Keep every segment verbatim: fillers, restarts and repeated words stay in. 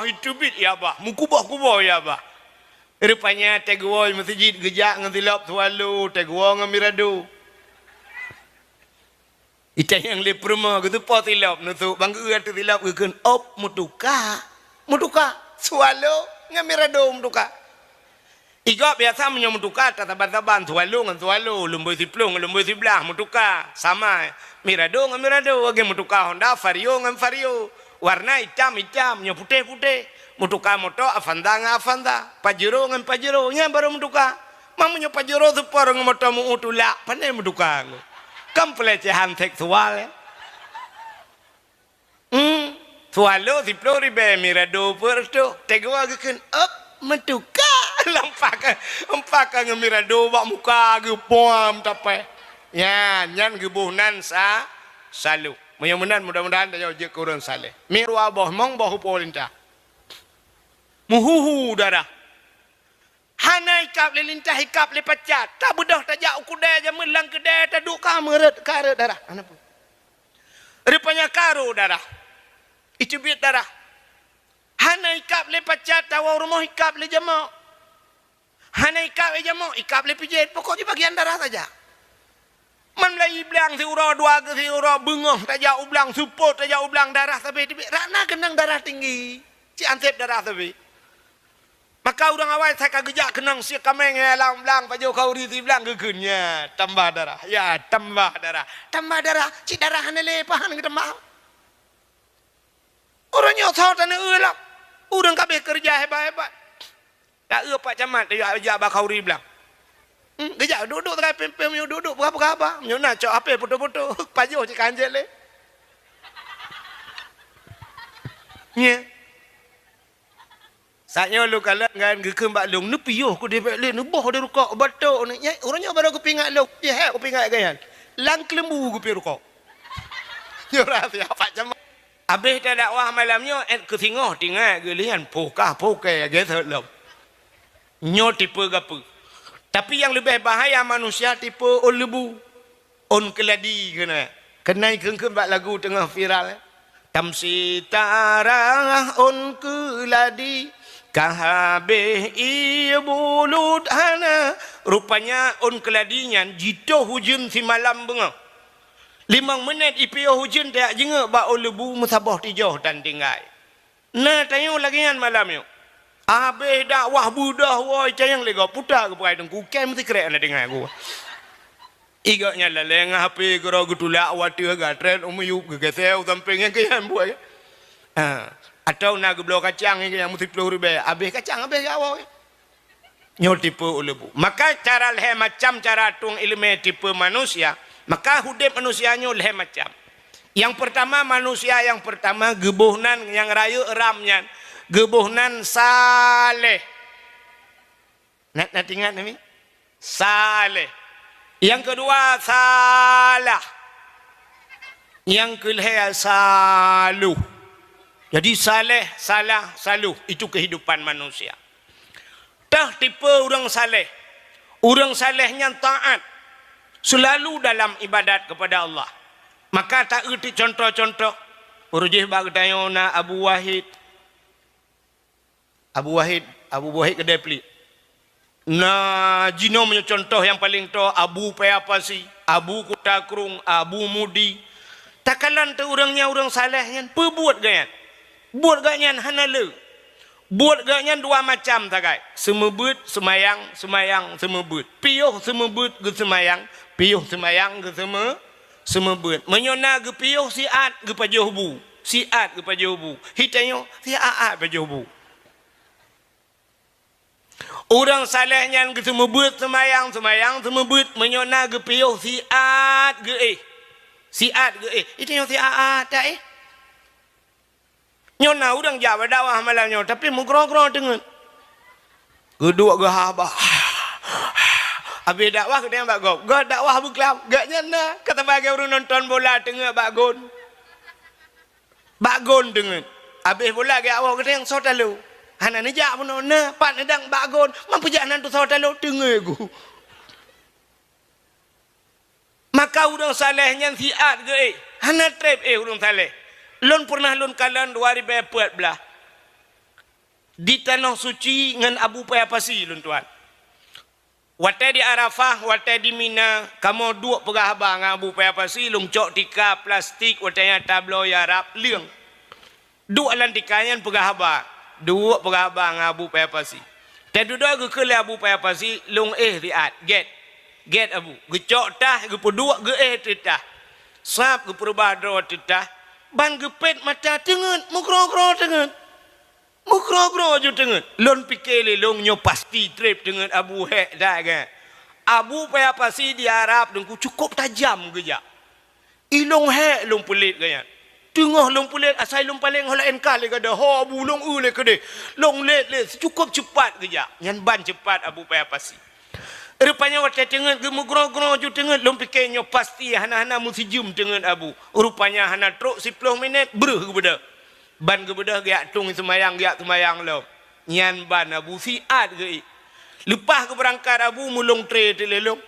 Iteubiet ya bah, meukuboh-kuboh ya bah. Rupanya teuguwoe meuseujid geujak ngon silop swallow, teuguwoe ngon mirado. Itanyong lé peurumoh geutupo silop, neusok bang geu ateueh silop geukheun, "Op, meutuka." Meutuka. Swallow ngon mirado meutuka. Igob biasa meunyoe meutuka tasaban-saban, swallow ngon swallow, lumboi siploh ngon lumboi siblaih meutuka. Sama, mirado ngon mirado, lagèe meutuka Honda, Vario ngon Vario. Warna itam-itam, nyoe putéh-putéh. Meutuka moto Avanza ngon Avanza, Pajero ngon Pajero, nyan barô meutuka. Meunyoe Pajero Sport ngon moto meu-eu tulak, pandai meutuka. Kan pelecehan seksual, ya. Hmm. Swallow siploh ribèe, mirado peuet reutôh. Teuguwoe geukheun, "Op, meutuka." Lam paka, lam paka ngon mirado bak muka geupuam tapèh. Nyan, nyan geuboh nan sa-, swallow. Meunyoe meunan, mudah-mudahan tanyoe jeuet keu ureueng saleh. Mirwa boh, mong boh u peurintah. Meuhuhu darah. Hana ikab lé lintah, ikab lé pacat. Tabeudôh tajak u keudè jameun, lam keudè taduek ka meureuet, ka reuet darah. Hana peue. Rupanya ka rô darah. Iteubiet darah. Hana ikab lé pacat, tawoe u rumoh ikab lé jamok. Hana ikab lé jamok, ikab lé pijet. Pokok jih bagian darah saja. Man meulayi blang siuroe, dua geu siuroe, beungoh tajak u blang, seupôt tajak u blang, darah sabe teubiet. Rak na keunong darah tinggi. Cit anseb darah sabe. Maka ureueng awai sa ka geujak keunong sie kaméng nyang lam blang, pajoh khauri siblang geukheun, "Ya, tambah darah. Ya, tambah darah. Tambah darah. Cit darah hana lé, pahan geutambah." Ureueng nyoe soe taneuk eu lom. Ureueng ka abéh keureuja hebat-hebat. Taeu Pak Camat, tajak, jak bak khauri blang. Hmm, geujak duek-duek sagai pém-pém, nyoe duek-duek peugah-peugah haba. Nyoe na cok H P foto-foto. Pajoh cit ka hanjeuet lé. Nyan. Saat nyoe lôn kalon nyan geukheun bak lôn, neupiôh keudéh bèk lé, neuboh di rukok, beutôi ni. Nyan, ureueng nyoe barô geupeuingat lôn, pih hèk geupeuingat gobnyan. Lam keuleumbu geupiôh rukok. Nyoe rahsia Pak Camat. Abéh tadakwah malam nyoe, èt keu singoh teuingat geuh lé nyan, poh kah, poh kèe, geuseut lom. Nyoe tipe gapeue. Tapi nyang leubeh bahaya manusia tipe ôn leubu. Ôn keuladi keunan. Keunan kheun-kheun bak lagu teungoh viral, eh. Tamsi tarah ôn keuladi, ka habéh ié bulut hana. Rupanya ôn keuladi nyan jitoh ujeuen simalam beungoh. Limong minét ipiôh ujeuen tajak jingeuk bak ôn leubu meusaboh tijoh tan tinggai. Na tanyoe lagèe nyan malam nyoe. Abéh dakwah beudôh woe cayang lé gob puta keupeue teungku, kém sikrek na deungon gua. Igok nyan laleng H P keudroe geutulak u ateueh, gatrét u miyueb, geugeusé u sampéng nyang keu nyan buet. Ha, atawa na geubloe kacang nyang keu nyan meusiplôh ribèe, abéh kacang abéh jak woe. Nyoe tipe ôn leubu. Maka cara lhèe macam cara tueng ileumèe tipe manusia, maka udép manusia nyoe lhèe macam. Nyang peurtama, manusia nyang peurtama geuboh nan nyang rayeuk ram nyan, geuboh nan saleh. Na, na teuingat nami? Saleh. Nyang keudua, salah. Nyang keulhèe, saluh. Jadi saleh, salah, saluh. Itu kehidupan manusia. Teuh tipe ureueng saleh. Ureueng saleh nyan taat, seulalu dalam ibadat keupada Allah. Maka taeu ti contoh-contoh. Ureueng jih bak geutanyoe na Abu Wahid. Abu Wahid, Abu Wahid keudè pliek. Na jinoe meunyoe contoh nyang paleng toe, Abu Paya Pasi, Abu Kuta Krueng, Abu Mudi. Takalon teuh ureueng nyan ureueng saleh nyan, peue buet gobnyan? Buet gobnyan hana le. Buet gobnyan dua macam sagai, seumeubeuet, seumayang, seumayang, seumeubeuet. Piôh seumeubeuet geuseumayang, piôh seumayang geuseumeu-, seumeubeuet. Meunyoe na geupiôh siat geupajoh bu, siat geupajoh bu. Hi tanyoe siat-at pajoh bu. Ureueng saleh nyan geuseumeubeuet seumayang, seumayang seumeubeuet, meunyoe na geupiôh siat geuéh. Siat geuéh. Itu nyoe siat-at taéh. Nyoe na ureueng jak bak dakwah malam nyoe, tapi meugroe-groe teungeut. Geuduek geuhaba. Abéh dakwah geutanyoe bak gob. Gob dakwah beuklam. Gobnyan na ka sabagai ureueng nonton bola teungeut bak gon. Bak gon teungeut. Abéh bola geuwoe geutanyoe soe talo. Hana neujak bunoe, na pat neudang bak gon. Man peujak nan teusoe talo teungeut gu. Maka ureueng saleh nyan siat geuéh. Hana treb éh ureueng saleh. Lôn peureunah lôn kalon dua ribèe peuet blah. Di Tanoh Suci ngon Abu Paya Pasi lôn tuan. Watée di Arafah, watée di Mina, kamoe duek peugah haba ngon Abu Paya Pasi, lôn cok tika plastik watée nyan tabloe Arab leueng. Duek lam tika nyan peugah haba, duek peugah haba ngon Abu Paya Pasi. Teududoe geukheun lé Abu Paya Pasi, lôn éh siat, gét. Gét Abu, geucok tah, geupeuduek geuéh teutah. Sab geupeureubah droe teutah, ban geupét mata teungeut, meugroe-groe teungeut. Meugroe-groe ju teungeut. Lôn pike lé lôn nyoe pasti treb teungeut Abu hék that gét. Abu Paya Pasi di Arab Teungku cukôp tajam geujak. Ilôn hék lôn peulet gét nyan. Teungoh lôn peulet asai lôn paleng ho laén ka lé gada. Ho Abu lôn eu lé keudeh. Lôn let lé cukôp ceupat geujak. Nyan ban ceupat Abu Paya Pasi. Rupanya watée teungeut geumeugroe-groe ju teungeut lôn pike nyoe pasti hana-hana meusijeuem teungeut Abu. Rupanya hana trok siploh minét breuh geubeudôh. Ban geubeudôh geujak tueng seumayang, geujak seumayang lom. Nyan ban Abu siat geuék. Leupah geubeurangkat Abu meulôn tré teulélong.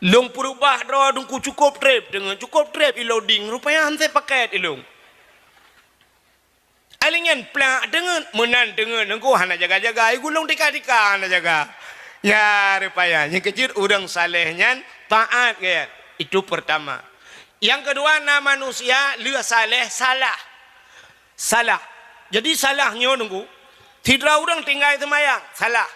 Lôn peureubah droe Teungku cukôp treb teungeut, cukôp treb iloding, rupanya han sép paket ilôn. Alèh nyan plak teungeut, meunan teungeut Teungku hana jaga-jaga, igulong tika-tika hana jaga. Ya, rupanya nyang keujeuet ureuëng saleh nyan taat gét. Itu pertama. Nyang keudua na manusia lheueh saleh salah. Salah. Jadi salah nyoe Teungku, sidroe ureuëng tinggai seumayang, salah.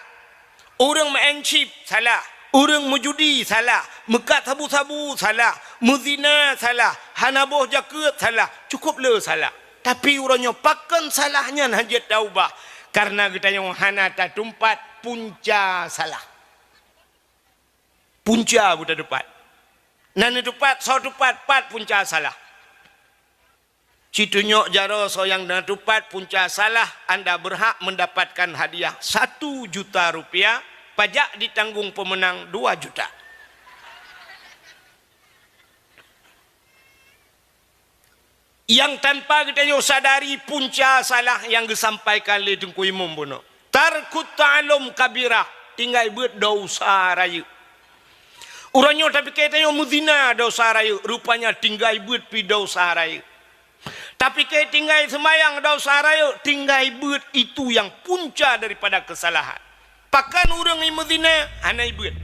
Ureuëng meu'en chip, salah. Ureuëng meujudi, salah. Meukat sabu-sabu, salah. Meuzina, salah. Hana boh jakeuet, salah. Cukôp le salah. Tapi uroe nyoe pakon salah nyan hana jeuet taubah? Kareuna geutanyoe hana tatupat punca salah. Punca beutatupat. Na neutupat, soe tupat, pat punca salah. Citunyok jaroe soe nyang na tupat punca salah, anda berhak mendapatkan hadiah satu juta rupiah, pajak ditanggung pemenang dua juta. Nyang tanpa geutanyoe sadari punca salah nyang geusampaikan lé Teungku Imum bunoe. Tarkut ta'allum kabirah, tinggai beuet desya rayeuk. Uroe nyoe tapike tanyoe meuzina desya rayeuk, rupanya tinggai beuet pi desya rayeuk. Tapike tinggai seumayang desya rayeuk, tinggai beuet itu nyang punca daripada keusalahan. Pakon ureuëng meuzina hana ibeuet.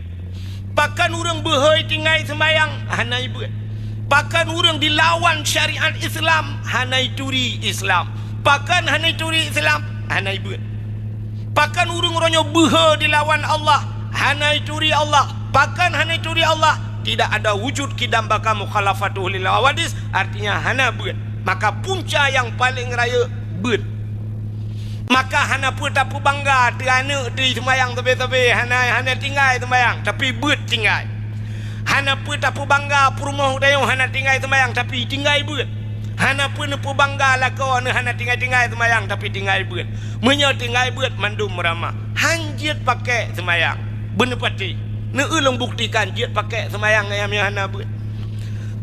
Pakon ureuëng beuhôi tinggai seumayang hana ibeuet. Pakon ureuëng dilawan syariat Islam hana ituri Islam. Pakon hana ituri Islam hana ibeuet. Pakon ureuëng uroe nyoe beuhe dilawan Allah hana ituri Allah. Pakon hana ituri Allah? Tidak ada wujud kidam baka mukhalafatuhu lil hawadis, artinya hana beuet. Maka punca nyang paleng rayeuk beuet. Maka hana peue tapeubangga teu aneuëk teu seumayang sabe-sabe, hana, hana tinggai seumayang, tapi beuet tinggai. Hana peue tapeubangga peurumoh geutanyoe hana tinggai seumayang, tapi tinggai beuet. Hana peue neupeubangga lakoe aneuëk hana tinggai-tinggai seumayang, tapi tinggai beuet. Meunyoe tinggai beuet mandum meuramah, han jeuet pakek seumayang. Beuneupatéh, neueu lôn buktikan jeuet pakek seumayang nyang hana beuet.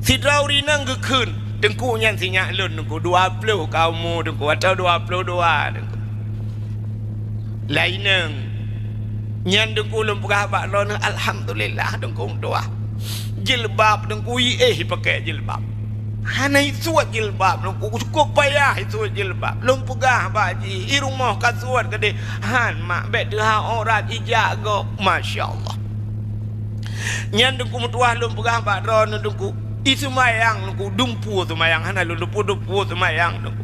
Sidroe ureuëng inong geukheun, Teungku nyan sinyak lôn Teungku, dua ploh ka umu Teungku, atau dua ploh dua Teungku. Laineng nyan Teungku lôn peugah bak droeneuh, alhamdulillah Teungku meutuah. Jilbab Teungku iéh ipakek jilbab. Hana isuet jilbab Teungku, cukôp payah isuet jilbab. Lôn peugah bak jih, i rumoh ka suet keudeh, han mak bék teuhah aurat ijak gob. Masya Allah. Nyan Teungku meutuah lôn peugah bak droeneuh Teungku, iseumayang Teungku, dumpeue seumayang, hana lôn dumpeue-dumpeue seumayang Teungku.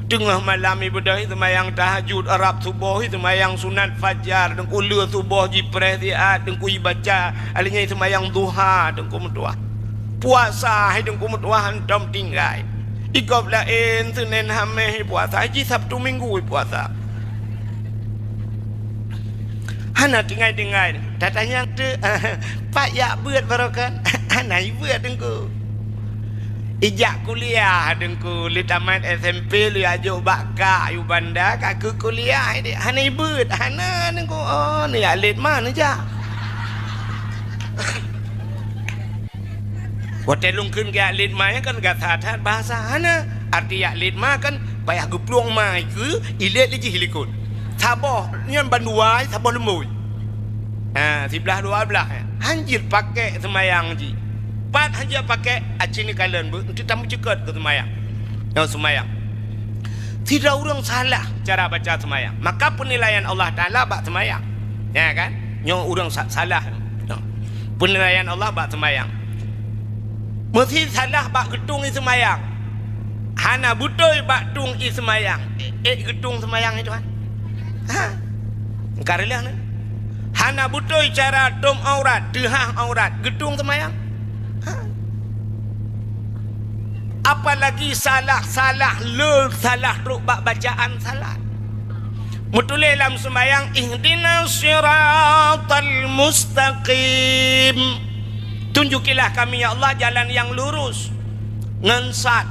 Teungoh malam ibeudôh iseumayang tahajud, rab suboh iseumayang sunat fajar Teungku, le suboh jipreh siat Teungku ibaca, alheuh nyan iseumayang duha Teungku meutuah. Puasa hai Teungku meutuah hantom tinggai. Igob laén Senin Haméh ipuasa, jih Sabtu Minggu ipuasa. Hana tinggai-tinggai. Tatanyong teuk, pat jak beuet baroe kan? Hana ibeuet Teungku. Ijak kuliah Teungku, lé tamat S M P lé ajok bak kak yu banda, ka keu kuliah dek. Hana ibeuet, hana Teungku. Oh, neujak lét ma neujak. Watée lôn kheun geujak lét ma nyan kan gata that bahasa hana. Arti jak lét ma kan payah geuplueng ma ikeue, ilét lé jih likot. Saboh nyan bandua, saboh leumbôi. Ha, siblah dua blah. Han jeuet pakek seumayang jih. Pat han jeuet pakek, aci neukalon beuet, eunteuk tameuceukat keu seumayang. Nyoe seumayang. Sidroe ureuëng salah cara baca seumayang, maka peunilaian Allah Taala bak seumayang. Ya kan? Nyoe ureuëng sa-, salah. Nyoe. Peunilaian Allah bak seumayang. Meusi salah bak geutung ie seumayang. Hana beutôi bak tung ie seumayang. Eh, eh, geutung seumayang itu kan? Ha? Engka reulah ni. Hana beutôi cara tom aurat, teuhah aurat, geutung seumayang. Ha? Apalagi salah-salah le salah trok bak bacaan salat. Meutuléh lam seumayang, "Ihdinas siratal mustaqim." Tunjukilah kami, ya Allah, jalan yang lurus. Ngon sad.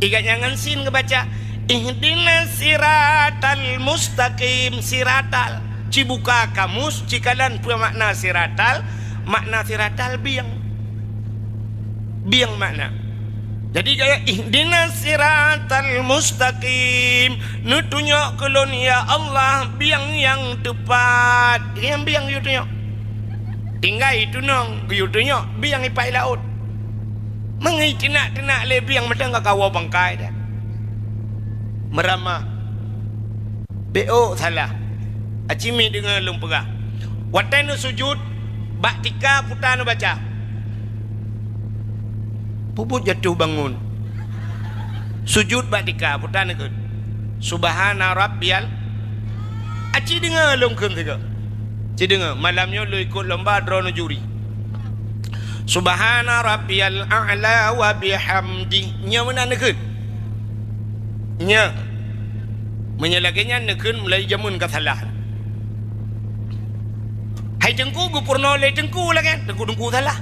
Ingat nyang ngon sin geubaca, "Ihdinas siratal mustaqim." Siratal. Cibuka kamus, cikalon peue makna siratal. Makna siratal bieng. Bieng makna. Jadi gaya, "Ihdinas siratal mustaqim." Neutunyok keu lôn, ya Allah, bieng nyang teupat. Nyang bieng geuyue tunyok. Tinggai tunong geuyue tunyok, bieng ipat laôt. Mangai teunak-teunak lé bieng mantong ka kawoe bangkai dah. Meuramah. Bék ôk salah. Aci mi deungoe lôn peugah. Watée neusujut, bak tika peue ta neubaca? Peubuet jatoh bangun. Sujut bak tika, peue ta neukheun? Subhana rabbiyal. Aci deungoe lôn kheun sigoe. Ci deungoe, malam nyoe lôn ikot lomba droeneuh juri. Subhana rabbiyal a'la wa bihamdi. Nyoe meunan neukheun. Nyoe. Meunyoe lagée nyan neukheun mulai jameun ka salah. Hai teungku geupeurunoe lé teungku lagée nyan, teungku-teungku salah.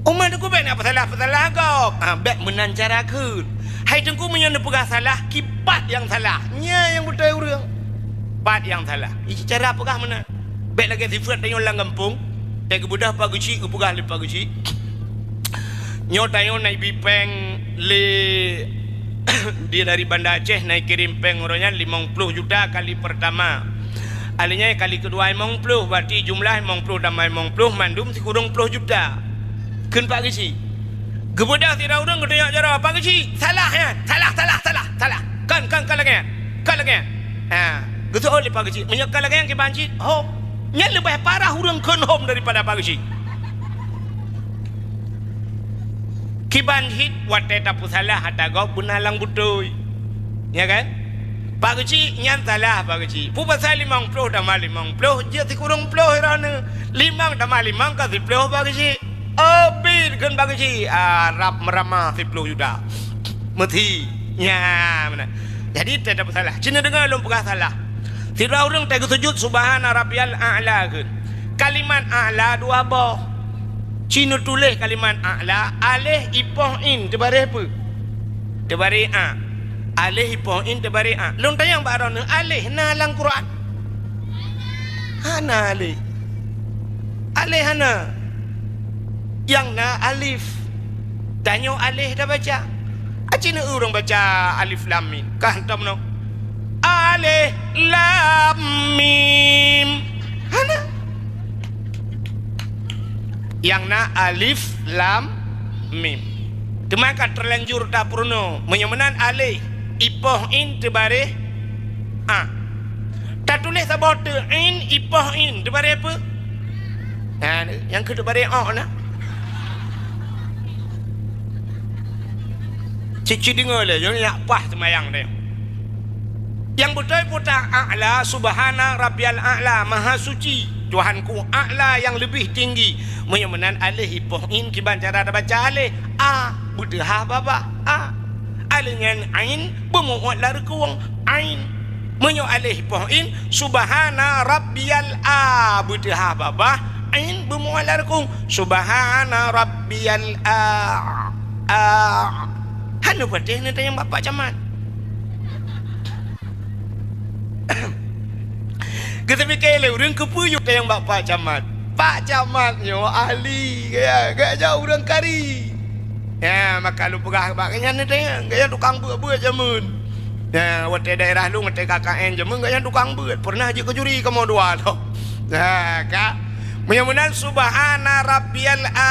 Umat teungku bék na peusalah-peusalah gob. Ha, bék meunan cara kheun. Hai teungku, meunyoe neupeugah salah, kipat nyang salah. Nyan nyang beutôi ureuëng. Pat nyang salah. Ih, cara peugah meunan. Bék lagée sifeuet tanyoe lam gampông, teugeubeudoh Pak Geuchik, geupeugah lé Pak Geuchik. Nyoe tanyoe na ibi péng lé dia dari Banda Aceh, na ikirém péng uroe nyan limong ploh juta kali pertama. Alheuh nyan kali keudua limong ploh, berarti jumlah limong ploh tambah limong ploh mandum sikureueng ploh juta. Kheun Pak Geuchik. Geubeudoh sidroe ureuëng geutunyok jaroe, "Pak Geuchik, salah nyan. Salah, salah, salah, salah. Kon, kon, kon lagée nyan. Kon lagée nyan." Ha, geuseuôt lé Pak Geuchik, "Meunyoe kon lagée nyan kiban cit, hom." Nyan leubeh parah ureuëng kheun hom daripada Pak Geuchik. Kiban cit watée tapeusalah ata gob beuna lam beutôi. Ya kan? Pak Geuchik nyan salah Pak Geuchik. Peue pasai limong ploh tamah limong ploh, jeuet sikureueng ploh droeneuh. Limong tamah limong ka siploh Pak Geuchik. Abit kheun Pak Geuchik, ah, rab meuramah siploh juta. Meusi. Nya, meunan. Jadi, teutab salah. Ci neudeungoe lôn peugah salah. Sidroe ureuëng teugeusujut, "Subhana rabbiyal a'la," kheun. Kalimat a'la dua boh. Ci neutuléh kalimat a'la, aléh ipoh in teubareh peue? Teubareh a. Aléh ipoh in teubareh a. Lôn tanyong bak droeneuh, aléh na lam Quran? Hana aléh. Aléh hana. Nyang na alif. Tanyoe aléh tabaca. Aci na ureuëng baca alif lam mim. Ka hantom nyoe. Aléh lam mim. Hana. Nyang na alif lam mim. Teuma ka teulanjur tapeurunoe. Meunyoe meunan aléh, ipoh in teubareh a. Tatuléh saboh teuk in, ipoh in, teubareh peue? Ha, nyang keu teubareh ôk na. Cit-cit deungoe lé, nyoe nyak paih seumayang teuh. Nyang beutôi peue ta a'la, subhana rabbiyal a'la, maha suci, Tuhanku a'la yang lebih tinggi. Meunyoe meunan aléh ipoh in kiban cara tabaca aléh, a, beuteuhah babah, a. Aléh nyan ain, beumu'ot lam reukong, ain. Meunyoe aléh ipoh in, subhana rabbiyal a, beuteuhah babah, ain beumu'ot lam reukong, subhana rabbiyal a, a. Hana patéh neutanyong bak Pak Camat. Geuteupiké lé ureuëng keupeue yue tanyong bak Pak Camat. Pak Camat nyoe ahli, gaya, gaya ureuëng kari. Ya, maka lôn peugah bak gobnyan teuh, gobnyan tukang beuet-beuet jameun. Ya, watée daerah lôn, watée K K N jameun, gobnyan tukang beuet. Pernah jeuet keu juri kamoe dua lom. Ya, ka. Meunyoe meunan, subhana rabbiyal a,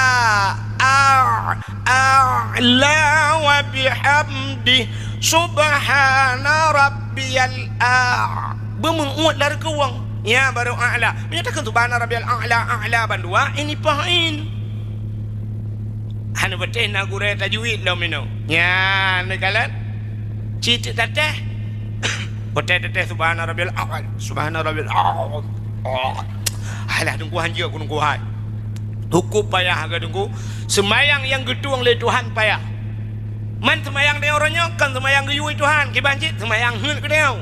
a, a'la wa bihamdih, subhana rabbiyal a. Beumeu'uet lam reukueng. Nya barô a'la. Meunyoe takheun subhana rabbiyal a'la, a'la bandua, ini pahin. Hana patéh na gurée tajwid lom inoe. Nyan neukalon. Cit tatéh. Patéh tatéh subhana rabbiyal a'la. Subhana rabbiyal a'la. Alah, Teungku, hanjeuet keu Teungku hai. Hukôm payah keu Teungku. Seumayang nyang geutueng lé Tuhan payah. Man seumayang tanyoe uroe nyoe kon seumayang geuyue Tuhan, kiban cit seumayang heuet keu tanyoe.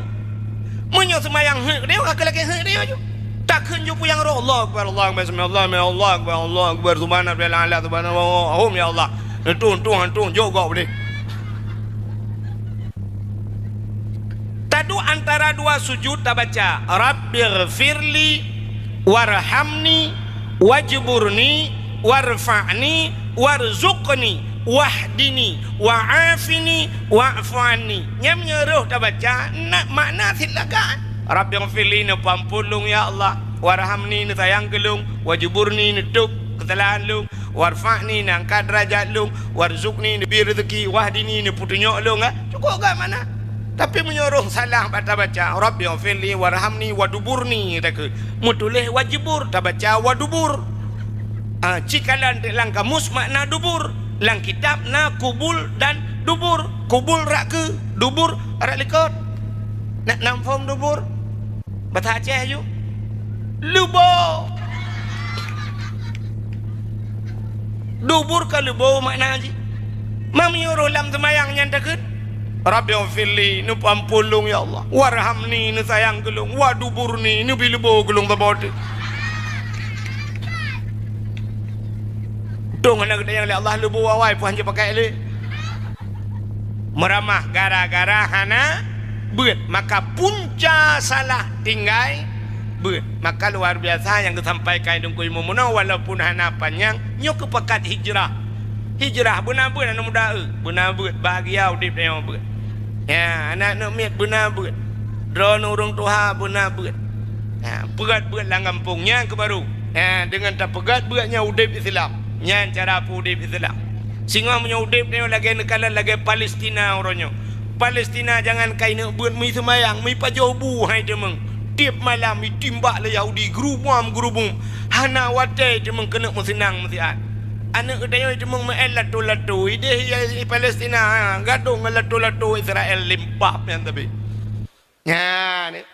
Meunyoe seumayang heuet keu tanyoe, ka lakée heuet keu tanyoe ju. Takheun ju peue nyang roh, Allahu Akbar, Allahu Akbar, sami Allahu liman hamidah, Allahu Akbar, Allahu Akbar, subhana rabbiyal a'la, subhanallah, ya Allah. Neutueng, tueng, tueng, jok gob deh. Taduek antara dua sujud tabaca, "Rabbighfirli warhamni wajburni warfa'ni warzuqni wahdini wa'afini wa'fu anni." Nyan meunyoe roh tabaca, na makna sit lagak. "Rabbighfirli," neupeuamphon lôn ya Allah, "warhamni," neusayang keu lôn, "wajburni," neutôb keusalahan lôn, "warfa'ni," neuangkat deurajat lôn, "warzuqni," neubri reuzeuki, "wahdini," neupeutunyok lôn, eh, cukôp gak makna. Tapi meunyoe roh salah bak tabaca, "Rabbighfirli warhamni waduburni," takheun. Meutuléh wajibur, tabaca wadubur. Ah, cikalon lam kamus makna dubur. Lam kitab na kubul dan dubur. Kubul rot keu, dubur rot likot. Nak nam phom dubur? Bahasa Aceh ju. Leubo. Dubur ka leubo makna jih. Ma meunyoe roh lam seumayang nyan takheun, "Rabbighfirli," neupeuamphon lôn ya Allah. "Warhamni," neusayang keu lôn. "Waduburni," neubri leubo keu lôn saboh teuk. Untung hana geutanyong lé Allah leubo awai, peue han jipakai lé. Meuramah gara-gara hana beuet, maka punca salah tinggai beuet. Maka luar biasa nyang geusampaikan Teungku Imum meunoe, walaupun hana panyang, nyoe keupakat hijrah. Hijrah beuna beuet aneuk muda, eu, beuna beuet, bahagia udeb tanyoe beuet. Ya, aneuk-aneuk miet beuna beuet. Droeneuh ureueng tuha beuna beuet. Ya, peugét beuet lam gampông nyan keu barô. Ya, deungon tapeugét beuet nyan udeb Islam. Nyan cara peuudeb Islam. Singoh meunyoe udeb tanyoe lagée neukalon lagée Palestina uroe nyoe. Palestina jangankai neuk beuet, meuseumayang, meupajoh bu hai teumeung. Tieb malam itimbak lé Yahudi, geurubom-geurubom. Hana watée teumeung keuneuk meuseunang meusiat. Aneuk geutanyoe teumeung meu'en lato-lato, ideh i Palestina, ha, gadôh ngon lato-lato Israel limpah nyan tapi. Nyan, eh.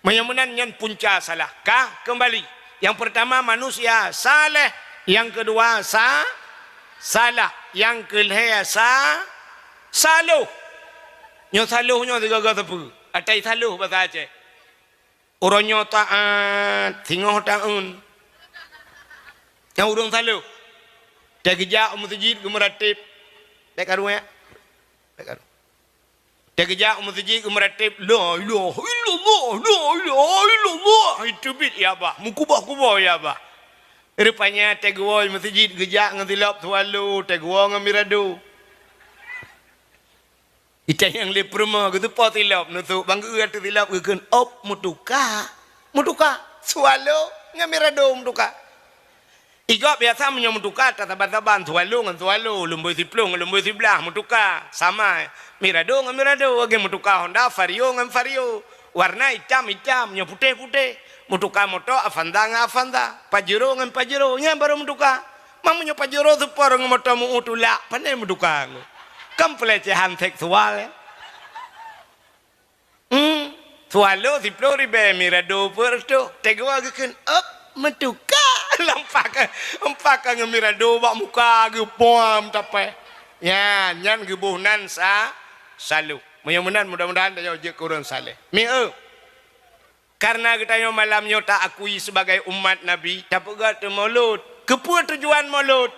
Meunyoe meunan nyan punca salah. Ka keumbali. Nyang peurtama manusia saleh, nyang keudua sa-, salah, nyang keulhée sa-, saloh. Nyoe saloh nyoe sigoe-goe sapeue? Atai saloh basa Aceh. Uroe nyoe taát, singoh taeun. Nyang ureueng saloh. Teugeujak u meuseujid geumeurateb. Bék karu ya. Bék karu. Teugeujak u meuseujid geumeurateb, "La ilaha illallah, la ilaha illallah." Iteubiet ya bah, meukuboh-kuboh ya bah. Rupanya teugewoe meuseujid geujak ngon silop swallow, teugewoe ngon mirado. Itanyong lé peurumoh, geuteupeue silop, neusok bang geu ateueh silop geukheun, "Op, meutuka." Meutuka. Swallow ngon mirado meutuka. Igob biasa meunyoe meutuka, tasaban-saban, swallow ngon swallow, lumboi siploh ngon lumboi siblaih, meutuka. Sama, mirado ngon mirado, lagée meutuka Honda, Vario ngon Vario. Warna itam-itam, nyoe putéh-putéh. Meutuka moto Avanza ngon Avanza, Pajero ngon Pajero, nyan barô meutuka. Ma meunyoe Pajero seupor ngon moto meu-ôt tulak, pane meutuka ngon. Kan pelecehan seksual, ya? Hmm, swallow siploh ribée, mirado peuet reutôh. Teugoe geukheun, "Op, meutuka." Lampak ka, lampak ka ngon mirado bak muka geuh, puam tapée. Nyan, nyan geuboh nan sa-, saloh. Meunyoe meunan, mudah-mudahan tanyoe jeuet keu ureueng saleh. Mi eu. Karena geutanyoe malam nyoe taakui sibagai umat Nabi, tapeugét teuh Maulud. Keupeue tujuan Maulud?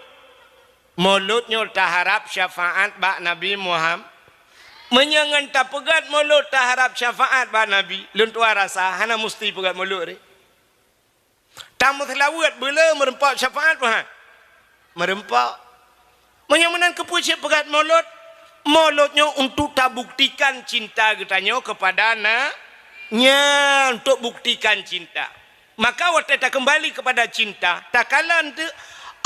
Maulud nyoe taharab syafaat bak Nabi Muham-, meunyoe ngon tapeugét Maulud taharab syafaat bak Nabi, lôn tuan rasa hana musti peugét Maulud deh. Tameuseulaweuet beu le meureumpok syafaat, bah? Meureumpok. Meunyoe meunan keupeue cit peugét Maulud? Maulud nyoe untuk tabuktikan cinta geutanyoe keupada na-, nyan, untuk buktikan cinta. Maka watée takeumbali keupada cinta, takalon teuk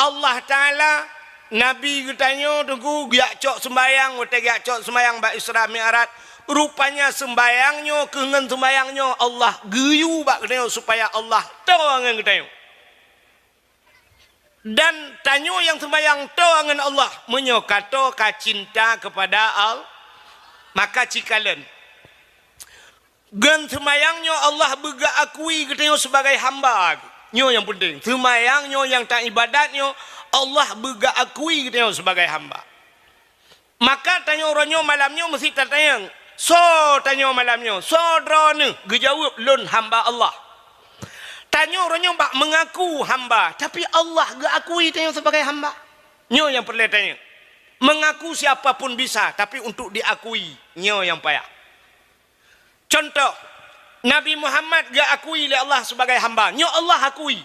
Allah Taala Nabi geutanyoe teungku geujak cok seumbahyang, watée geujak cok seumbahyang bak Isra Mi'raj, rupanya seumbahyang nyoe keu ngon seumbahyang nyoe Allah geuyue bak geutanyoe supaya Allah toe ngon geutanyoe. Dan tanyoe nyang seumbahyang toe ngon Allah, meunyoe ka toe ka cinta kepada Allah, maka cikalon. Ngon seumbahyang nyoe Allah beugeuakui geutanyoe sebagai hamba. Nyoe nyang peunteng. Seumbahyang nyoe nyang taibadat nyoe Allah beugeuakui geutanyoe sebagai hamba. Maka tanyoe uroe nyoe malam nyoe meusti tatanyong, "Soe tanyoe malam nyoe? Soe droeneuh?" Geujaweueb, "Lôn hamba Allah." Tanyoe uroe nyoe bak meungaku hamba, tapi Allah geuakui tanyoe sebagai hamba. Nyoe nyang peureulée tanyoe. Meungaku siapa pun bisa, tapi untuk diakui, nyoe nyang payah. Contoh, Nabi Muhammad geuakui lé Allah sebagai hamba. Nyoe Allah akui.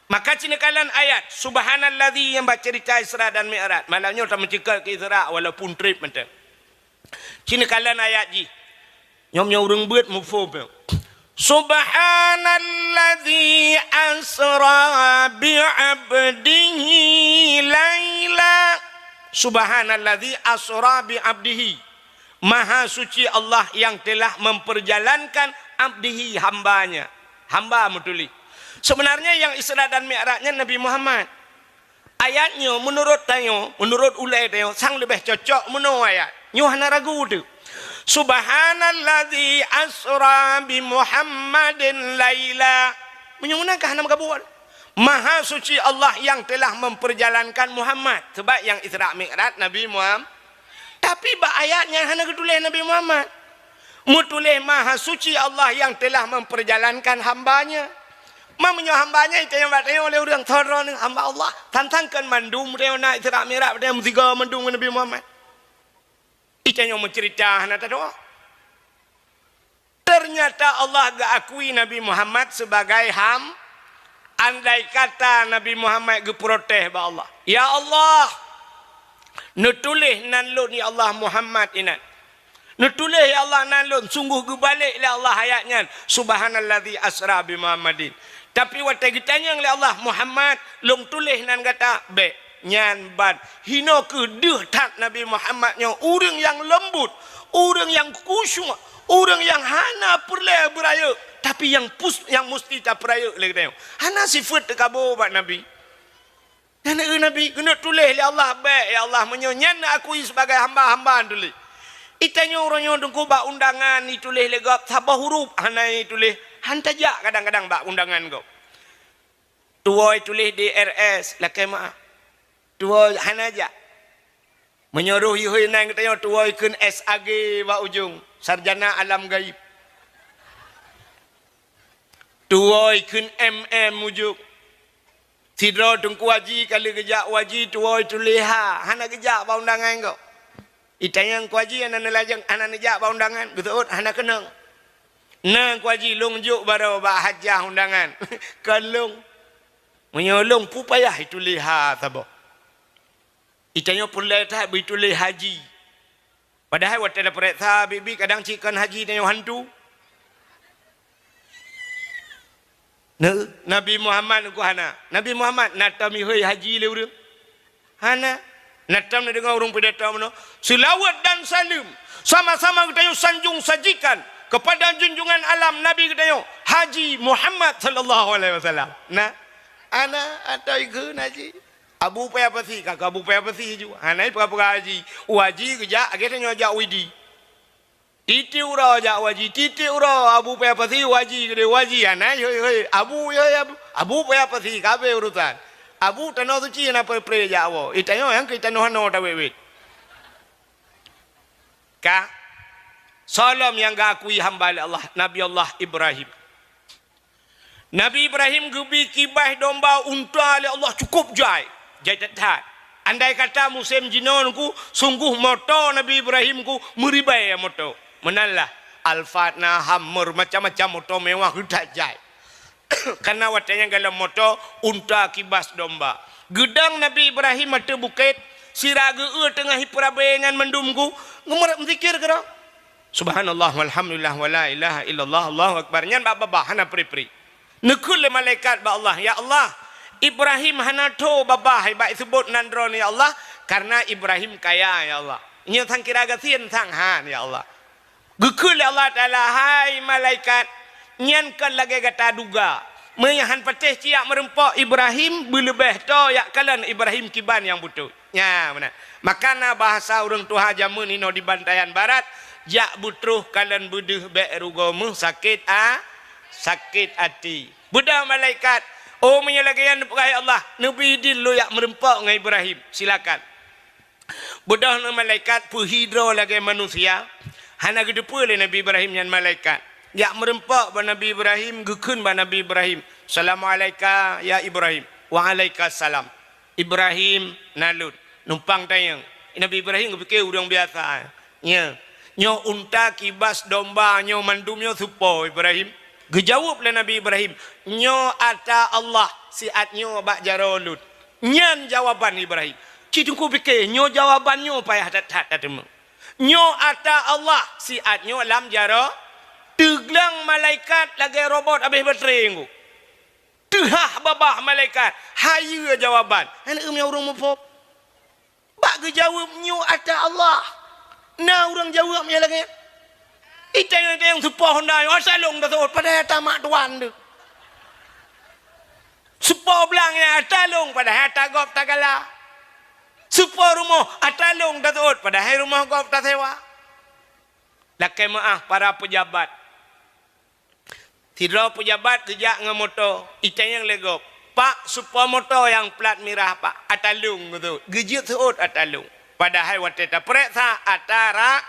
Maka ci neukalon ayat, "Subhanalladzi," nyang bak ceurita Isra dan Mi'raj. Malam nyoe tameuceukeut keu Isra walaupun treb mantong. Ci neukalon ayat jih. Nyoe meunyoe ureuëng beuet muphom. "Subhanalladzi asra bi 'abdihi laila." Subhanalladzi asra bi 'abdihi. Maha suci Allah yang telah memperjalankan abdihi, hambanya. Hamba meutuléh. Sebenarnya yang Isra dan Mi'raj nyan Nabi Muhammad. Ayat nyoe meunurot tanyoe, meunurot ulée tanyoe, sang leubeh cocok meunoe ayat. Nyoe hana ragu teuh. "Subhanalladzi asra bi Muhammadin laila." Meunyoe meunan ka hana meugabuet. Maha suci Allah yang telah memperjalankan Muhammad. Sebab yang Isra Mi'raj Nabi Muhammad. Tapi bak ayat nyan hana geutuléh Nabi Muhammad. Meutuléh Maha Suci Allah yang telah memperjalankan hamba-Nya. Ma meunyoe hamba-Nya, itanyong bak tanyoe lé ureuëng, "Soe droeneuh?" "Hamba Allah." Sang-sang kon mandum tanyoe na Isra Mi'raj, tanyoe meusigoe mandum ngon Nabi Muhammad. Itanyong meuceurita hana tadoa. Ternyata Allah geuakui Nabi Muhammad sebagai ham-, andai kata Nabi Muhammad geuprotes bak Allah, "Ya Allah, neutuléh nan lôn, ya Allah, Muhammad inan. Neutuléh, ya Allah, nan lôn." Sungguh geubalek lé Allah ayat nyan, "Subhanalladzi asra bi Muhammadin." Tapi watée geutanyong lé Allah, "Muhammad, lôn tuléh nan gata?" Bék. Nyan ban. Hinoe kheueh deuh that Nabi Muhammad nyoe, ureuëng nyang leumbut, ureuëng nyang khusyuk, ureuëng nyang hana peureulée beurayeuk, tapi nyang pus-, nyang musti tapeurayeuk lé geutanyoe. Hana sifeuet teukabo bak Nabi. Nyan keuh Nabi keuneuk tuléh lé Allah, "Bék, ya Allah, meunyoe nyan neuakui sebagai hamba, hamba tuléh." Itanyong uroe nyoe teungku bak undangan ituléh lé gob saboh huruf hana ituléh, han tajak kadang-kadang bak undangan gob. Tuwoe tuléh D R S, lakée meuáh. Tuwoe hana jak. Meunyoe roh ihôi nan geutanyoe tuwoe kheun S A G bak ujong, sarjana alam gaib. Tuwoe kheun M M ujong. Sidroe Teungku Haji ka lheueh geujak u haji tuwoe tuléh ha, hana geujak bak undangan gob. Itanyong Teungku Haji hana neulajeng, hana neujak bak undangan, geuseuôt hana keunong. Na Teungku Haji lôn jok baroe bak hajah undangan. Kon lôn. Meunyoe lôn peue payah ituléh ha saboh. Itanyoe peureulée that beuituléh haji. Padahai watée tapeuriksa biet-biet kadang cit kon haji tanyoe hantu. Nah, Nabi Muhammad nyoe hana. Nabi Muhammad na tom ihôi haji lé ureuëng? Hana. Na tom neudeungoe ureuëng pidato meunoe, "Seulaweuet dan saleuem sama-sama geutanyoe sanjong sajikan kepada junjungan alam Nabi geutanyoe, Haji Muhammad sallallahu alaihi wasallam." Na? Hana, atau ikheun haji. Abu Paya Pasi, ka keu Abu Paya Pasi ju. Hana peugah-peugah haji. U haji geujak, lagée tanyoe jak u Idi. Tieb-tieb uroe jak u haji, tieb-tieb uroe Abu Paya Pasi u haji, keudeh u haji. Hana, hei, hei, Abu, hei, Abu. Abu Paya Pasi, ka habéh urusan. Abu tanoh suci hana pre-pre jak woe. Itanyoe nyang keu tanoh hano tawét-wét. Ka? Soe lom nyang geuakui hamba lé Allah, Nabi Allah Ibrahim. Nabi Ibrahim geubi kibaih domba unta lé Allah cukôp jai, jai that-that. Andai kata musém jinoe nyoe, sungguh moto Nabi Ibrahim nyoe meuribèe moto. Meunan lah, Alphard na, Hummer, macam-macam moto mewah geuh that jai. Karena watèe nyan golom moto, unta kibas domba. Geudong Nabi Ibrahim ateueh bukét, sira geu-eu teungoh ipeurabèe nyan mandum nyoe, geumeurab meuzikir keudroe. Subhanallah walhamdulillah wala ilaha illallah, Allahu akbar. Nyan bak babah hana pri-pri. Neukheun lé malaikat bak Allah, "Ya Allah, Ibrahim hana tho babah bak seubot nan droeneuh, ya Allah, karena Ibrahim kaya, ya Allah. Nyoe sang kira gasien sang han, ya Allah. Geukheun lé Allah Taala, "Hai malaikat, nyan kon lagée gata duga. Meunyoe han patéh ci jak meureumpok Ibrahim, beuleubeh tho jak kalon Ibrahim kiban nyang beutôi." Nya, meunan. Maka na bahasa ureuëng tuha jameun inoe di Bantayan Barat, "Jak beutroh kalon beudeuh bék rugoe meuh sakét a-, sakét até." Beudôh malaikat, "Oh, meunyoe lagée nyan neupeugah, ya Allah, neubi idin lôn jak meureumpok ngon Ibrahim. Silakan." Beudôh na malaikat peuhi droe lagée manusia, hana geuteupeue lé Nabi Ibrahim nyan malaikat. Jak meureumpok bak Nabi Ibrahim, geukheun bak Nabi Ibrahim, "Salamualaika ya Ibrahim." "Waalaikumsalam." "Ibrahim, na lôn." Numpang tanyong. Nabi Ibrahim geupike ureuëng biasa. Nya, "Nyoe unta, kibas, domba, nyoe mandum nyoe soe po, Ibrahim?" Geujaweueb lé Nabi Ibrahim, "Nyoe ata Allah, siat nyoe bak jaroe lôn." Nyan jawaban Ibrahim. Cit teungku pike, nyoe jawaban nyoe payah that-that tateumé. "Nyoe ata Allah, siat nyoe lam jaroe." Teugleng malaikat lagée robot habéh baterai ngku. Teuhah babah malaikat, hayeue jawaban. Hana ureuëng muphom. Bak geujaweueb, "Nyoe ata Allah." Na ureuëng jaweueb nyang lagée nyan. Itanyong-tanyong soe po honda nyoe, "Ata lôn taseuôt," padahai ata mak tuan teuh. Soe po blang nyan, "Ata lôn," padahai ata gob tagala. Soe po rumoh, "Ata lôn taseuôt," padahai rumoh gob tasewa. Lakée meuáh para peujabat. Sidroe peujabat geujak ngon moto, itanyong lé gob, "Pak, soe po moto nyang plat mirah, Pak?" "Ata lôn," geuseuôt. Geujeuet seuôt ata lôn. Padahai watée tapeuriksa, ata ra-,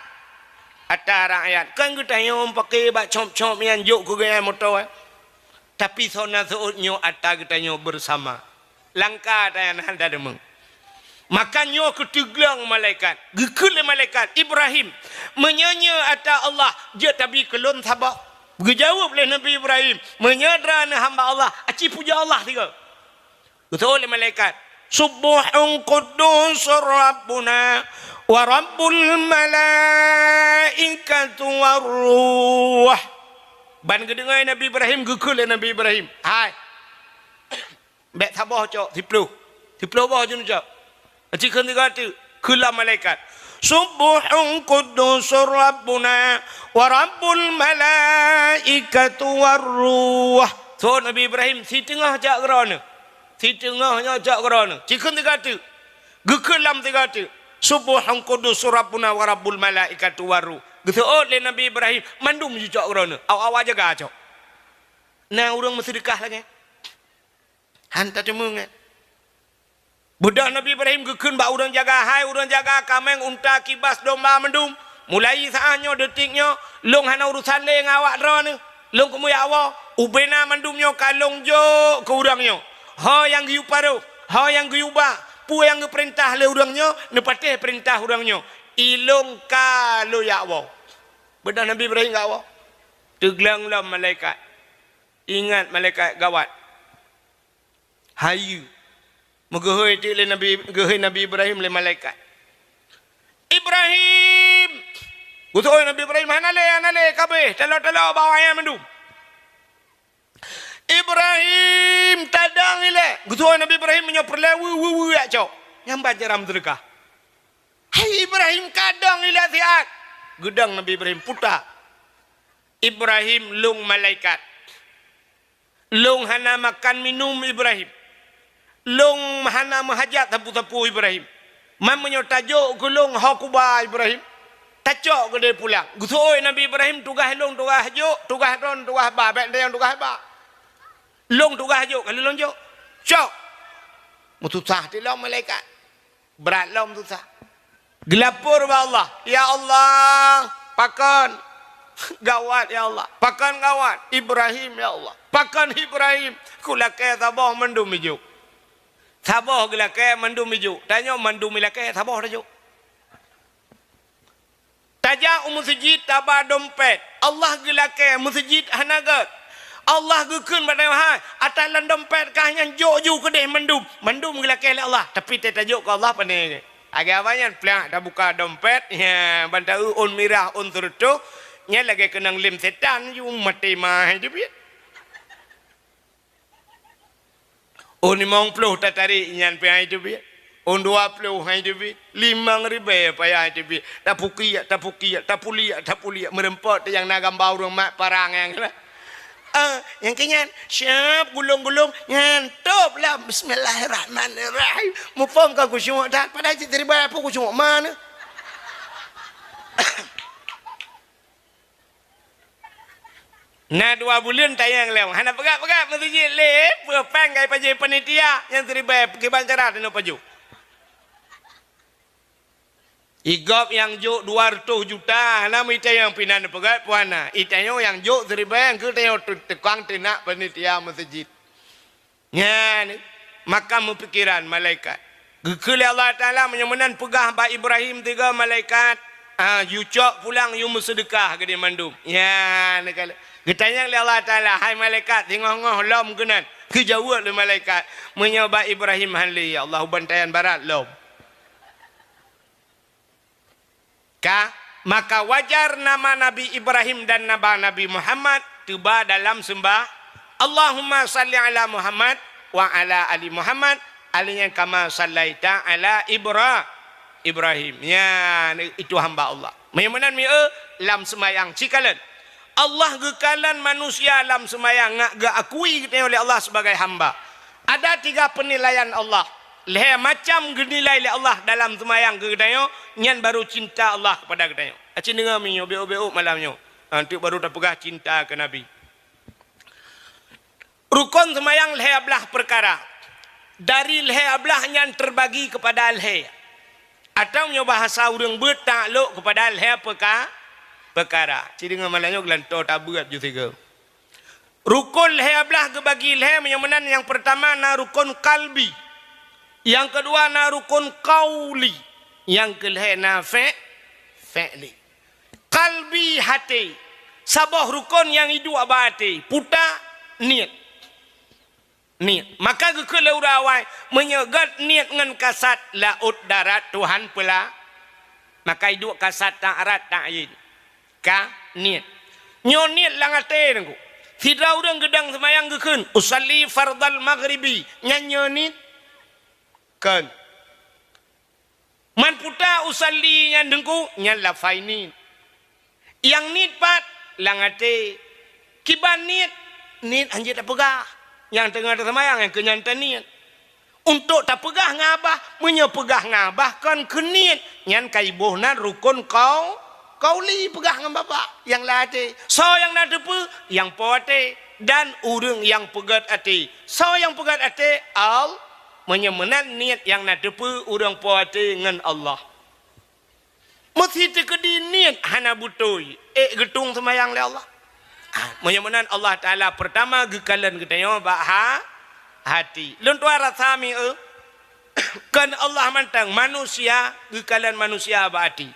ata rakyat. Kon geutanyoe pake bak cop-cop nyan jok keu geuhnyan moto, eh. Tapi soe na seuôt nyoe ata geutanyoe beusama. Langka tanyan hana deungoe. Maka nyoe keuh teugleng malaikat. Geukheun lé malaikat, "Ibrahim, meunyoe nyoe ata Allah, jeuet tabi keu lôn saboh." Geujaweueb lé Nabi Ibrahim, "Meunyoe droeneuh hamba Allah, aci pujoe Allah sigoe." Geuseuôt lé malaikat, "Subbuhun quddus Rabbuna wa Rabbul malaikatu war ruh." Ban geudeungoe Nabi Ibrahim, geukheun lé Nabi Ibrahim, "Hai, bék saboh cok, siploh. Siploh boh jeuet neucok." Cikheun sigoe teuk, kheun lom malaikat, "Subbuhun quddusur Rabbuna wa Rabbul malaikatu war ruh." Seuôt Nabi Ibrahim, "Siteungoh cok keu droeneuh. Siteungoh nyoe cok keu droeneuh." Cikheun sigoe teuk, geukheun lom sigoe teuk, "Subbuhun quddusur Rabbuna wa Rabbul malaikatu war ruh." Geuseuôt lé Nabi Ibrahim, "Mandum jicok keu droeneuh. Awak-awak jaga cok." Na ureuëng meuseudeukah lagée nyan? Han tateumé ngon. Beudôh Nabi Ibrahim geukheun bak ureuëng jaga, "Hai ureuëng jaga kaméng, unta, kibas, domba mandum, mulai saát nyoe, detik nyoe, lôn hana urosan lé ngon awak droeneuh. Lôn keumeung jak woe, ubena mandum nyoe ka lôn jok keu ureuëng nyoe. Ho nyang geuyue paroh, ho nyang geuyue ba, peue nyang geupeurintah lé ureuëng nyoe, neupatéh peurintah ureuëng nyoe. I lôn ka lôn jak woe." Beudôh Nabi Ibrahim jak woe, teugleng lom malaikat. Ingat malaikat gawat. Hayeue. Meugeuhôi teuk lé Nabi, geuhôi Nabi Ibrahim lé malaikat. "Ibrahim!" Geuseuôt Nabi Ibrahim, "Hana lé, hana lé, ka abéh, taloe-taloe bak awaknyan mandum." "Ibrahim, tadong ilée!" Geuseuôt Nabi Ibrahim, "Meunyoe peureulée, weu, weu, weu, jak cok." Nyan ban cara meuseudeukah. "Hai Ibrahim, ka dong ilée siat!" Geudong Nabi Ibrahim, puta. "Ibrahim, lôn malaikat. Lôn hana makan minum, Ibrahim. Lôn hana meuhajat sapeue-sapeue, Ibrahim. Man meunyoe tajok keu lôn ho kuba, Ibrahim, tacok keudeh pulang." Geuseuôt Nabi Ibrahim, "Tugaih lôn tugaih jok, tugaih droeneuh tugaih ba, bék tanyong tugaih ba. Lôn tugaih jok, ka lôn jok." Cok. Meususah teuk lom malaikat. Brat lom susah. Geulapor bak Allah, "Ya Allah, pakon gawat, ya Allah. Pakon gawat Ibrahim, ya Allah. Pakon Ibrahim. Kulakée saboh mandum ijok." Saboh geulakée mandum ijok. Tanyoe mandum ilakée saboh tajok. Tajak u meuseujid taba dompet. Allah geulakée, meuseujid hana gét. Allah geukheun bak tanyoe, "Hai, ata lam dompet kah nyan jok ju keudeh mandum." Mandum geulakée lé Allah, tapi teuh tajok keu Allah pane. Lagée awaknyan plak tabuka dompet, ya, ban taeu ôn mirah, ôn seureutôh, nyan lagée keunong lem setan ju maté ma hai teubiet. Ôn limong ploh tatarék nyan pih han teubiet. Ôn dua ploh han teubiet. Limong ribèe payah han teubiet. Tapukiek, tapukiek, tapuliek, tapuliek. Meureumpok teuh nyang na gamba ureueng mat parang nyan. Ah, nyang keu nyan, siap gulong-gulong, nyan top lah. Bismillahirrahmanirrahim. Muphom ka khusyuk that, padahai cit ribèe pih khusyuk mana. Na dua buleuen tanyong lom, hana peugah-peugah meuseujid lé, peue péng ka ipajoh panitia nyang siribèe kiban cara teunoe pajoh. Igop nyang jok dua reutôh juta, hana meuitanyong pinan peugah puana. Itanyong nyang jok siribèe, nyang keu tanyong tu-, tukang teunak panitia meuseujid. Nyan, maka meupikiran malaikat. Geukheun lé Allah Taala, meunyoe meunan peugah bak Ibrahim tiga malaikat, ah, yue cok pulang, yue meuseudeukah keu di mandum. Nyan, geutanyong lé Allah Taala, "Hai malaikat, singoh-ngoh lom keunan?" Geujaweueb lé malaikat, "Meunyoe bak Ibrahim han lé, ya Allah, u bantayan barat lom." Ka, maka wajar nama Nabi Ibrahim dan nama Nabi Muhammad teuba dalam seumbah, "Allahumma salli ala Muhammad wa ala ali Muhammad, ali nyan kama sallaita ala Ibra-, Ibrahim." Nyan, itu hamba Allah. Meunyoe meunan mieu lam seumayang cikalon. Allah geukalon manusia lam seumayang ngat geuakui geutanyoe lé Allah sebagai hamba. Ada tiga penilaian Allah. Lhèe macam geunilai lé Allah dalam seumayang keu geutanyoe, nyan baru cinta Allah kepada geutanyoe. Aci deungoe meunyoe, beuôk-beuôk malam nyoe. Ha, teuk baru tapeugah cinta keu Nabi. Rukon seumayang lhèe blah peukara. Dari lhèe blah nyan teubagi keupada lhèe. Atawa meunyoe bahasa ureueng beuet taklok keupada lhèe peuka-, peukara. Ci deungoe malam nyoe geulantoe tabeuet ju sigoe. Rukon lhèe blah geubagi lhèe, meunyoe meunan nyang peurtama na rukon kalbi, nyang keudua na rukon kauli, nyang keulhèe na fe-, fe'li. Kalbi, até, saboh rukon nyang iduek bak até, puta niet. Niet. Maka geukheun lé ureueng awai, meunyoe gèt niet ngon kasad laôt darat Tuhan peula, maka iduek kasad taat rot taat jén. Ka niet. Nyoe niet lam até teungku. Sidroe ureueng geudong seumayang geukheun, "Usalli fardal maghribi." Nyan nyoe niet? Kon. Man puta usalli nyan teungku, nyan lafai niet. Nyang niet pat lam até. Kiban niet, niet hanjeuet tapeugah. Nyang teungoh taseumayang nyang keu nyan taniet. Untuk tapeugah ngon babah, meunyoe peugah ngon babah kon keu niet, nyan ka iboh nan rukon kau-, kauli, peugah ngon babah nyang lam até. Soe nyang na teupeue? Nyang po até dan ureueng nyang peugèt até. Soe nyang peugèt até? Al-, meunyoe meunan niet nyang na teupeue ureueng po até ngon Allah. Meusi teukeudi niet hana beutôi, ék geutueng seumayang lé Allah. Ah, meunyoe meunan Allah Taala peurtama geukalon geutanyoe bak ha-, hati. Lôn tuan rasa mieu, kon Allah mantong, manusia geukalon manusia bak hati.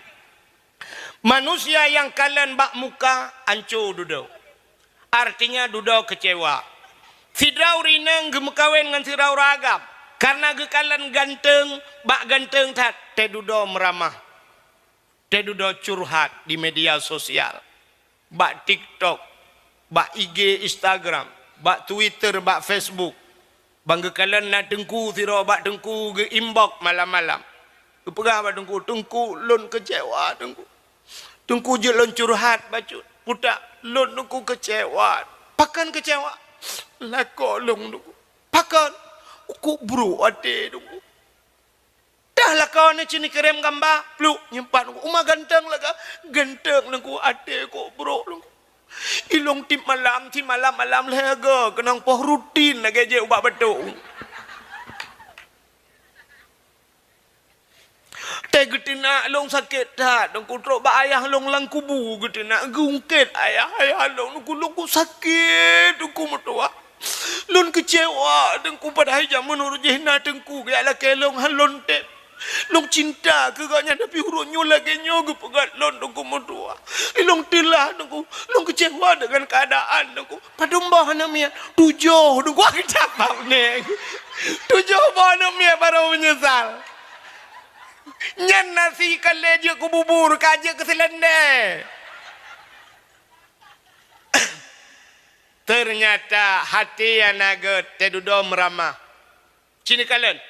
Manusia nyang kalon bak muka anco dudoe. Artinya dudoe keucewa. Sidroe ureueng inong geumeukawen ngon sidroe ureueng agam, kareuna geukalon ganteng, bak ganteng that, teududoe meuramah, teududoe curhat di media sosial, bak TikTok, bak I G, Instagram, bak Twitter, bak Facebook. Ban geukalon na teungku sidroe bak teungku geu-inbox malam-malam. Geupeugah bak teungku, "Teungku, lôn keucewa, teungku." Teungku jeuet lôn curhat bacut. Putak, "Lôn teungku keucewa." "Pakon keucewa?" "Lakoe lôn teungku." "Pakon?" "Kok brok até teungku." "Dah lakoe neuh ci neukirém gamba." "Pluk, nyoe pat teungku." "Uma ganteng lakoe?" "Ganteng teungku, até kok brok teungku. Ilôn tiep malam, tiep malam-malam lhèe go, keunong poh rutin lagèe jép ubak batok." "Teuh geuteunak lôn sakét that, teungku, trok bak ayah lôn lam kubu geuteunak, geuungkét ayah, ayah lôn, teungku, lôn kok sakét, teungku meutuah. Lôn keucewa, teungku, padahai jameun uroe jih na teungku geujak lakèe lôn, han lôn tém. Lôn cinta keu gobnyan, tapi uroe nyoe lagèe nyoe geupeugèt lôn, teungku meutuah. Ilôn teulah, teungku, lôn keucewa deungon keuadaan, teungku." "Padum boh aneuk miet?" "Tujoh, teungku." Wah, geucabab neng. "Tujoh boh aneuk miet baru meunyeusal." Nyan nasi ka lé jeuet keu bubur, ka jeuet keu seulendé. Teunyata hati nyang na gèt teududoe meuramah. Ci neukalon,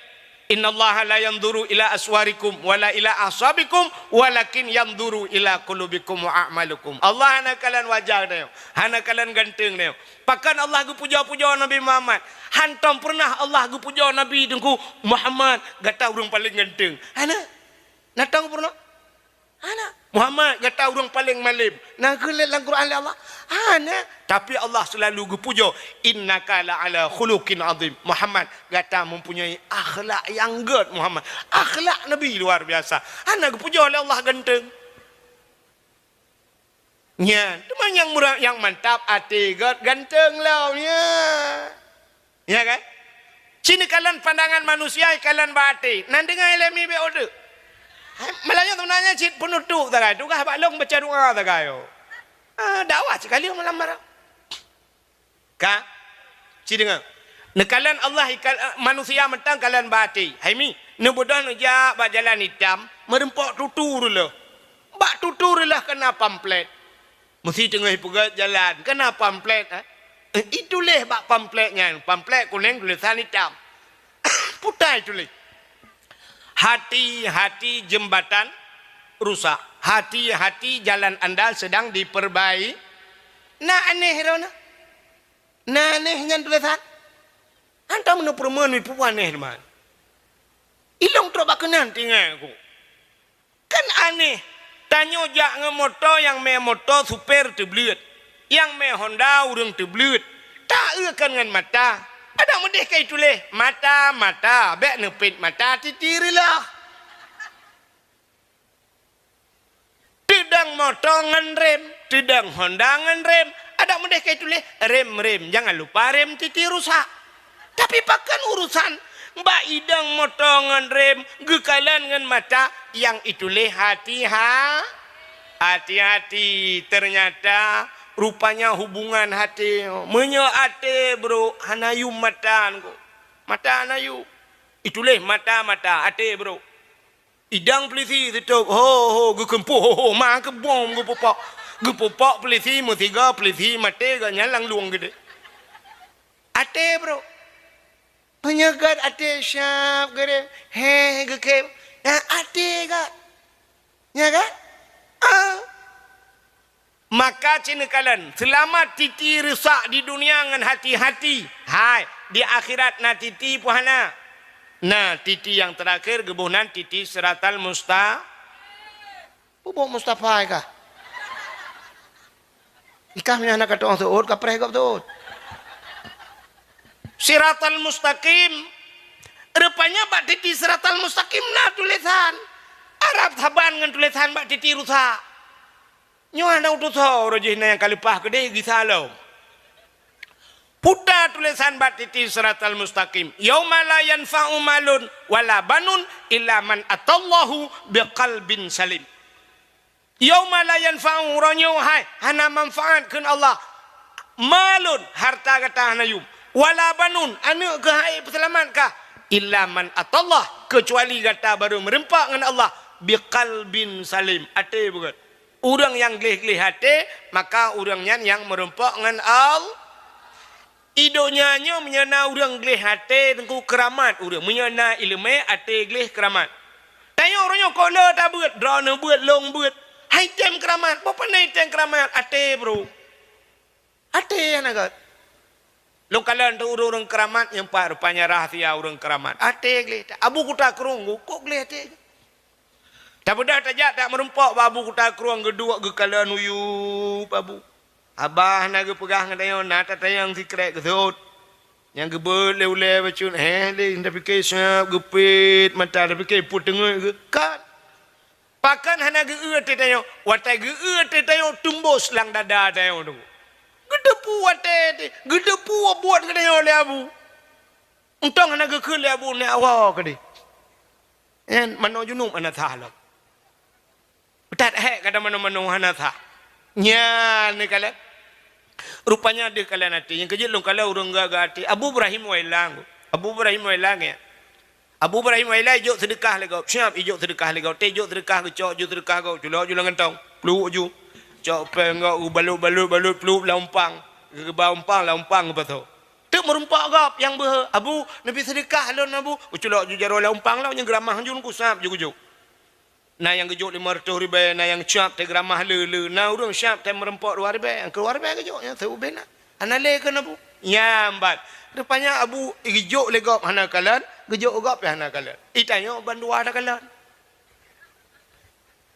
"Innallaha la yanzuru ila aswarikum wala ila ahsabikum, walakin yanzuru ila qulubikum wa a'malikum." Allah hana kalon wajah geutanyoe, hana kalon ganteng geutanyoe. Pakon Allah geupujoe-pujoe Nabi Muhammad? Hantom peureunah Allah geupujoe Nabi Teungku Muhammad, "Gata ureuëng paleng ganteng." Hana. Na tom peureunah? Hana. "Muhammad, gata ureuëng paleng malem." Na geulét lam Quran lé Allah? Hana. Tapi Allah seulalu geupujoe, "Innaka la ala khuluqin azim." "Muhammad, gata mempunyai akhlak nyang gét, Muhammad." Akhlak Nabi luar biasa. Hana geupujoe lé Allah ganteng. Nyan, teuma nyang murah, nyang mantap até gét ganteng lom, ya. Ya kan? Ci neukalon pandangan manusia, ikalon bak até. Nan deungai lé mi bék udeuek. Hai, malah nyoe sebenarnya cit penutup sagai. Tugaih bak lôn baca doa sagai, oh. Ah, dakwah sikali malam barang. Ka? Ci deungoe. Neukalon Allah ikal-, manusia mantong kalon bak até. Hai mi, neubeudôh neujak bak jalan itam, meureumpok tutu reuloh. Bak tutu reuloh keuna pamplet. Meusi teungoh ipeugét jalan, keuna pamplet, eh? Eh, ituléh bak pamplet nyan, pamplet kunéng tulésan itam. Putai tuléh. "Hati-hati jembatan rusak. Hati-hati jalan anda sedang diperbai-." Na aneh droeneuh. Na aneh nyan tulésan. Hantom neupeureumeun ipubuet aneh teuma. Ilôn trok bak keunan tinggai ku. Kan aneh, tanyoe jak ngon moto nyang mé moto supé teubleuet, nyang mé Honda ureuëng teubleuet. Ta-eu kan ngon mata. Adak meudeh ka ituléh, "Mata, mata, bék neupét mata titi reuloh." Teudong moto ngon rem, teudong Honda ngon rem. Adak meudeh ka ituléh, "Rem, rem, jangan lupa rem titi rusak." Tapi pakon urusan bak idong moto ngon rem geukalon ngon mata nyang ituléh hati-ha-, hati-hati. Ternyata rupanya hubungan até. Meunyoe até brok hana yum mata ngon. Mata hana yum. Ituléh mata-mata, até brok. Idong peulisi teutôb, ho, ho, geukeumpôh, ho, ho, ma keubom geupupok. Geupupok peulisi meusigoe, peulisi maté, gobnyan lam lueng geude. Até brok. Meunyoe gét até siab geurem, heh, geukém. Nyan até gét. Nya kan? Ah. Maka ci neukalon, seulamat titi rusak di dunia ngon hati-hati. Hai, di akhirat na titi peue hana? Na titi nyang teurakhir geuboh nan titi siratal musta-, Peubuet Mustafa kah? Ikah meunyoe hana ka tu'oh seuôt, ka preh gob seuôt. Siratal mustaqim. Rupanya bak titi siratal mustaqim na tulésan Arab saban ngon tulésan bak titi rusak. Nyoe hana utus ho, uroe jih na nyang ka leupah keudeh gisa lom. Puta tulésan bak titi siratal mustaqim. "Yauma la yanfa'u malun wala banun illa man atallahu biqalbin salim." "Yauma la yanfa'u", uroe nyoe hai, hana manfaat kheun Allah. "Malun", harta gata hana yum. "Wala banun", aneuk keuh hai peuseulamat kah. "Illa man atallah", keucuali gata barô meureumpok ngon Allah, "biqalbin salim", até beugét. Ureuëng nyang gleh-gleh até, maka ureuëng nyan nyang meureumpok ngon Allah. I donya nyoe meunyoe na ureuëng gleh até, teungku, keuramat ureuëng. Meunyoe na iéleumé, até gleh, keuramat. Tanyoe uroe nyoe kok le tabeuet, droeneuh beuet, lôn beuet. Hai tem keuramat, boh pane tem keuramat, até, bro. Até hana gét. Lôn kalon teuh ureuëng-ureuëng keuramat nyang pat rupanya rahsia ureuëng keuramat. Até gleh that. Abu Kuta Krueng, kok gleh até. Tabeudôh tajak tak meureumpok bak Abu Kuta Krueng, geuduek geukalon uyueb Abu. Haba hana geupeugah ngon tanyoe, na tatanyong sikrek geuseuôt. Nyang geubeuet lé ulée bacut, heh lé, tapike siab geupet mata, tapike peue teungeut geukat. Pakon hana geu-eu até tanyoe? Watée geu-eu até tanyoe, teumbos lam dada tanyoe tu. Geuteupeue até, geuteupeue buet geutanyoe lé Abu. Untông hana geukheun lé Abu nyak woe keudeh. Nyan manoe junub hana sah lom. That hék gata manoe-manoe hana sah. Nyan neukalon. Rupanya deuh kalon até. Nyang keujeuet lôn kalon ureuëng gagah até. Abu Ibrahim Wailang. Abu Ibrahim Wailang nyan. Abu Ibrahim Wailang ijok seudeukah lé gob. Siab ijok seudeukah lé gob. Teuh ijok seudeukah geucok, jok seudeukah gob. Culok ju lam gantong. Pluek ju. Cok péng gob, geubalot-balot-balot, pluek lam umpang. Geuba umpang, lam umpang geupasoe. Teuk Meurumpok gob nyang beuhe, "Abu, neubi seudeukah lôn, Abu." Uculok ju jaroe lam umpang lom, nyang geuramah ju ngon kusab ju geujok. Na nyang geujok limong reutôh ribèe, na nyang cap teugeramah le-le, na ureueng cap teumeureumpok dua ribèe, nyang keudua ribèe geujok, nyang seuubé na. Hana lé keu Abu. Nyan ban. Rupanya Abu geujok lé gob hana kalon, geujok gob pih hana kalon. Itanyok ban dua takalon.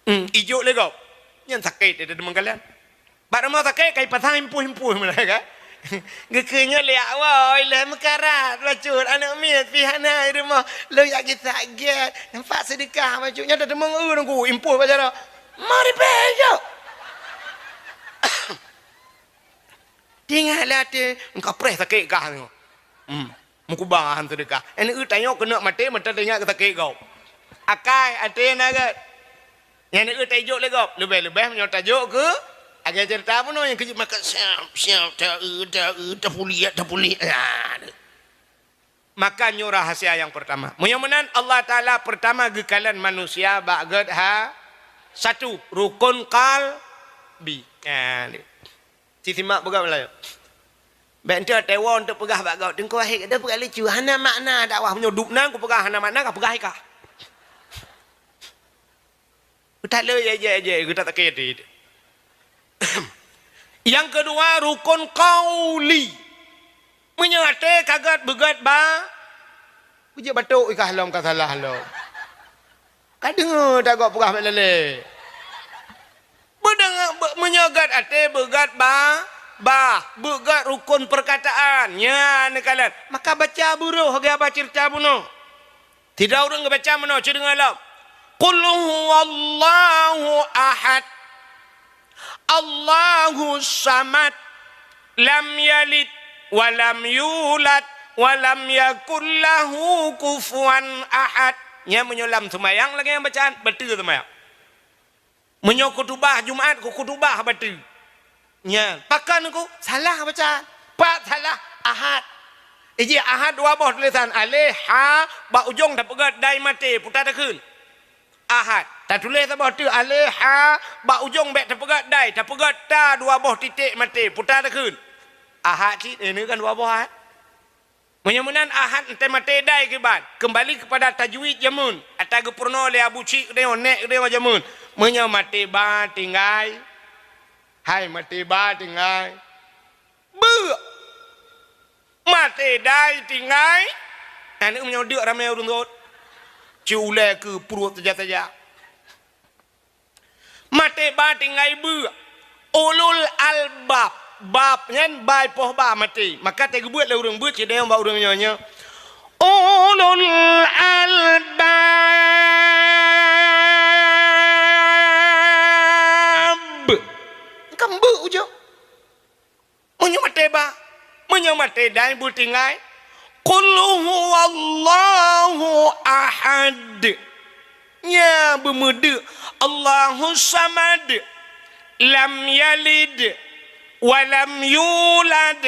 Hmm, ijok lé gob. Nyan sakét, dia deungon kalon. Bak rumoh sakét, kai pasang impôh-impôh mulai kan. Geukheun nyoe lé awai, lé meukarat, bacut, aneuk miet, pih hana di rumoh. Lôn jak gisa gét, nampak seudeukah, bacut. Nyoe dah teumong eu nunggu, impôh bak jaroe. Mari pih jok. Tinggai lé até, engka preh sakét gah nyoe. Hmm. Meukuba han seudeukah. Nyang neueu tanyoe keuneuk maté, meutateuingat keu sakét gob. Akai, até na gét. Nyang neueu taijok lé gob. Leubeh-leubeh meunyoe tajok keu, lagèe ceurita bunoe nyang keujeuet maka siap, siap, ta-eu, ta-eu, tapuliek, tapuliek. Nah, tu. Maka nyoe rahasia nyang peurtama. Meunyoe meunan Allah Taala peurtama geukalon manusia bak gét ha satu, rukun qalbi. Nah, tu. Sisimak peugah Meulayu. Bèk enteuk teuwoe enteuk peugah bak gob, "Teungku Wahid, gata peugah lucu, hana makna dakwah meunyoe dub nan kupeugah hana makna, kapeugah ikah." Geutaleuek jai-jai-jai, geuta sakét até. Nyang keudua, rukun qauli. Meunyoe até ka gét beugét ba, beujeuet batok ikah lom ka salah lom. Ka deungoe tagob peugah bak lalé. Beudeungoe, be-, meunyoe gét até beugét ba, bah, beugét rukun peurkataan, nyan neukalon. Maka baca buroh lagèe haba ceurita bunoe. Sidroe ureueng geubaca meunoe, cit deungoe lom. Qul huwallahu ahad. Allahus samad. Lam yalid wa lam yulad wa lam yakul lahu kufuwan ahad. Nyan meunyoe lam seumayang lagèe nyang bacaan, bateue seumayang. Meunyoe khutubah Jumat, keu khutubah bateue. Nyan, pakon ku salah baca. Pat salah, Ahad. Iji Ahad dua boh tulésan, aleh, ha, bak ujong tapeugét dai maté, puta takheun. Ahad. Tatuléh saboh teuk, aleh, ha, bak ujong bèk tapeugét dai, tapeugét ta dua boh titék maté, puta takheun. Ahad cit, eh, nyoe kan dua boh Ahad. Meunyoe meunan Ahad enteuk maté dai kiban, keumbali keupada tajwid jameun, ata geupeurunoe lé Abu Chik geutanyoe, nèk geutanyoe jameun. Meunyoe maté ba tinggai, hai maté ba tinggai, beuk. Maté dai tinggai, aneuk meunyoe deuk ramé ureueng rhot. Ci ulèe keu pruet saja-saja. Maté ba tinggai beuk. Ulul albab. Bab nyan bai poh ba maté. Maka teugeubeuet lé ureueng beuet cit deungon bak ureueng nyoe nyoe. Ulul albab. Kan beuk ujong. Meunyoe maté ba, meunyoe maté dai beutinggai, "Qul huwallahu ahad." Nya beumeudeuk, "Allahus samad, lam yalid wa lam yulad,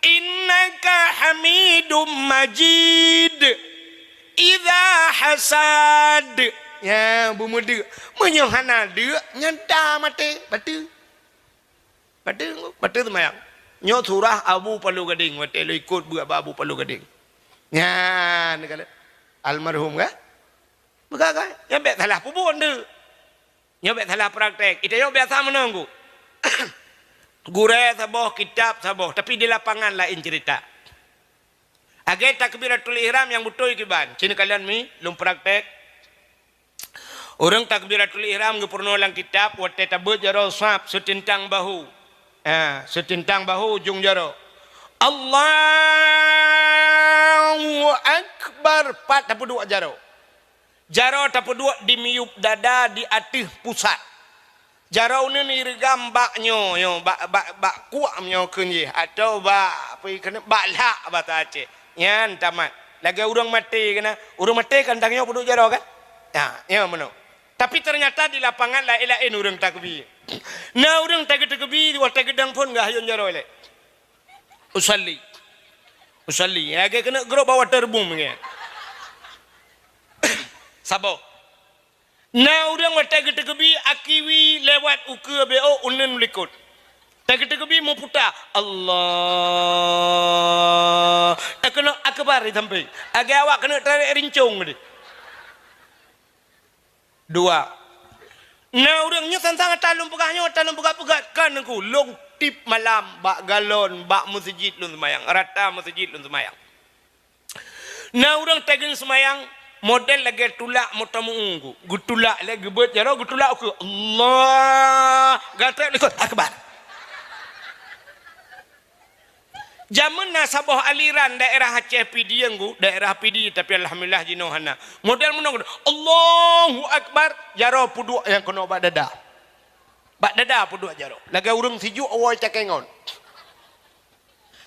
innaka hamidum majid." Idza hasad. Nya beumeudeuk. Meunyoe hana deuk, nyan ta maté, bateue. Bateue, bateue seumayang. Nyoe surah Abu Palu Gadeng, watèe lôn ikot beuet bak Abu Palu Gadeng. Nyan, ka lheueh. Almarhum, kan? Bukan, kan? Nyan bèk salah peubuet tu. Nyoe bèk salah praktek. Ita nyoe biasa meunan, Gu. Gurèe saboh, kitab saboh, tapi di lapangan laén cerita. Lagèe takbiratul ihram nyang beutôi kiban. Sinoe kalon mi, lôn praktek. Ureueng takbiratul ihram geupeurunoe lam kitab, watèe tabeuet jaroe saf, seuteuntang bahu. Ha, seuteuntang bahu ujong jaroe. Allahu Akbar, pat tapeuduek jaroe. Jaroe tapeuduek di miyueb dada di ateueh pusat. Jaroe uneuen ireugam bak nyoe, nyoe, bak, bak, bak kuak nyoe kheun jih, atawa bak, apa kheun, bak lhak basa Aceh. Nyan tamat. Lagèe ureueng maté keunan. Ureueng maté kan tanyoe peuduek jaroe kan? Ha, nyan meunoe. Tapi ternyata di lapangan laén-laén ureueng takbir. Na ureueng tageu-, takbir, watèe geudong phôn geuhayôn jaroe lé. Usalli. Usalli. Lagèe keuneuk grob bak waterboom nyan. Saboh. Na ureueng watèe geutakbir akiwi lewat ukeue B O uneuen likot. Teukeubie meuputa, Allah. Eh, keuneuk akbar di sampéng. Lagèe awak keuneuk tarek rincong tadi. Dua. Na ureueng nyoe sang-sang ata lôn peugah nyoe, ata lôn peugah-peugah, kan Teungku, lôn tiep malam bak galon, bak meuseujid lôn seumayang, rata meuseujid lôn seumayang. Na ureueng teungoh seumayang, model lagèe tulak moto meu-ueng, geutulak lé, geubeuet jaroe, geutulak ukeue. Allah, gatrek likot, akbar. Jameun na saboh aliran daerah Aceh Pidie, Teungku, daerah Pidie, tapi alhamdulillah jinoe hana. Model meunoe, Allahu Akbar, jaroe peuduek nyang keunoe bak dada. Bak dada peuduek jaroe. Lagèe ureueng sijuek woe cakée ngon.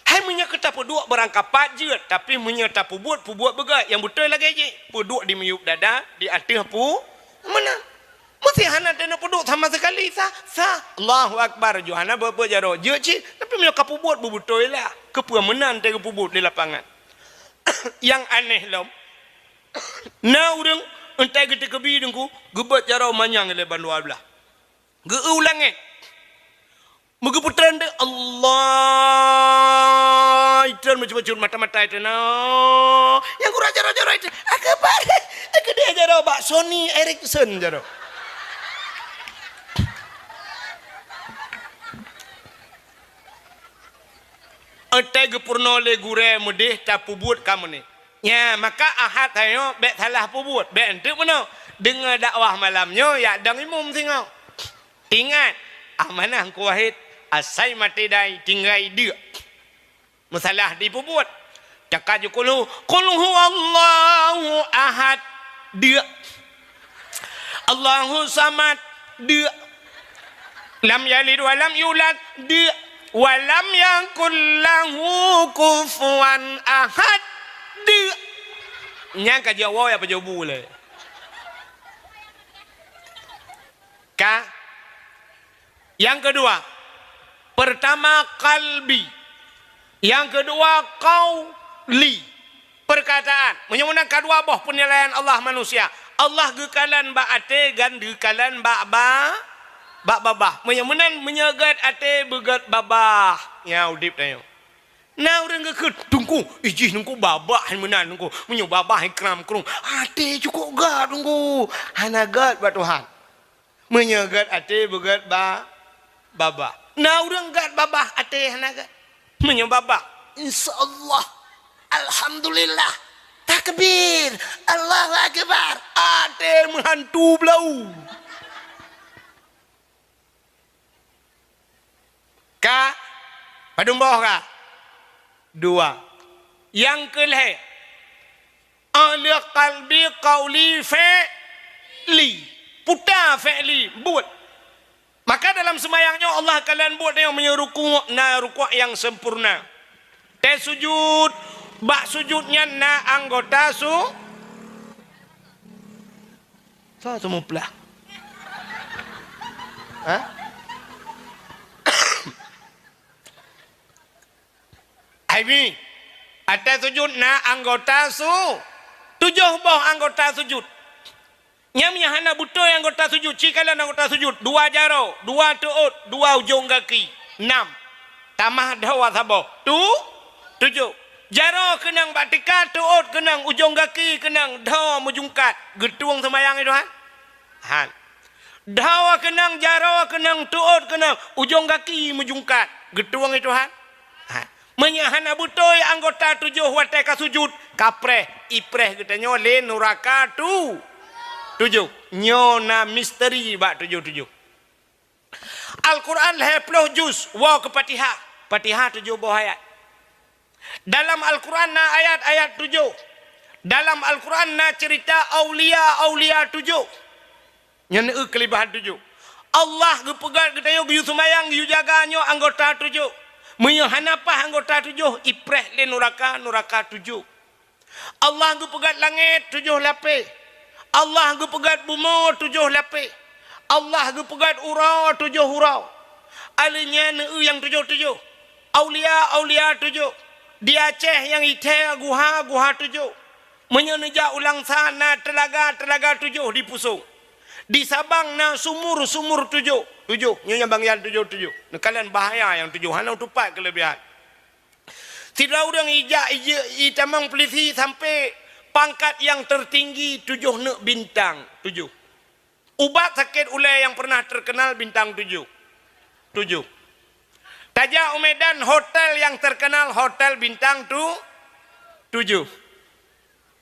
Hai meunyoe ka tapeuduek barangkapat jeuet, tapi meunyoe tapeubuet, peubuet beugèt nyang beutôi lagèe jih. Peuduek di miyueb dada, di ateueh pu-, meunan. Meusti hana teuneuk peuduek sama sekali, sah, sah. Allahu Akbar, ju hana beuet-beuet jaroe. Jeuet cit, tapi meunyoe ka peubuet beubeutôi lah. Keupeue meunan teuh geupeubuet di lapangan. Nyang aneh lom, na ureueng entai geuteukeubie Teungku, geubeuet jaroe manyang lé bandua blah. Geu-eu u langèt. Meugeupeutrön deuh, Allah, itreun meucut-meucut mata-mata itreun. Oh, nyang gura jaroe-jaroe itreun. Akbar, keudeh jaroe bak Sony Ericsson jaroe. Entai geupeurunoe lé gurèe meudeh tapeubuet ka meunan. Nya, maka Ahad tanyoe bèk salah peubuet, bèk eunteuk meunoe. Deungö dakwah malam nyoe, yak dong imum singoh. Ingat, amanah Teungku Wahid, asai maté dai tinggai deuk. Meusalah dipeubuet. Caka ju kulhu, "Qul huwallahu ahad," deuk. "Allahu samad," deuk. "Lam yalid wa lam yulad," deuk. "Wa lam yakul lahu kufuwan ahad," deuk. Nyan ka jeuet woe ya pajoh bu lé. Ka? Nyang keudua, pertama qalbi. Nyang keudua qauli. Perkataan. Meunyoe meunan ka dua boh peunilaian Allah manusia. Allah geukalon bak até, dan geukalon bak ba-, bak babah. Meunyoe meunan, meunyoe gèt até beugèt babah. Nyan udép tanyoe. Na ureueng geukheun, "Teungku, ijih Teungku babah hai meunan Teungku. Meunyoe babah hai kram krueng, até cukôp gèt Teungku. Hana gèt bak Tuhan." Meunyoe gèt até beugèt ba-, babah. Na ureueng gèt babah até hana gèt. Meunyoe babah, insya Allah, alhamdulillah, takbir, Allahu Akbar, até meuhantu blau. Ka? Padum boh ka? Dua. Nyang keu lhèe, ahli qalbi qauli fi'li. Puta fi'li, buet. Maka dalam seumayang nyoe Allah kalon buet nyoe meunyoe rukuk na rukuk nyang sempurna. Teuh sujud, bak sujud nyan na anggota su-, Soe seumeuplah? Ha? Ai mi, ateueh sujud na anggota su-, tujoh boh anggota sujud. Nyan meunyoe hana beutôi anggota sujud, ci kalon anggota sujud, dua jaroe, dua teuôt, dua ujong gaki, nam. Tamah dhoe saboh, tu-, tujoh. Jaroe keunong bak tika, teuôt keunong, ujong gaki keunong, dhoe meujungkat. Geutueng seumayang i Tuhan? Han. Dhoe keunong, jaroe keunong, teuôt keunong, ujong gaki meujungkat. Geutueng i Tuhan? Han. Meunyoe hana beutôi anggota tujoh watèe ka sujud, ka preh, ipreh geutanyoe lé nuraka tu-, tujoh. Nyoe na misteri bak tujoh-tujoh. Al-Quran lhèe ploh juz, woe keu Fatihah. Fatihah tujoh boh ayat. Dalam Al-Quran na ayat-ayat tujoh. Dalam Al-Quran na ceurita aulia-aulia tujoh. Nyan eu keuleubèhan tujoh. Allah geupeugah geutanyoe geuyue seumayang, geuyue jaga nyoe anggota tujoh. Meunyoe hana paih anggota tujoh, ipreh lé nuraka, nuraka tujoh. Allah geupeugah langèt tujoh lapéh. Allah geupeugah bumoe tujoh lapéh. Allah geupeugah uroe tujoh uroe. Alèh nyan eu nyang tujoh-tujoh. Aulia-aulia tujoh. Di Aceh nyang ithèe guha-guha tujoh. Meunyoe neujak u Langsa na teulaga-teulaga tujoh di Pusong. Di Sabang na sumur-sumur tujoh. Tujoh. Nyoe nyang bangian tujoh-tujoh. Neukalon bahaya nyang tujoh. Hana tupat keulebihan. Sidroe ureuëng ijak ije-, itamong polisi sampai pangkat nyang tertinggi tujoh neuk bintang tujoh. Ubat sakét ulée nyang pernah terkenal bintang tujoh. Tujoh. Tajak u Medan, hotel nyang terkenal hotel bintang tu-, tujoh.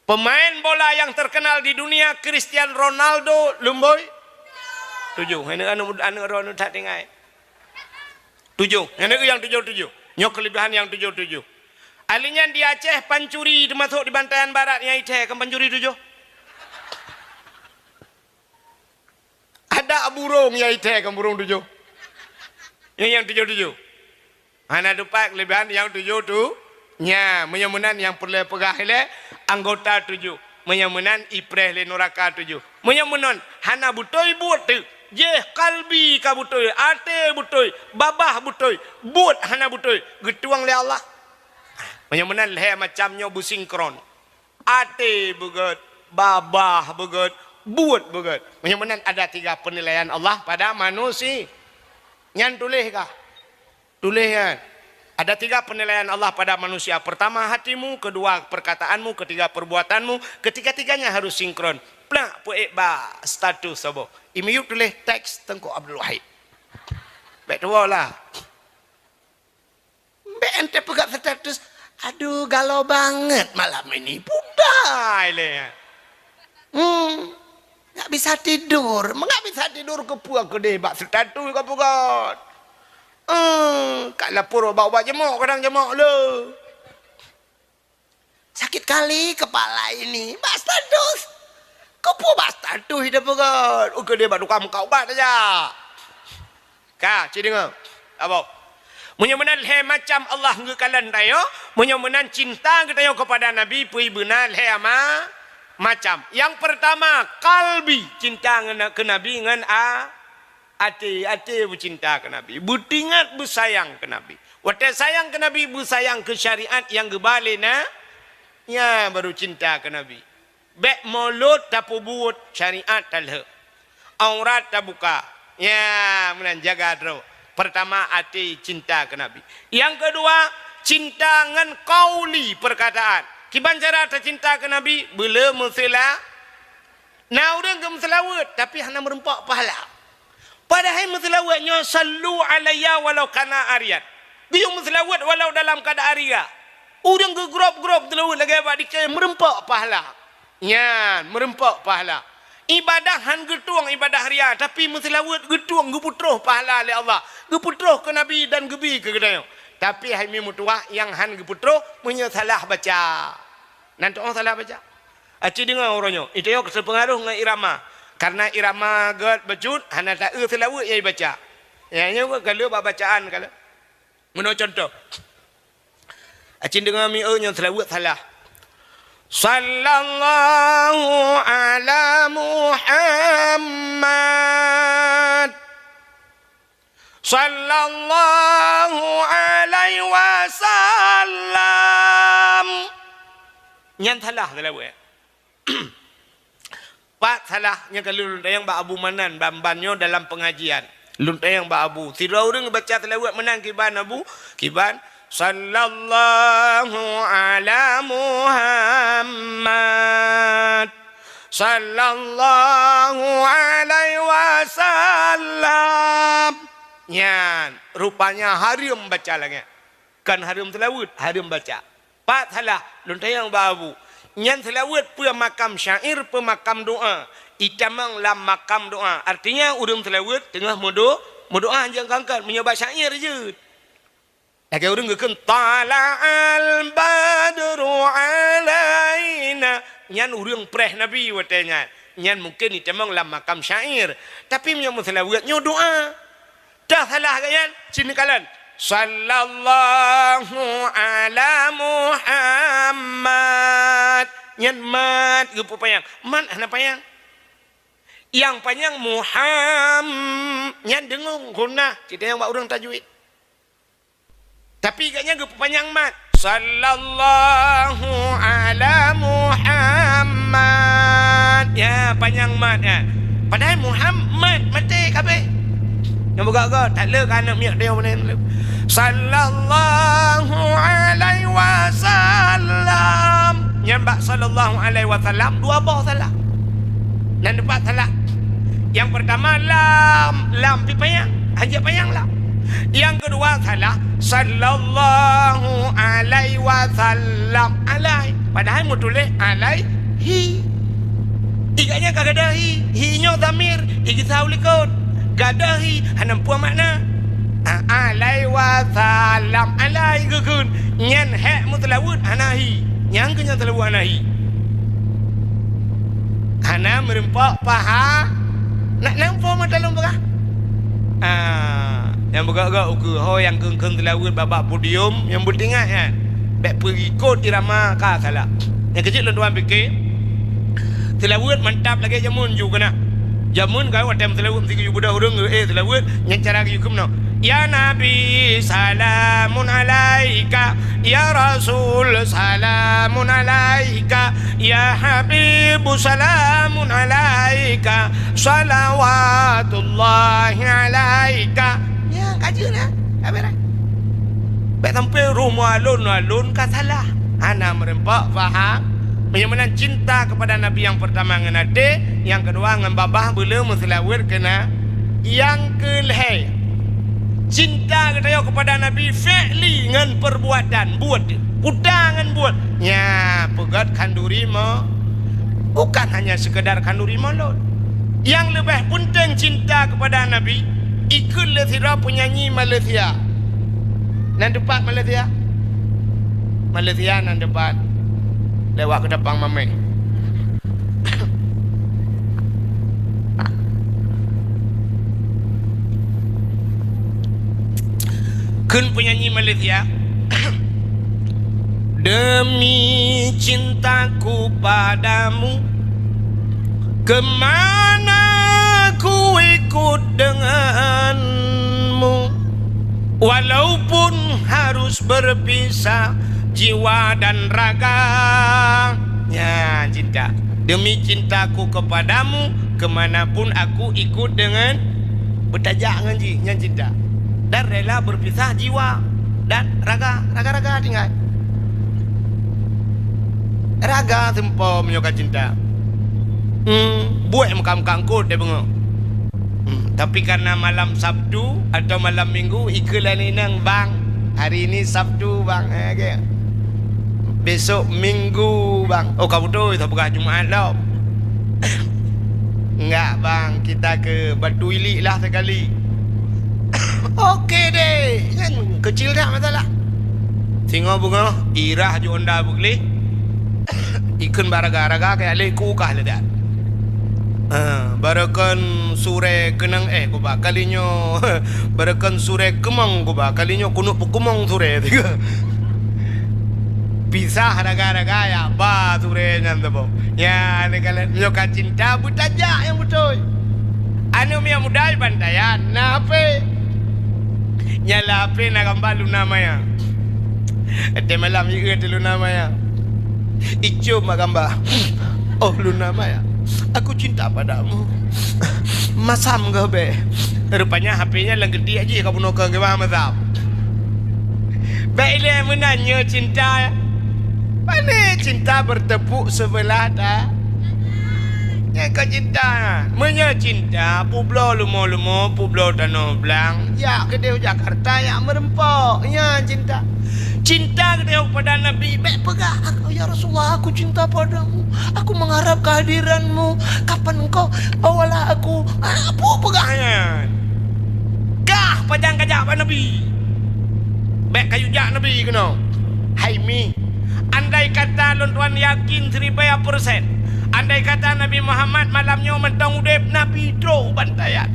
Pemain bola nyang terkenal di dunia, Cristiano Ronaldo, lumboi? Tujoh. Aneuk, aneuk, aneuk droeneuh that tinggai. Tujoh. Aneuk nyang tujoh-tujoh. Nyoe keulebihan nyang tujoh-tujoh. Ahli nyan di Aceh, pancuri teumasok di Bantayan Barat nyang ithée kan pancuri tujoh. Ada burung nyang ithée kan burung tujoh. Nyang, nyang tujoh-tujoh. Hana tupat keulebihan nyang tujoh tu. Nya, meunyoe meunan nyang peureulée peugah ilée anggota tujoh. Meunyoe meunan ipreh lé nuraka tujoh. Meunyoe meunan hana beutôi buet teuk. Jih kalbi ka beutôi, até beutôi, babah beutôi, buet hana beutôi, geutueng lé Allah. Meunyoe meunan lhée macam nyoe beusinkron. Até beugét, babah beugét, buet beugét. Meunyoe meunan ada tiga penilaian Allah pada manusia. Nyan tuléh kah? Tuléh nyan. Ada tiga penilaian Allah pada manusia. Pertama hatimu, kedua perkataanmu, ketiga perbuatanmu. Ketiga-tiganya harus sinkron. Plak peuék bak status saboh. I miyueb tuléh teks Teungku Abdul Wahid. Bék tuwoe lah. Bék ente peugah status, "Aduh, galau banget malam ini." Pudai lé. Hmm. Nggak bisa tidur. Nggak bisa tidur keupeue keudeh bak status ka peugah. Hmm. Ka lapor bak ubat jemok, kadang jemok le. Sakit kali kepala ini. Bak status. Keupeue bak status ida peugah? Ukeue dia bak tukang muka ubat saja. Ka, ci deungoe. Apa? Meunyoe meunan lhée macam Allah geukalon tanyoe, meunyoe meunan cinta geutanyoe kepada Nabi peue beuna lhée ama-, macam. Yang pertama, kalbi, cinta ngon, keu Nabi ngon a-, Até, até beucinta keu Nabi, beutingat beusayang keu Nabi. Watée sayang keu Nabi, beusayang keu syariat nyang geuba lé na, nyan baru cinta keu Nabi. Bék mulôt tapeubuet, syariat talheuek, aurat tabuka. Nyan meunan jaga droe. Pertama, até cinta keu Nabi. Nyang keudua, cinta ngon qauli, perkataan. Kiban cara tacinta keu Nabi, beuleu meuseula-, Na ureuëng geumeuseulaweuet, tapi hana meureumpok pahala. Padahai meuseulaweuet nyoe, "Sallu alayya walau kana aryan." Geuyue meuseulaweuet walau dalam keuadaan ria. Ureuëng geugrop-grop seulaweuet lagée bak dikée meureumpok pahala. Nyan, meureumpok pahala. Ibadah han geutueng ibadah ria, tapi meuseulaweuet geutueng, geupeutroh pahala lé Allah. Geupeutroh keu Nabi dan geubi keu geutanyoe. Tapi hai mi meutuwah nyang han geupeutroh meunyoe salah baca. Nan tuoh salah baca. Aci deungoe uroe nyoe, itayok teupeungaruh ngon irama. Karena irama gét bacut, hana taeu seulaweuet nyang ibaca. Nyang nyoe ka lheueh bak bacaan ka lheueh. Meunoe contoh. Aci deungoe mieu nyoe seulaweuet salah. Sallallahu ala Muhammad. Sallallahu alaihi wasallam. Nyan salah seulaweuet. Pat salah nyang ka lôn tanyong bak Abu Manan ban-ban nyoe dalam pengajian. Lôn tanyong bak Abu, sidroe ureuëng baca seulaweuet meunan kiban Abu, kiban, "Sallallahu ala Muhammad." Sallallahu alaihi wasallam. Nyan, rupanya hareuem baca lagée. Kon hareuem seulaweuet, hareuem baca. Pat salah, lôn tanyong bak Abu. Nyan seulaweuet peue makam syair, peue makam doá. Itamong lam makam doá. Artinya, ureuëng seulaweuet teungoh meudo-, meudoá nyang kangkat. Meunyoe bak syair jeuet. Lagée ureuëng geukheun, "Tala'al badru alaina." Nyan ureuëng preh Nabi watée nyan. Nyan mungken itamong lam makam syair. Tapi meunyoe meuseulaweuet nyoe doá. Dah salah geuh nyan, sinoe kalon. "Sallallahu ala Muhammad." Nyan mat geupeupanyang. Mat hana panyang. Nyang panyang Muham-, nyan deungon ghunah. Cit nyang bak ureuëng tajwid. Tapi gobnyan geupeupanyang mat. Sallallahu ala Muhammad. Ya, panyang mat, ya. Padahai Muhammad maté ka abéh. Nyang beugöt-göt, that le ka aneuk miet dia meunan. Sallallahu alaihi wasallam. Nyan bak sallallahu alaihi wasallam dua boh salah. Nan teumpat salah. Nyang peurtama lam, lam pih panyang, hanjeuet panyang lam. Nyang keudua salah, sallallahu alaihi wasallam alai. Padahai meutuléh alaihi. Iga nyan ka gadôh hi, hi nyoe dhamir, igisa u likot. Gadôh hi, hana muphom makna. A-, alaihi wasallam alai geukheun. Nyan hék meuseulaweuet hana hi. Nyang keu nyan seulaweuet hana hi. Hana meurumpok paha. Nak nampo mata lôn peugah. Ah, nyang beugöt-göt ukeue ho nyang kheun-kheun seulaweuet bak-bak podium nyang beutingat nyan. Bèk peuikot irama ka salah. Nyang keuh jeuet lôn tuan pike, seulaweuet mantap lagèe jameun ju keunan. Jameun ka watèe meuseulaweuet meusigeue ju beudôh ureueng, eh, seulaweuet nyan cara geuyue keunoe. Ya Nabi, salamun alaika. Ya Rasul, salamun alaika. Ya Habib, salamun alaika. Salawatullahi alaika. Nyan ka jeuet na. Ka beureh. Bèk sampoe rumoh alon-alon ka salah. Hana meurumpok paham. Meunyoe meunan cinta keupada Nabi nyang peurtama ngon até, nyang keudua ngon babah beuleu meuseulaweuet keu na-, nyang keu lhèe. Cinta geutanyoe keupada Nabi fi'li ngon peurbuatan, buet, peue ngon buet. Nya, peugöt khanduri mo-, bukan hanya sekedar khanduri mulod. Nyang leubeh peunteng cinta keupada Nabi, ikheun lé sidroe peunyanyi Malaysia. Nan teupat Malaysia? Malaysia nan teupat. Lewat Ketapang Mameh. Kheun peunyanyi Malaysia, "Demi cintaku padamu, kemana ku ikut denganmu, walaupun harus berpisah jiwa dan raga." Nyan cinta. "Demi cintaku kepadamu, kemanapun aku ikut dengan," beutajak ngon jih, nyan cinta. "Dan rela berpisah jiwa dan raga." Raga-raga tinggai. Raga seumpom nyoe ka cinta. Hmm, buet meuka-meuka eungkôt deh beungoh. Hmm, tapi karena malam Sabtu atau malam Minggu, ikheun lé inong, "Bang, hari ini Sabtu, Bang." Eh, oke. "Besok Minggu, Bang." Oh, ka beutôi, tapeugah Jumat lom. "Enggak, Bang, kita ke Batu Ilik lah sekali." Oke deh, nyan keucil that masalah. Singoh beungoh, irah ju honda beugleh. Ikheun bak raga-raga kajak lé ku kah lé that. Ah, barokon surée keunong éh kuba kali nyoe. Barokon surée keumong kuba kali nyoe, keuneuk peukeumong surée. Pisah raga-raga jak ba surée nyan saboh. Nyan, nyoe ka cinta beutajak nyang beutôi. Aneuk miet muda di Bantayan na H P. Nyang lam H P na gambar Luna Maya. Watèe malam jieu teuh Luna Maya. Icom bak gambar. "Oh Luna Maya, aku cinta padamu. Masam keuh bèk." Rupanya H P nyan lam keudiek jih ka bunoe keu geuba masam. Bèk ilèe meunan nyoe cinta. Pane cinta bertepuk sebelah ta-, Nyan ka cinta. Meunyoe cinta, peubloe leumo-leumo, peubloe tanoh blang, jak keudeh u Jakarta, jak meurumpok. Nyan cinta. Cinta keudeh kepada Nabi, bèk peugah, "Aku, ya Rasulullah, aku cinta padamu. Aku mengharap kehadiranmu. Kapan engkau bawalah aku?" Ah, peue peugah nyan? Kah pajan kajak bak Nabi? Bèk kayue jak Nabi keunoe. Hai mi, andai kata lôn tuan yakin siribèe persen, andai kata Nabi Muhammad malam nyoe mantong udép, Nabi trok u Bantayan.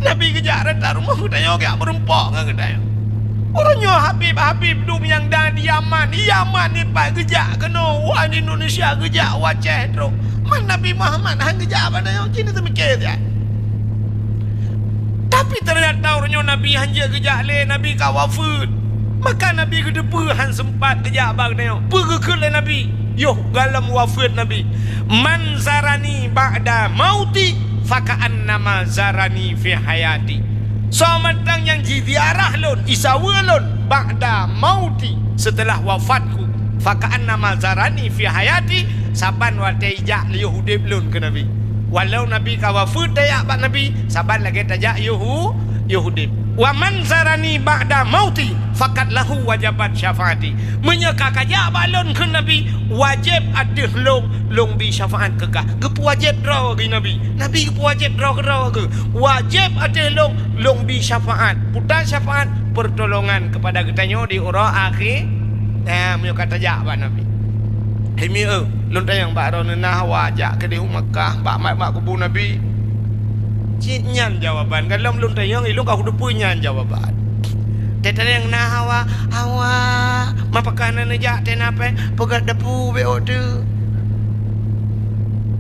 Nabi geujak rata rumoh geutanyoe geujak meurumpok ngon geutanyoe. Uroe nyoe Habib-habib dum nyang na di Yaman, Yaman nyoe pat geujak keunoe, wan Indonesia geujak, u Aceh trok. Man Nabi Muhammad han geujak bak tanyoe, ci neuteumiké siat. Tapi teunyata uroe nyoe Nabi hanjeuet geujak lé, Nabi ka wafeuet. Maka Nabi geuteupeue han seumpat geujak bak geutanyoe. Peue geukheun lé Nabi? Yoh goh lom wafeuet Nabi, "Man zarani ba'da mauti Faka'annama zarani fi hayati. Soe mantong nyang jiziarah lôn, isaweue lôn, ba'da mauti, seuteulah wafatku. Faka'annama zarani fi hayati, saban watée ijak yoh udeb lôn keu Nabi. Walau Nabi ka wafeuet tajak bak Nabi, saban lagée tajak yoh u-, yoh udeb. Wa man zarani ba'da mauti, faqad lahu wajabat syafaati. Meunyoe ka kajak bak lôn kheun Nabi, wajéb ateueh lôn, lôn bi syafaat keu kah. Geupeuwajéb droe geuh Nabi. Nabi geupeuwajéb droe keudroe geuh. Wajéb ateueh lôn, lôn bi syafaat. Peue syafaat? Pertolongan keupada geutanyoe di uroe akhé. Nah, meunyoe ka tajak bak Nabi. Hai mieu, lôn tanyong bak droeneuh na hawa jak keudeh u Makkah, bak mat bak kubu Nabi. Cit nyan jawaban. Galom lôn tanyong, ilôn ka kuteupeue nyan jawaban. Teuh tanyong na hawa, hawa. Man pakon hana neujak teuh na pih, peugét depu bék ôk teuk.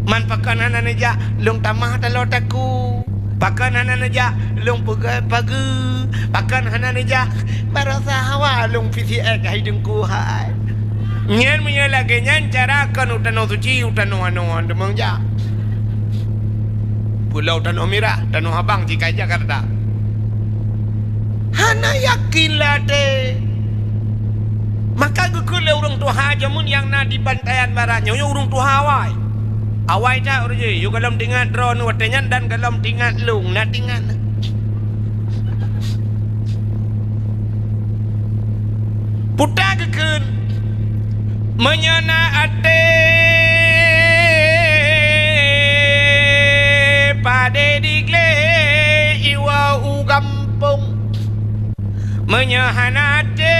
Man pakon hana neujak, lôn tamah taloe takue. Pakon hana neujak, lôn peugét pageue. Pakon hana neujak, barosa hawa lôn pih siék hai teungku hai. Nyan meunyoe lagée nyan cara kon u tanoh suci, u tanoh anoe teumeung jak. Pulo Tanoh Mirah, Tanoh Abang, jih ka i Jakarta. Hana yakin lé até. Maka geukheun lé ureuëng tuha jameun nyang na di Bantayan Barat nyoe, nyoe ureuëng tuha awai. Awai that ureuëng jih, yôh galom teuingat droeneuh watée nyan dan galom teuingat lôn, na teuingat. Peue geukheun, meunyoe na até padé di glé iwoe u gampông. Meunyoe hana até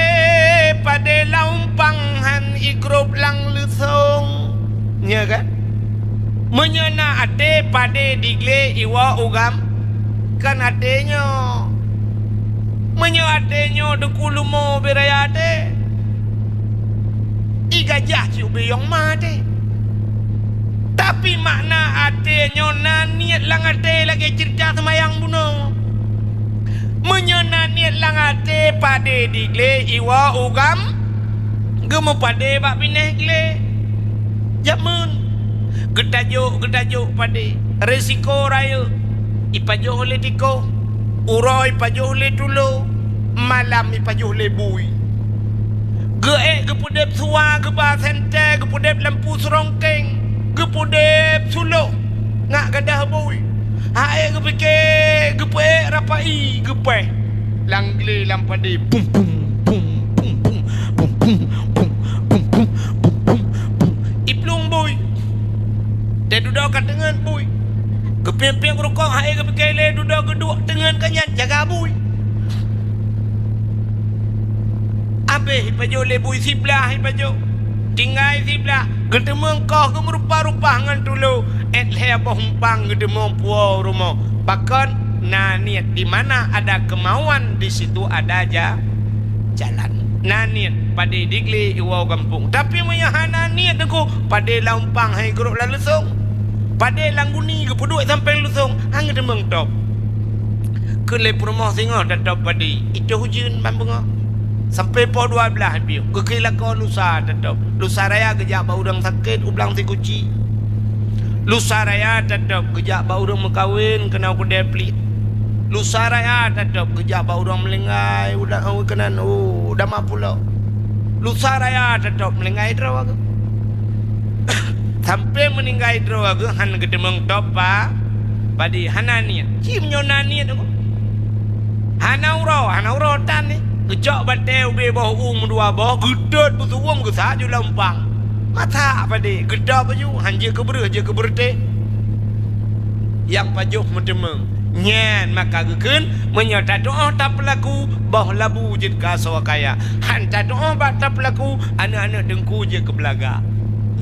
padé lam umpang hán igrôp lam leusông. Nyo kan? Meunyoe na até padé di glé iwoe u gam-, kan até nyoe. Meunyoe até nyoe Teungku Lumo beu raya até, i gajah cit ubé yong ma até. Tapi makna até nyoe na niet lam até lagée ceurita seumayang bunoe. Meunyoe na niet lam até padé di glé iwoe u gam-, geumeupadé bak binéh glé. Jameun geutajok, geutajok padé, risiko rayeuk, ipajoh lé tikoh, uroe ipajoh lé tulo, malam ipajoh lé bui. Geuék geupeudeb suwa geuba sentée, geupeudeb lampu seurongkeng, geupeudeb suloh ngat gadah bui. Hai geupike geupeuék rapai geupéh lam glé lam padé. Bum, bum, bum. Iplueng bui. Teududoe ka teungeut bui. Geupiep-piep rukok hai geupike lé dudoe geuduek teungeut ka nyan jaga bui. Abéh ipajoh lé bui siblah ipajoh. Tinggai siblah, geuteumeung koh geumeurupa-rupa ngon tulo, ék lhée boh umpang geuteumeung puwoe rumoh. Pakon? Na niet, di mana ada kemauan, di situ ada ja-, jalan. Na niet, padé di glé iwoe gampông. Tapi meunyoe hana niet Teungku, padé lam umpang hai geurok lam leusông. Padé lam guni geupeuduek sampéng leusông, han geuteumeung top. Keu lé peurumoh singoh tatop padé, itôh ujeuen ban beungoh. Sampoe poh dua blaih piôh, geukheun lakoe lusa tatop. Lusa raya geujak bak ureuëng sakét u blang sikuci. Lusa raya tatop geujak bak ureuëng meukawen keunoe keudée pliek. Lusa raya tatop geujak bak ureuëng meulinggai, u da-, u keunan, u dama pulo. Lusa raya tatop meulinggai droe geuh. Sampoe meuninggai droe geuh han geuteumeung top pa-, padé, hana niet. Ci meunyoe na niet, hana uroe, hana uroe tan ni. Geucok batée ubé boh u meudua boh, geutot beusuwöm geusa ju lam umpang. Masak padé, geutop aju, han jeuet keu breueh, jeuet keu beureuté. Nyang pajoh meuteumeung. Nyan maka geukheun, meunyoe tatu'oh tapeulaku, boh labu jeuet keu asoe kaya. Han tatu'oh bak tapeulaku, aneuëk-aneuëk teungku jeuet keu beulaga.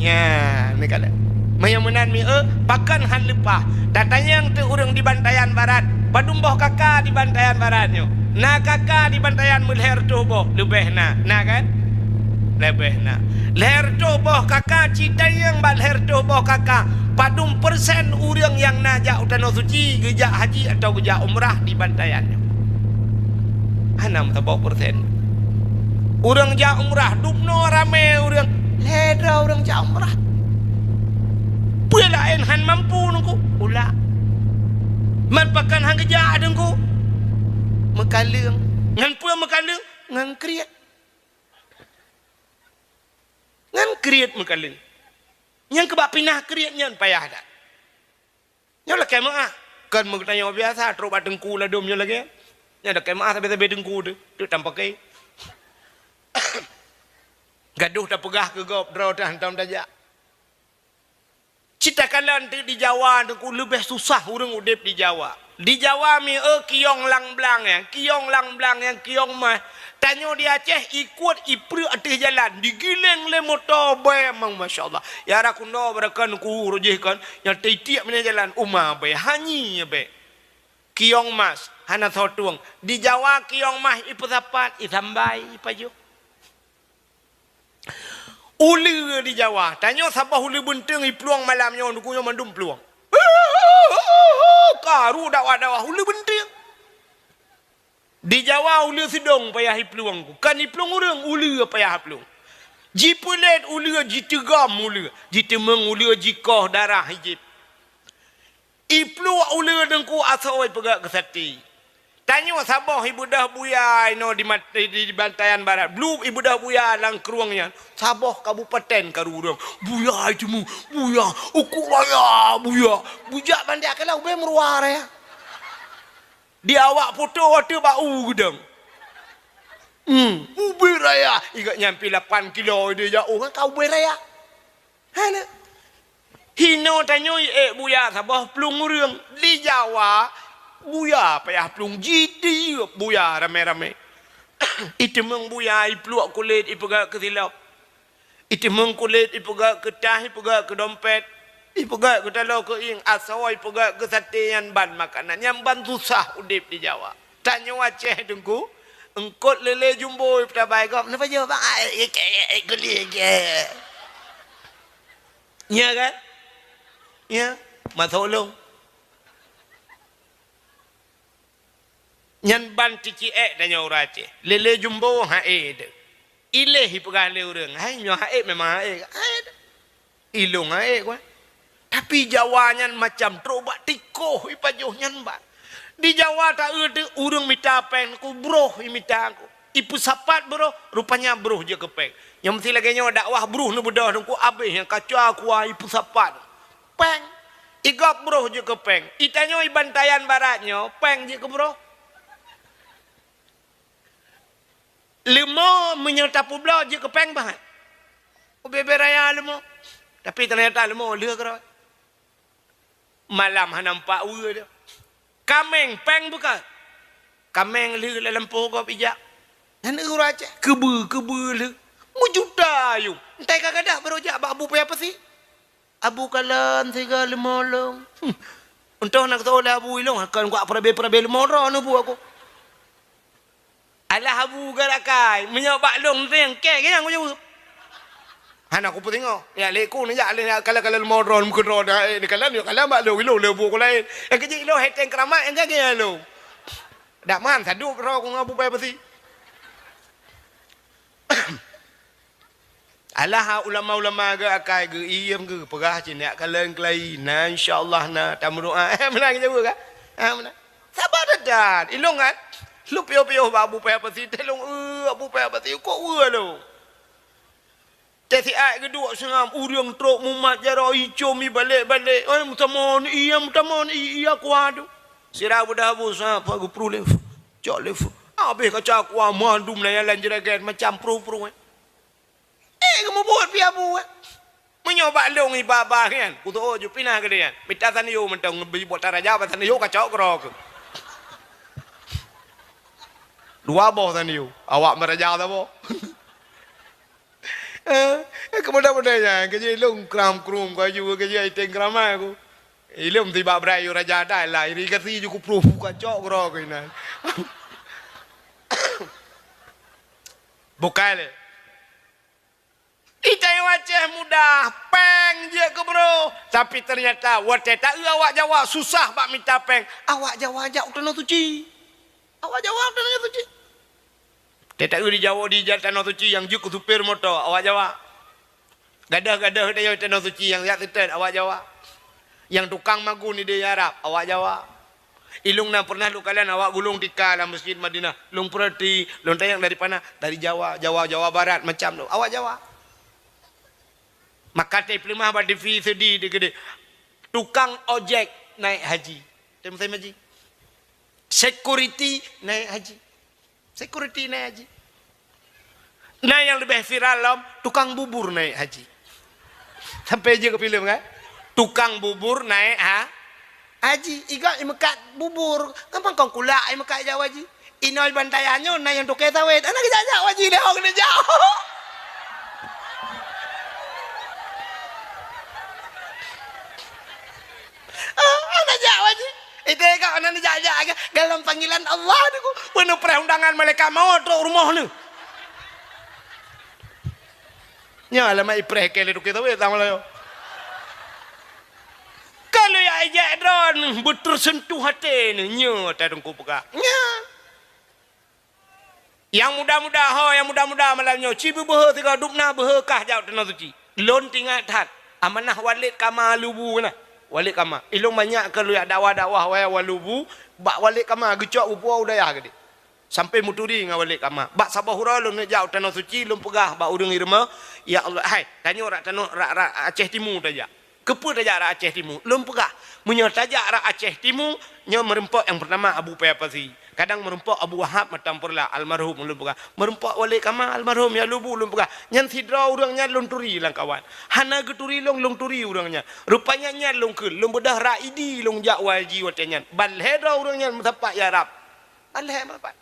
Nyan, meukalon. Meunyoe meunan mieu, pakon han leupah. Tatanyong teuk ureuëng di Bantayan Barat, padum boh kaka di Bantayan Barat nyoe? Na kaka di Bantayan meulhée reutôh boh, leubeh na. Na kan? Leubeh na. Lhée reutôh boh kaka, ci tanyong bak lhée reutôh boh kaka, padum persen ureuëng nyang na jak u Tanoh Suci geujak haji atawa geujak umrah di Bantayan nyoe? Hana meusaboh persen. Ureuëng jak umrah, dubnoe ramé ureuëng, lhée droe ureuëng jak umrah. Peue laén han mampu nungku? Ulak. Man pakon han geujak Teungku? Meukaleueng. Ngon peue meukaleueng? Ngon kriet. Ngon kriet meukaleueng. Nyang keubah pinah kriet nyan payah that. Nyoe lakée meuáh. Kon meugeutanyoe biasa, trok bak teungku ladôm nyoe lagée. Nyoe lakée meuáh sabe-sabe teungku teuh, teuk tampakée. Gadoh tapeugah keu gob, droe teuh hantom tajak. Cit takalon teuk di Jawa teungku leubeh susah ureuëng udeb di Jawa. Di Jawa mi e kiyong lang blang nyang, kiyong lang blang nyang kiyong mah. Tanyoe di Aceh ikot ipreuk ateueh jalan, digiléng lé moto bée mang masyaallah. Ya rakundo barakan ku rojih kan, nyang titiek mina jalan uma bée, hanyi bée. Kiyong mas, hana soe tueng. Di Jawa kiyong mas ipeusapat, isambai, ipajoh. Uleue di Jawa, tanyoe saboh uleue beunteueng iplueng malam nyoe, nuku nyoe mandum plueng. Karu dakwah-dakwah uleue beunteueng. Di Jawa uleue seudong payah iplueng ku. Kan iplueng ureuëng, uleue payah plueng. Jipeulét uleue, jiteugom uleue, jiteumeung uleue, jikoh darah ijép. Ipluek uleue teungku asoe ipeugét keu saté. Tanyoe saboh ibeudôh buya inoe di mat-, di, di Bantayan Barat. Blueb ibeudôh buya lam krueng nyan. Saboh kabupaten karu ureuëng. Buya iteumu, buya, uku raya, buya. Bujak bandia keulah ubé meuruwa raya. Di awak poto watée bak u geudong. Hmm, ubé raya. Ingat nyang pi lapan kilo ideh jak u kan ka ubé raya. Hana. Hinoe tanyoe ék buya saboh plueng ureuëng. Di Jawa, buya payah plueng jitieup buya ramé-ramé. Iteumeung buya ipluek kulét ipeugét keu silop. Iteumeung kulét ipeugét keu tah, ipeugét keu dompet, ipeugét keu taloe keu ieng, asoe ipeugét keu saté nyan ban makanan. Nyan ban susah udeb di Jawa. Tanyoe Aceh teungku, eungkot lélé jumbo ipeusabai gob, neupajoh bang ai, ai, ai, ai, guli, ai. Nya kan? Ya, masa ulung. Nyan ban ticiek tanyoe ureuëng Aceh. Lélé jumbo haé deuh. Iléh ipeugah lé ureuëng, hai nyoe haé memang haé. Haé deuh. Ilong haé kuah. Tapi Jawa nyan macam trok bak tikoh ipajoh nyan ban. Di Jawa taeu teuh ureuëng mita péng ku broh imita ku. Ipeusapat broh, rupanya broh jeuet keu péng. Nyang meusi lagée nyoe dakwah broh neubeudôh teungku abéh nyang kaca kuah ipeusapat. Péng. Igop broh jeuet keu péng. Itanyoe i Bantayan Barat nyoe péng jeuet keu broh. Leumo meunyoe tapeubloe jeuet keu péng bahat. Ubé-bé raya leumo. Tapi teunyata leumo lheueh keudroe. Malam hana nampak weue dia. Kaméng péng beuka. Kaméng lheueh lam lampôh gob ijak. Nyan ureuëng Aceh keubeue-keubeue lheueh. Meujuta ayong. Entai ka gadôh barô jak bak Abu Paya Pasi. Abu kalon sigoe leumo lôn. Hmm. Untông na geutôh lé Abu ilông, kon kuak peurabé-peurabé leumo droe neubuet ku. Alah Abu geurakai, meunyoe bak lôn teueng kée, kée nyang kujaweueb. Hana kupeusingoh. Ya lé ku neujak lé kalon-kalon leumo droe meukeudroe dah, eh, neukalon, neukalon bak lôn ilông lé buet ku laén. Nyang keujeuet ilông heteng keuramat nyang gagée lôn. Dak man sadup droe ku ngon Abu Paya Pasi. Alah ulama-ulama geurakai geuiem geupeugah cit neujak kalon keulayi na, insya Allah na tameudoa. Eh, meunan geujaweueb kan? Ha, meunan. Saba that-that. Ilông kan? Lôn piôh-piôh bak Abu Paya Pasi, teuh lôn, eh, Abu Paya Pasi, kok weue lôn. Teuh siat geuduek seungab ureuëng trok mumat jaroe icôm ibalek-balek. Eh, meutamong iya, meutamong iya kuah tu. Sira beudôh Abu sa apa geupruh lé. Cok lé. Habéh kaca kuah mandum na jalan juragan macam pruh-pruh, eh. Eh, geumubuet pih Abu, eh. Meunyoe bak lôn iba-ba nyan, kuteuôt ju pinah keudeh nyan. Mita tanyoe mantong ngeubri buet taraja bak tanyoe kacok keudroe keuh. Dua boh tanyoe, awak meuraja saboh. Eh, eh, keumudah-mudah nyan, keujeuet lôn kram-krum, kaju keujeuet iteng keuramat ku. Ilông tibak brat yue raja dai lah, irigasi ju kupruh kacok keudroe keuh inan. Bukai lé. Di tanyoe Aceh mudah, péng jeuet keu broh. Tapi teunyata watée taeu awak Jawa susah bak mita péng, awak Jawa jak u Tanoh Suci. Awak Jawa u Tanoh Suci. Watée taeu di Jawa di jak Tanoh Suci nyang jeuet keu supir moto, awak Jawa. Gadôh-gadôh di Tanoh Suci nyang jak seutôt, awak Jawa. Nyang tukang magun di Arab, awak Jawa. Ilong na pernah lôn kalon awak gulong tika lam Masjid Madinah. Lôn peurati, lôn tanyong dari pana, dari Jawa, Jawa, Jawa Barat, macam tu. Awak Jawa. Maka teupeuleumah bak T V seudi di keudeh. Tukang ojek naik haji. Tem-tem haji. Security naik haji. Security naik haji. Nah, nyang leubeh viral lom, tukang bubur naik haji. Sampai jeuet keu filem kan? Tukang bubur naik ha-, haji. Igob imeukat bubur. Gampang kon kulak imeukat jak haji. Inoe bantayan nyoe na nyang toke sawét. Hana geujak-jak haji lé hong neujak. Ah, hana jak haji. Itu ka hana neujak-jak lagi. Dalam panggilan Allah tu, penuh perundangan malaikat maut trok rumoh ni. Nyoe alamat ipreh ke lé toke sawét sama layo. Kalau ya ijak droe beuteusentuh até ni, nyoe ta Teungku peugah. Nyoe. Nyang muda-muda ho, nyang muda-muda malam nyoe, ci beubeuhe sigoe dubna beuhe kah jak u Tanoh Suci. Lôn tingat that, amanah Walid Kama Lubu na. Walid Kama. Ilong banyak keu lôn jak dakwah-dakwah waya Walubu, bak Walid Kama geucok geupuwoe u dayah geude. Sampai meuturi ngon Walid Kama. Bak saboh uroe lôn jak u Tanoh Suci, lôn peugah bak ureuëng i rumoh, "Ya Allah, hai, tanyoe rak tanoh rak, rak Aceh Timu tajak." Keupeue tajak rak Aceh Timu? Lôn peugah, meunyoe tajak rak Aceh Timu, nyoe meurumpok nyang peurtama Abu Paya Pasi. Kadang meurumpok Abu Wahab Matang Peureulak, almarhum, lôn peugah. Meurumpok Walid Kama, almarhum, ya Lubu, lôn peugah. Nyan sidroe ureuëng nyan lôn turi lam kawan. Hana geuturi lôn, lôn turi ureuëng nyan. Rupanya nyan lôn kheun, lôn beudôh rak Idi lôn jak haji watée nyan. Ban lhée droe ureuëng nyan meusapat ya Rab. Ban lhée meusapat.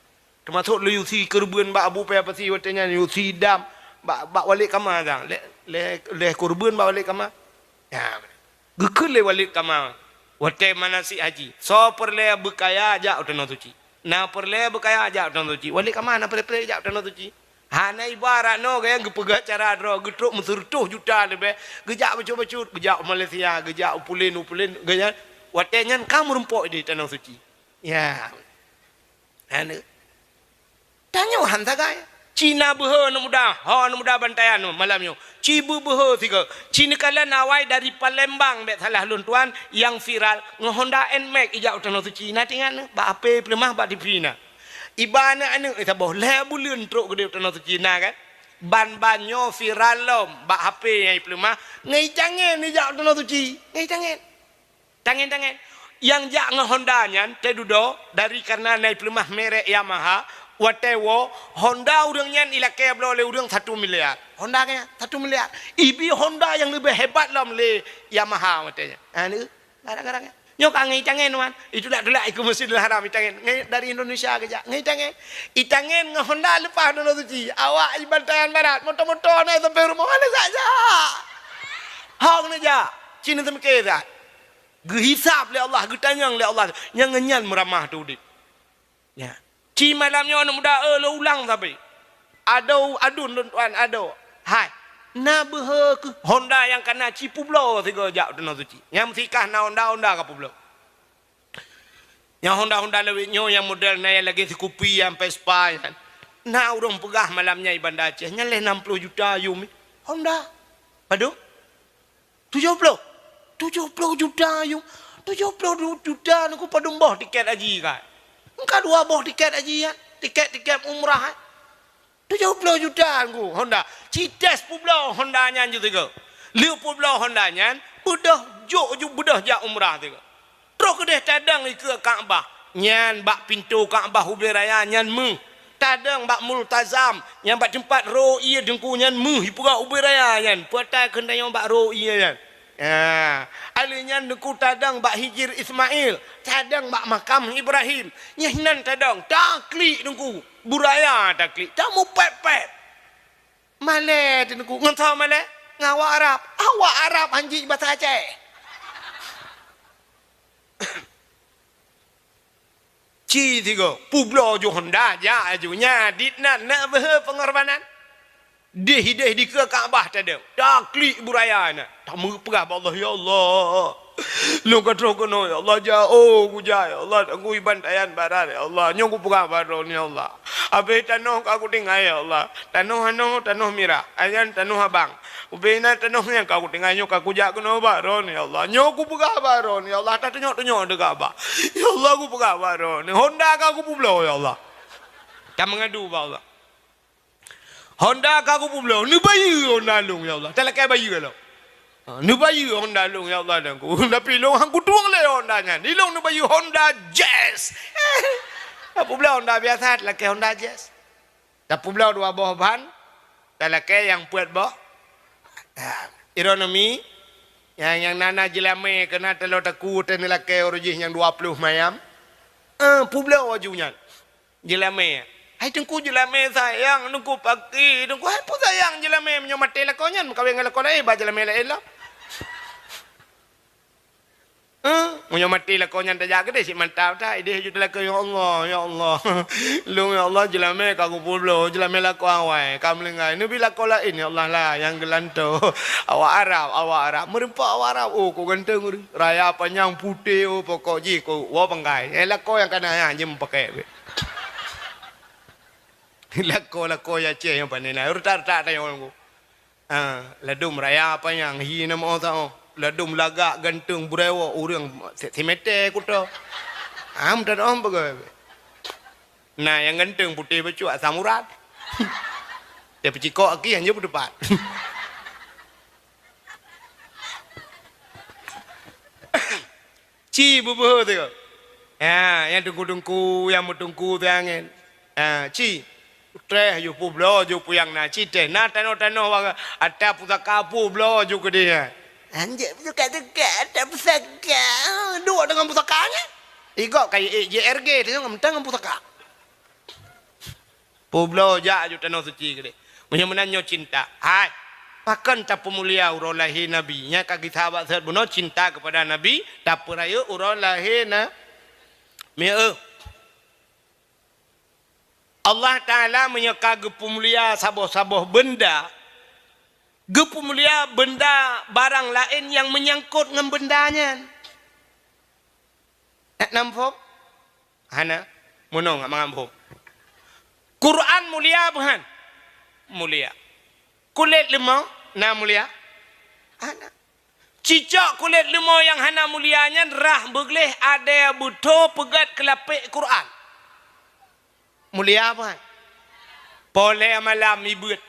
Teumasok lôn yue sie keureubeuen bak Abu Paya Pasi watée nyan, yue sie dam bak, bak Walid Kama dang. Lhée, lhée, lhée keureubeuen bak Walid Kama. Ya. Geukheun lé Walid Kama watée manasik haji, soe peureulée beukaya jak u Tanoh Suci. Na peureulée beukaya jak u Tanoh Suci. Walid Kama na peureulée jak u Tanoh Suci. Hana ibarat nyoe gaya geupeugah cara droe, geutrok meuseureutoh juta leubeh, geujak bacut-bacut, geujak u Malaysia, geujak u pulen, u pulen, gaya watée nyan ka meurumpok di Tanoh Suci. Ya. Hana. Tanyoe han sagai. Ci na beuhe aneuk muda, ho aneuk muda bantayan nyoe malam nyoe. Ci beubeuhe sigoe. Ci neukalon awai dari Palembang, bék salah lôn tuan, nyang viral ngon Honda Nmax ijak u Tanoh Suci. Na tingat nyoe, bak H P peuleumah bak T V na. Iba aneuk-aneuk saboh lhée buleuen trok keudeh u Tanoh Suci na kan. Ban-ban nyoe viral lom bak H P nyang ipeuleumah, ngon itangen ijak u Tanoh Suci. Ngon itangen. Tangen-tangen. Nyang jak ngon Honda nyan teududoe dari kareuna na ipeuleumah merek Yamaha, watée woe Honda ureuëng nyan ilakée bloe lé ureuëng satu miliar. Honda nyan satu miliar. Ibi Honda nyang leubeh hebat lom lé Yamaha watée nyan. Ha, ni, garang-garang nyan. Nyoe ka ngon itangen, wan. Itulak-tulak ikeu Masjidil Haram itangen. Ngon dari Indonesia geujak. Ngon itangen. Itangen ngon Honda leupah Tanoh Suci. Awak i bantayan barat. Moto-moto na sampai rumoh. Hana jak-jak. Hong neujak. Ci neuseumiké that. Geuhisab lé Allah, geutanyong lé Allah, nyang ngon nyan meuramah teu udeb. Ya. Ci malam nyoe aneuk muda, eh, lôn ulang sabe. Adoe, aduen lôn tuan, adoe. Hai, na beuhe keuh Honda nyang kana ci peubloe sigoe jak u Tanoh Suci. Nyang meusikah na Honda, Honda ka peubloe. Nyang Honda-Honda lawét nyoe nyang model na nyang lagée sikupi nyang Vespa nyan. Na ureuëng peugah malam nyan i Banda Aceh, nyan lhée nam ploh juta yum. Honda. Padum? Tujoh ploh. Tujoh ploh juta yum. Tujoh ploh juta nyoe padum boh tiket haji kan? Engka dua boh tiket haji kan? Tiket-tiket umrah kan? Tujoh ploh juta nyoe Honda. Ci tes peubloe Honda nyan ju sigoe. Lheueh peubloe Honda nyan, beudôh jok ju beudôh jak umrah sigoe. Troh keudeh tadong dikeue Ka'bah. Nyan bak pintoe Ka'bah ubé raya nyan méuh. Tadong bak Multazam, nyang bak teumpat rô ié Teungku nyan méuh ipeugah ubé raya nyan. Peue ata keuneuk tanyong bak rô ié nyan? Ha, alheuh nyan Teungku tadong bak Hijir Ismail, tadong bak makam Ibrahim. Nyan hinan tadong, taklik Teungku. Buraya taklik, tamupet-pet. Malée Teungku, ngon soe malée? Ngon awak Arab. Awak Arab hanjeuet basa Aceh. Ci sigoe, peubloe ju Honda, jak laju. Nyan, dit nan, na beuhe peungorbanan. Deh-deh dikeue Ka'bah tadong. Taklik buraya na. Tameupeugah bak Allah, "Ya Allah." Lôn ka troh keunoe, ya Allah, jak, oh, kujak, ya Allah, Teungku, iban tayan barat, ya Allah. Nyoe kupeugah bak droeneuh, ya Allah. Abéh tanoh ka kutinggai, ya Allah. Tanoh anoe, tanoh mirah. Nyan tanoh abang. Ubé na tanoh nyang ka kutinggai nyoe ka kujak keunoe bak droeneuh, ya Allah. Nyoe kupeugah bak droeneuh, ya Allah. Tatunyok-tunyok teuka bak. Ya Allah, kupeugah bak droeneuh. Honda ka kupeubloe, ya Allah. Ka meungadu bak Allah. Honda ka kupeubloe, neubayeue Honda lôn, ya Allah. Talakée bayeue lom. Ha, neubayeue Honda lôn, ya Allah, Teungku. Tapi lôn han kutueng lé Honda nyan. Ilôn neubayeue Honda Jazz. Tapeubloe Honda biasa, talakée Honda Jazz. Tapeubloe dua boh ban, talakée nyang peuet boh. Ha, ironomi, nyang, nyang na-na jeulamé keunan taloe takue teuh neulakée uroe jih nyang dua ploh mayam. Eh, peubloe laju nyan. Jeulamé. Hai Teungku, jeulamé sayang, Teungku, paki, Teungku, hai peue sayang jeulamé, meunyoe maté lakoe nyan meukawen ngon lakoe laén, ba jeulamé laén lom. Eh, meunyoe maté lakoe nyan tajak keudeh cit mantap that, ideh ju teulakée, "Ya Allah, ya Allah. Lôn, ya Allah, jeulamé ka kupeubloe, jeulamé lakoe awai, ka meulinggai. Neubi lakoe laén, ya Allah lah, nyang geulantoe." Awak Arab, awak Arab. Meureumpok awak Arab, oh, kok ganteng ureueng. Raya panyang putéh, oh, pokok jih, kok woe panggai. Eh, lakoe nyang ka na nyan, jeuem pakai. Lakoe-lakoe Aceh nyang pane na, retak-retak tanyoe nyoe. Ah, ladôm raya panyang, hi na meu saboh. Ladôm lagak ganteng, beureuwoe ureueng si-, simeté kuto. Ah, meutanöh beugöt. Na nyang ganteng putéh bacut asam urat. Dia peucikok aki hanya beuteupat. Ci beubeuhe teuh. Ya, nyang teungku-teungku, nyang meuteungku teuh angén. Ya, ci. Treh ju peubloe ju peue nyang na, ci treh. Na tanoh-tanoh ata pusaka peubloe ju keudeh nyan. Anjek pusaka-pusaka ata pusaka. Duek deungon pusaka nyan. Igob ka ék J R G teuh ngon mantong ngon pusaka. Peubloe jak aju tanoh suci keudeh. Meunyoe meunan nyoe cinta. Hai, pakon tapeumulia uroe lahé Nabi? Nyan ka geusabat seuhat bunoe cinta keupada Nabi, tapeurayeuk uroe lahé na-, mieu-, Allah Taala meunyoe ka geupeumulia saboh-saboh beunda, geupeumulia beunda barang laén nyang meunyangkot ngon beunda nyan. Nak na muphom? Hana. Meunoe ngat mangat muphom. Quran mulia beuhan? Mulia. Kulét leumô na mulia? Hana. Cicok kulét leumô nyang hana mulia nyan rhah beugleh adèe beutho peugét keulapék Quran. Mulia beuhan? Poh lhèe malam ibeuet.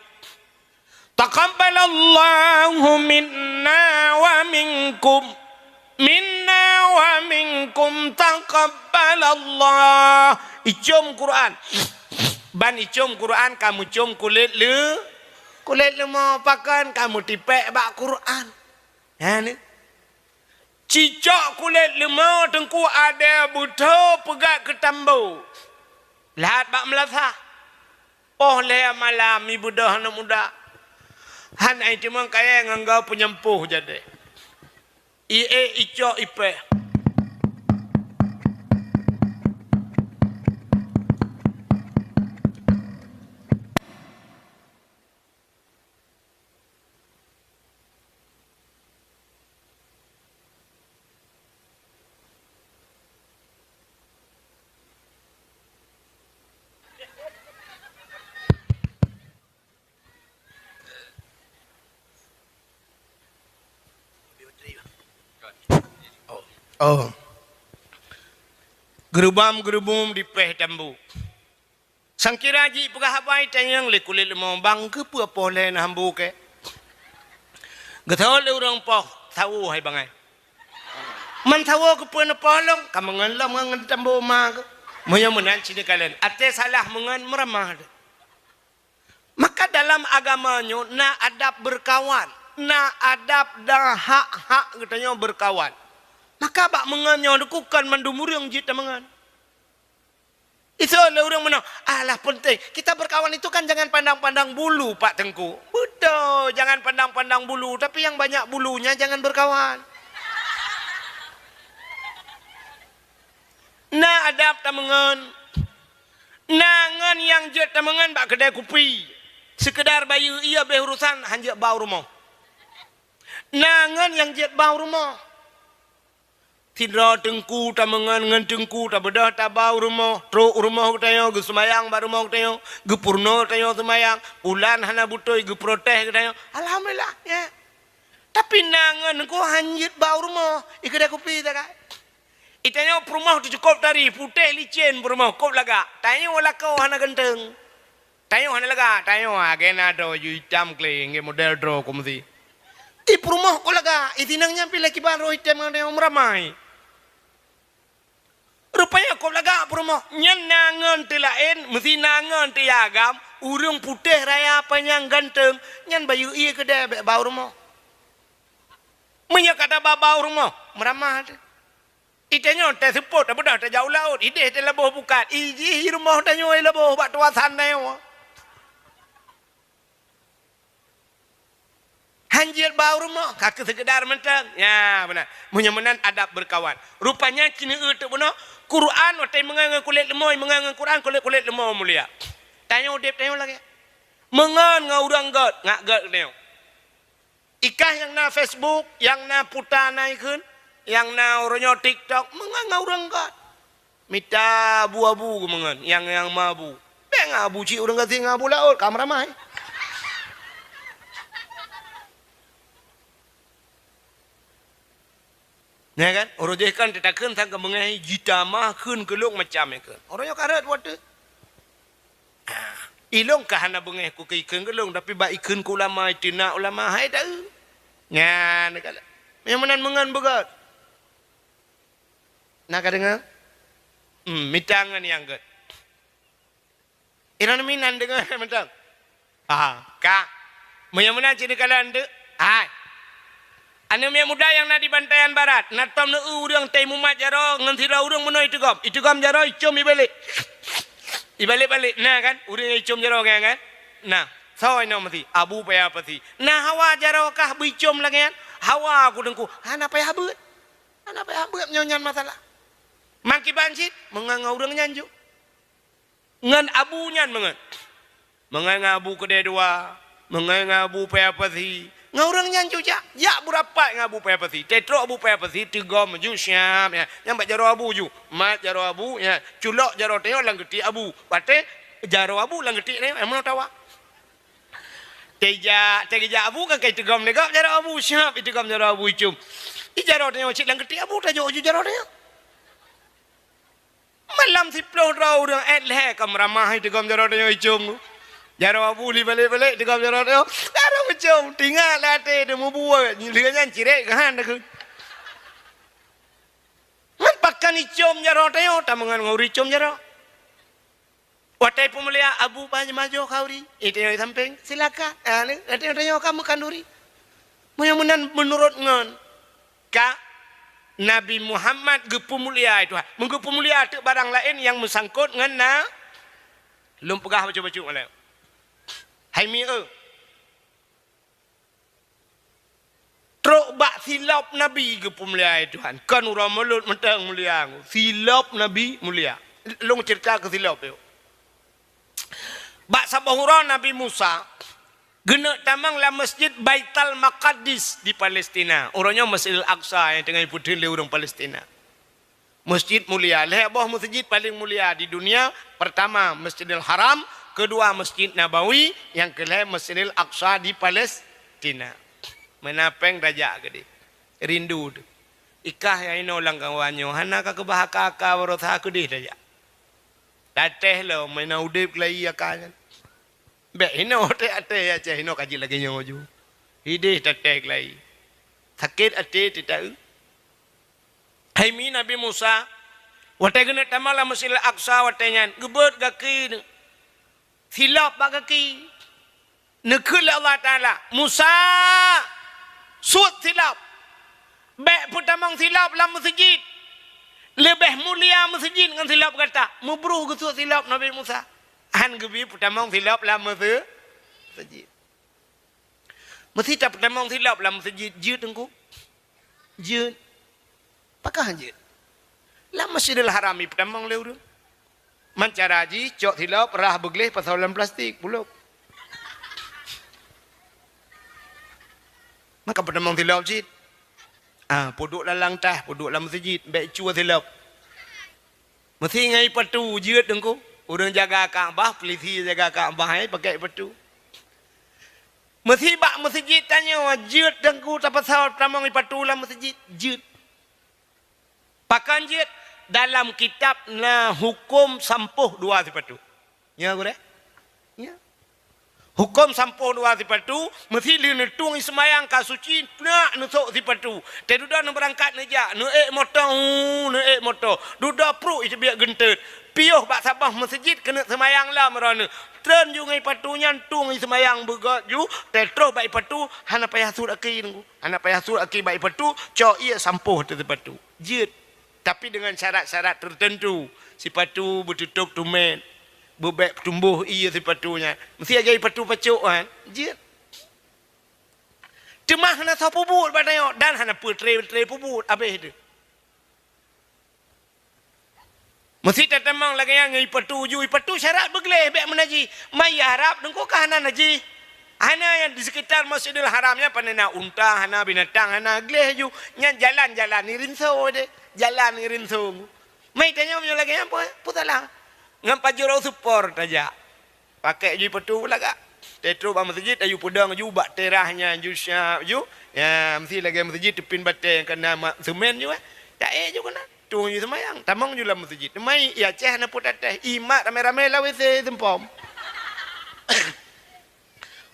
Taqabbalallahu minna wa minkum. Minna wa minkum taqabbalallah. Icôm Quran. Ban icôm Quran ka meucôm kulét leu-, kulét leumô, pakon ka meutipék bak Quran. Nyan. Cicok kulét leumô teungku adèe beutho peugét keu tambo. Lheuh bak meulasah. Poh lhèe malam ibeudôh aneuk muda. Hana iteumèe kayèe ngon goe peunyampôh jadèe. Iék icok ipèh. Oh. Geurubam-geurubum dipèh tambo. Sangkira jipeugah haba itanyong lé kulét leumô, "Bang, keupeue poh lhèe na hambo kèe?" Geutanyong lé ureueng poh, "Sawo hai bangai." "Man sawo keupeue neupoh lôn?" "Ka meungon lom ngon tambo ma keuh." Meunyoe meunan ci neukalon, até salah meungon meuramah teuh. Maka dalam agama nyoe na adab beurkawan, na adab dan hak-hak geutanyoe beurkawan. Maka bak meungon nyoe dikukon mandum ureueng jeuet tameungon. Isoe lé ureueng meunoe, "Alah, peunteng. Kita berkawan itu kan jangan pandang-pandang bulu, Pak Teungku." Beutôi, jangan pandang-pandang bulu, tapi yang banyak bulunya jangan berkawan. Na adab tameungon. Na ngon nyang jeuet tameungon bak keudè kupi. Seukeudar bayeue ié bèh urosan, han jeuet ba u rumoh. Na ngon nyang jeuet ba u rumoh. Sidroe teungku tameungon ngon teungku tabeudôh taba u rumoh, trok u rumoh geutanyoe, geuseumayang bak rumoh geutanyoe, geupeurunoe geutanyoe seumayang, pulan hana beutôi geuprotes geutanyoe. Alhamdulillah, ya. Tapi na ngon teungku han jeuet bak u rumoh, i keudè kupi sagai. I tanyoe peurumoh teuh cukôp tari, putéh licén peurumoh, kôb lagak. Tanyoe lakoe hana ganteung. Tanyoe hana lagak, tanyoe agena droe ju itam kle, nggak model droe kumsi. I peurumoh kôb lagak, i sinang nyan pih lakiban roh itam ngon tanyoe meuramai. Rupanya kôb lagak peurumoh, nyan na ngon teuh laén, meusi na ngon teuh agam, ureuëng putéh raya panyang ganteung, nyan bayeue ie keudè bék bak u rumoh. Meunyoe ka taba bak u rumoh, meuramah teuh. I tanyoe taseupôt, tabeudôh tajak u laôt, idéh talaboh bukat, i jih i rumoh tanyoe ilaboh bak tuasan tanyoe. Han jeuet bak u rumoh, ka keu seukeudar mantong. Ya, beuna. Meunyoe meunan adab beurkawan. Rupanya keuneuk eu teuk bunoe, Quran watée meungon ngon kulét leumo, meungon ngon Quran kulét-kulét leumo mulia. Tanyoe udeb tanyoe lagée. Meungon ngon ureuëng gét, ngak gét tanyoe. Ikah nyang na Facebook, nyang na puta na ikheun, nyang na uroe nyoe TikTok, meungon ngon ureuëng gét. Mita abu-abu geumeungon, nyang, nyang mabu. Bék ngon abu cit ureuëng gasien ngon abu laôt, ka meuramai. Ya kan? Uroe jih kan teutakheun sang keubeungéh jitamah kheun keu lôn macam nyan kheun. Uroe nyoe ka rhot watée. Ilôn ka hana beungéh ku keu ikheun keu lôn, tapi bak ikheun keu ulama, iteunak ulama, hai taeu. Nyan ka lheueh. Nyang meunan meungon beugét. Na ka deungoe? Hmm, mita ngon nyang gét. Inan minan deungoe mantong. Ah, ka. Meunyoe meunan cit neukalon teuk. Hai. Aneuk miet muda nyang na di Bantayan Barat, na tom neu-eu ureuëng tai mumat jaroe ngon sidroe ureuëng meunoe iteugom. Iteugom jaroe icom ibalek. Ibalek-balek. Na kan? Ureuëng nyang icom jaroe nyan kan? Na. Soe inoe meusi? Abu Paya Pasi. Na hawa jaroe kah beuicom lagée nyan? Hawa ku teungku. Hana payah beuet. Hana payah beuet meunyoe nyan masalah. Mangkiban cit meungon ngon ureuëng nyan ju. Ngon abu nyan meungon. Meungon ngon abu keudè dua, meungon ngon abu Paya Pasi. Ngon ureuëng nyan ju jak, jak beurapat ngon abu Paya Pasi. Teutrok abu Paya Pasi teugom ju siap, ya. Nyang bak jaroe abu ju. Mat jaroe abu, ya. Culok jaroe tanyoe lam geutiek abu. Watée jaroe abu lam geutiek tanyoe, meunoe tawa. Teujak, teujak abu kan kai teugom lé gob jaroe abu, siap iteugom jaroe abu icom. I jaroe tanyoe cit lam geutiek abu tajok ju jaroe tanyoe. Malam siploh droe ureuëng ék lhée ka meuramah iteugom jaroe tanyoe icom. Jaroe abu li balek-balek iteugom jaroe tanyoe. Jaroe icom, tingat lam até teuh mubuet, lheueh nyan cirek keuhan takheun. Ngon pakan icom jaroe tanyoe, tameungon ngon ureuëng icom jaroe. Watée peumulia abu banyak majoh khauri, iteunyoe sampéng, silakan. Ah, ni, iteunyoe ka meukanduri. Meunyoe meunan meunurot ngon ka Nabi Muhammad geupeumulia Tuhan. Meugeupeumulia teuk barang laén nyang meusangkot ngon na lôn peugah bacut-bacut ngon lé. Hai mi eu. Trok bak silop Nabi geupeumulia Tuhan. Kon uroe mulod mantong mulia. Silop Nabi mulia. Lôn cerita keu silop yuk. Bak saboh uroe Nabi Musa geuneuk tamong lam Masjid Baitul Maqdis di Palestina. Uroe nyoe Masjidil Aqsa nyang teungoh ipeutheun lé ureuëng Palestina. Masjid mulia, lhée boh masjid paléng mulia di dunia. Pertama Masjidil Haram, kedua Masjid Nabawi, nyang keulhée Masjidil Aqsa di Palestina. Meunan péng tajak keudeh. Rindu teuh. Ikah nyang inoe lam kawan nyoe hana ka keubah aka-aka baroesa keudeh tajak. Tatéh lom meunan udeb keulayi aka nyan. Bék inoe até-até Aceh inoe ka jeuet lagée nyoe ju. Hideh tatéh keulayi. Sakét até teuta eu. Hai mi Nabi Musa, watée geuneuk tamong lam Masjidil Aqsa watée nyan, geubeuet gaki neuh. Silop bak gaki. Neukheun lé Allah Taala, "Musa, suet silop. Bék peutamong silop lam meuseujid. Leubeh mulia meuseujid ngon silop gata." Meubroh geusuet silop Nabi Musa. Han geubi peutamong silop lam meuse-, meuseujid. Meusi tapeutamong silop lam meuseujid jeuet teungku. Jeuet. Pakon jeuet? Lam Masjidil Haram ipeutamong lé ureuëng. Man cara jih cok silop rhah beugleh pasoe lam plastik, bulok. Maka peutamong silop cit. Ah, peuduek lam langkah, peuduek lam meuseujid, bèk cue silop. Meusi ngon ié patu jeuet Teungku. Ureueng jaga Ka'bah, polisi jaga Ka'bah, eh, pakai ié patu. Meusi bak meuseujid tanyoe jeuet Teungku, tapasoe tamong ié patu lam meuseujid, jeuet. Pakon jeuet? Dalam kitab na huköm sampôh dua sipatu. Nya gurèe? Nya. Huköm sampôh dua sipatu, meusi lheueh neutueng ié seumayang ka suci, nak neusôk sipatu. Teududoe neubeurangkat neujak, neuék moto, hu, neuék moto. Dudoe pruek ié teubiet geunteut. Piôh bak saboh meuseujid keuneuk seumayang lom droeneuh. Treun ju ngon ié patu nyan tueng ié seumayang beugöt ju, teutroh bak ié patu, hana payah sut aki Teungku. Hana payah sut aki bak ié patu, cok ié sampôh ateueh sipatu. Jeuet. Tapi dengan syarat-syarat tertentu. Sipatu beututôp tumét. Beubèk tumboh ié sipatu nyan. Meusi lagèe ié patu pacok kan? Jeuet. Teuma hana soe peubuet bak tanyoe dan hana peutre-tre peubuet. Abéh teuh. Meusi tatamong lagèe nyan ngon ié patu ju, ié patu syarat beugleh bèk meunajih. Ma ié Arab Teungku ka hana najih. Hana nyang di sekitar Masjidil Haram nyan pane na unta, hana binatang, hana gleh ju. Nyan jalan-jalan ié rinso deh. Jalan ié rinso. Ma ié tanyoe meunyoe lagèe nyan peue, peue salah? Ngon pajoh rot supor tajak. Pakai ju ié patu lagak. Teutroh bak meuseujid, tayue peudong ju bak terasnya ju siap ju. Ya, meusi lagèe meuseujid teupin batèe nyang ka na mak seumén ju, eh. Taék ju keunan. Tueng ju seumayang, tamong ju lam meuseujid. Teuma ié Aceh hana peuet até. Ié mat ramé-ramé lam WC seumpom.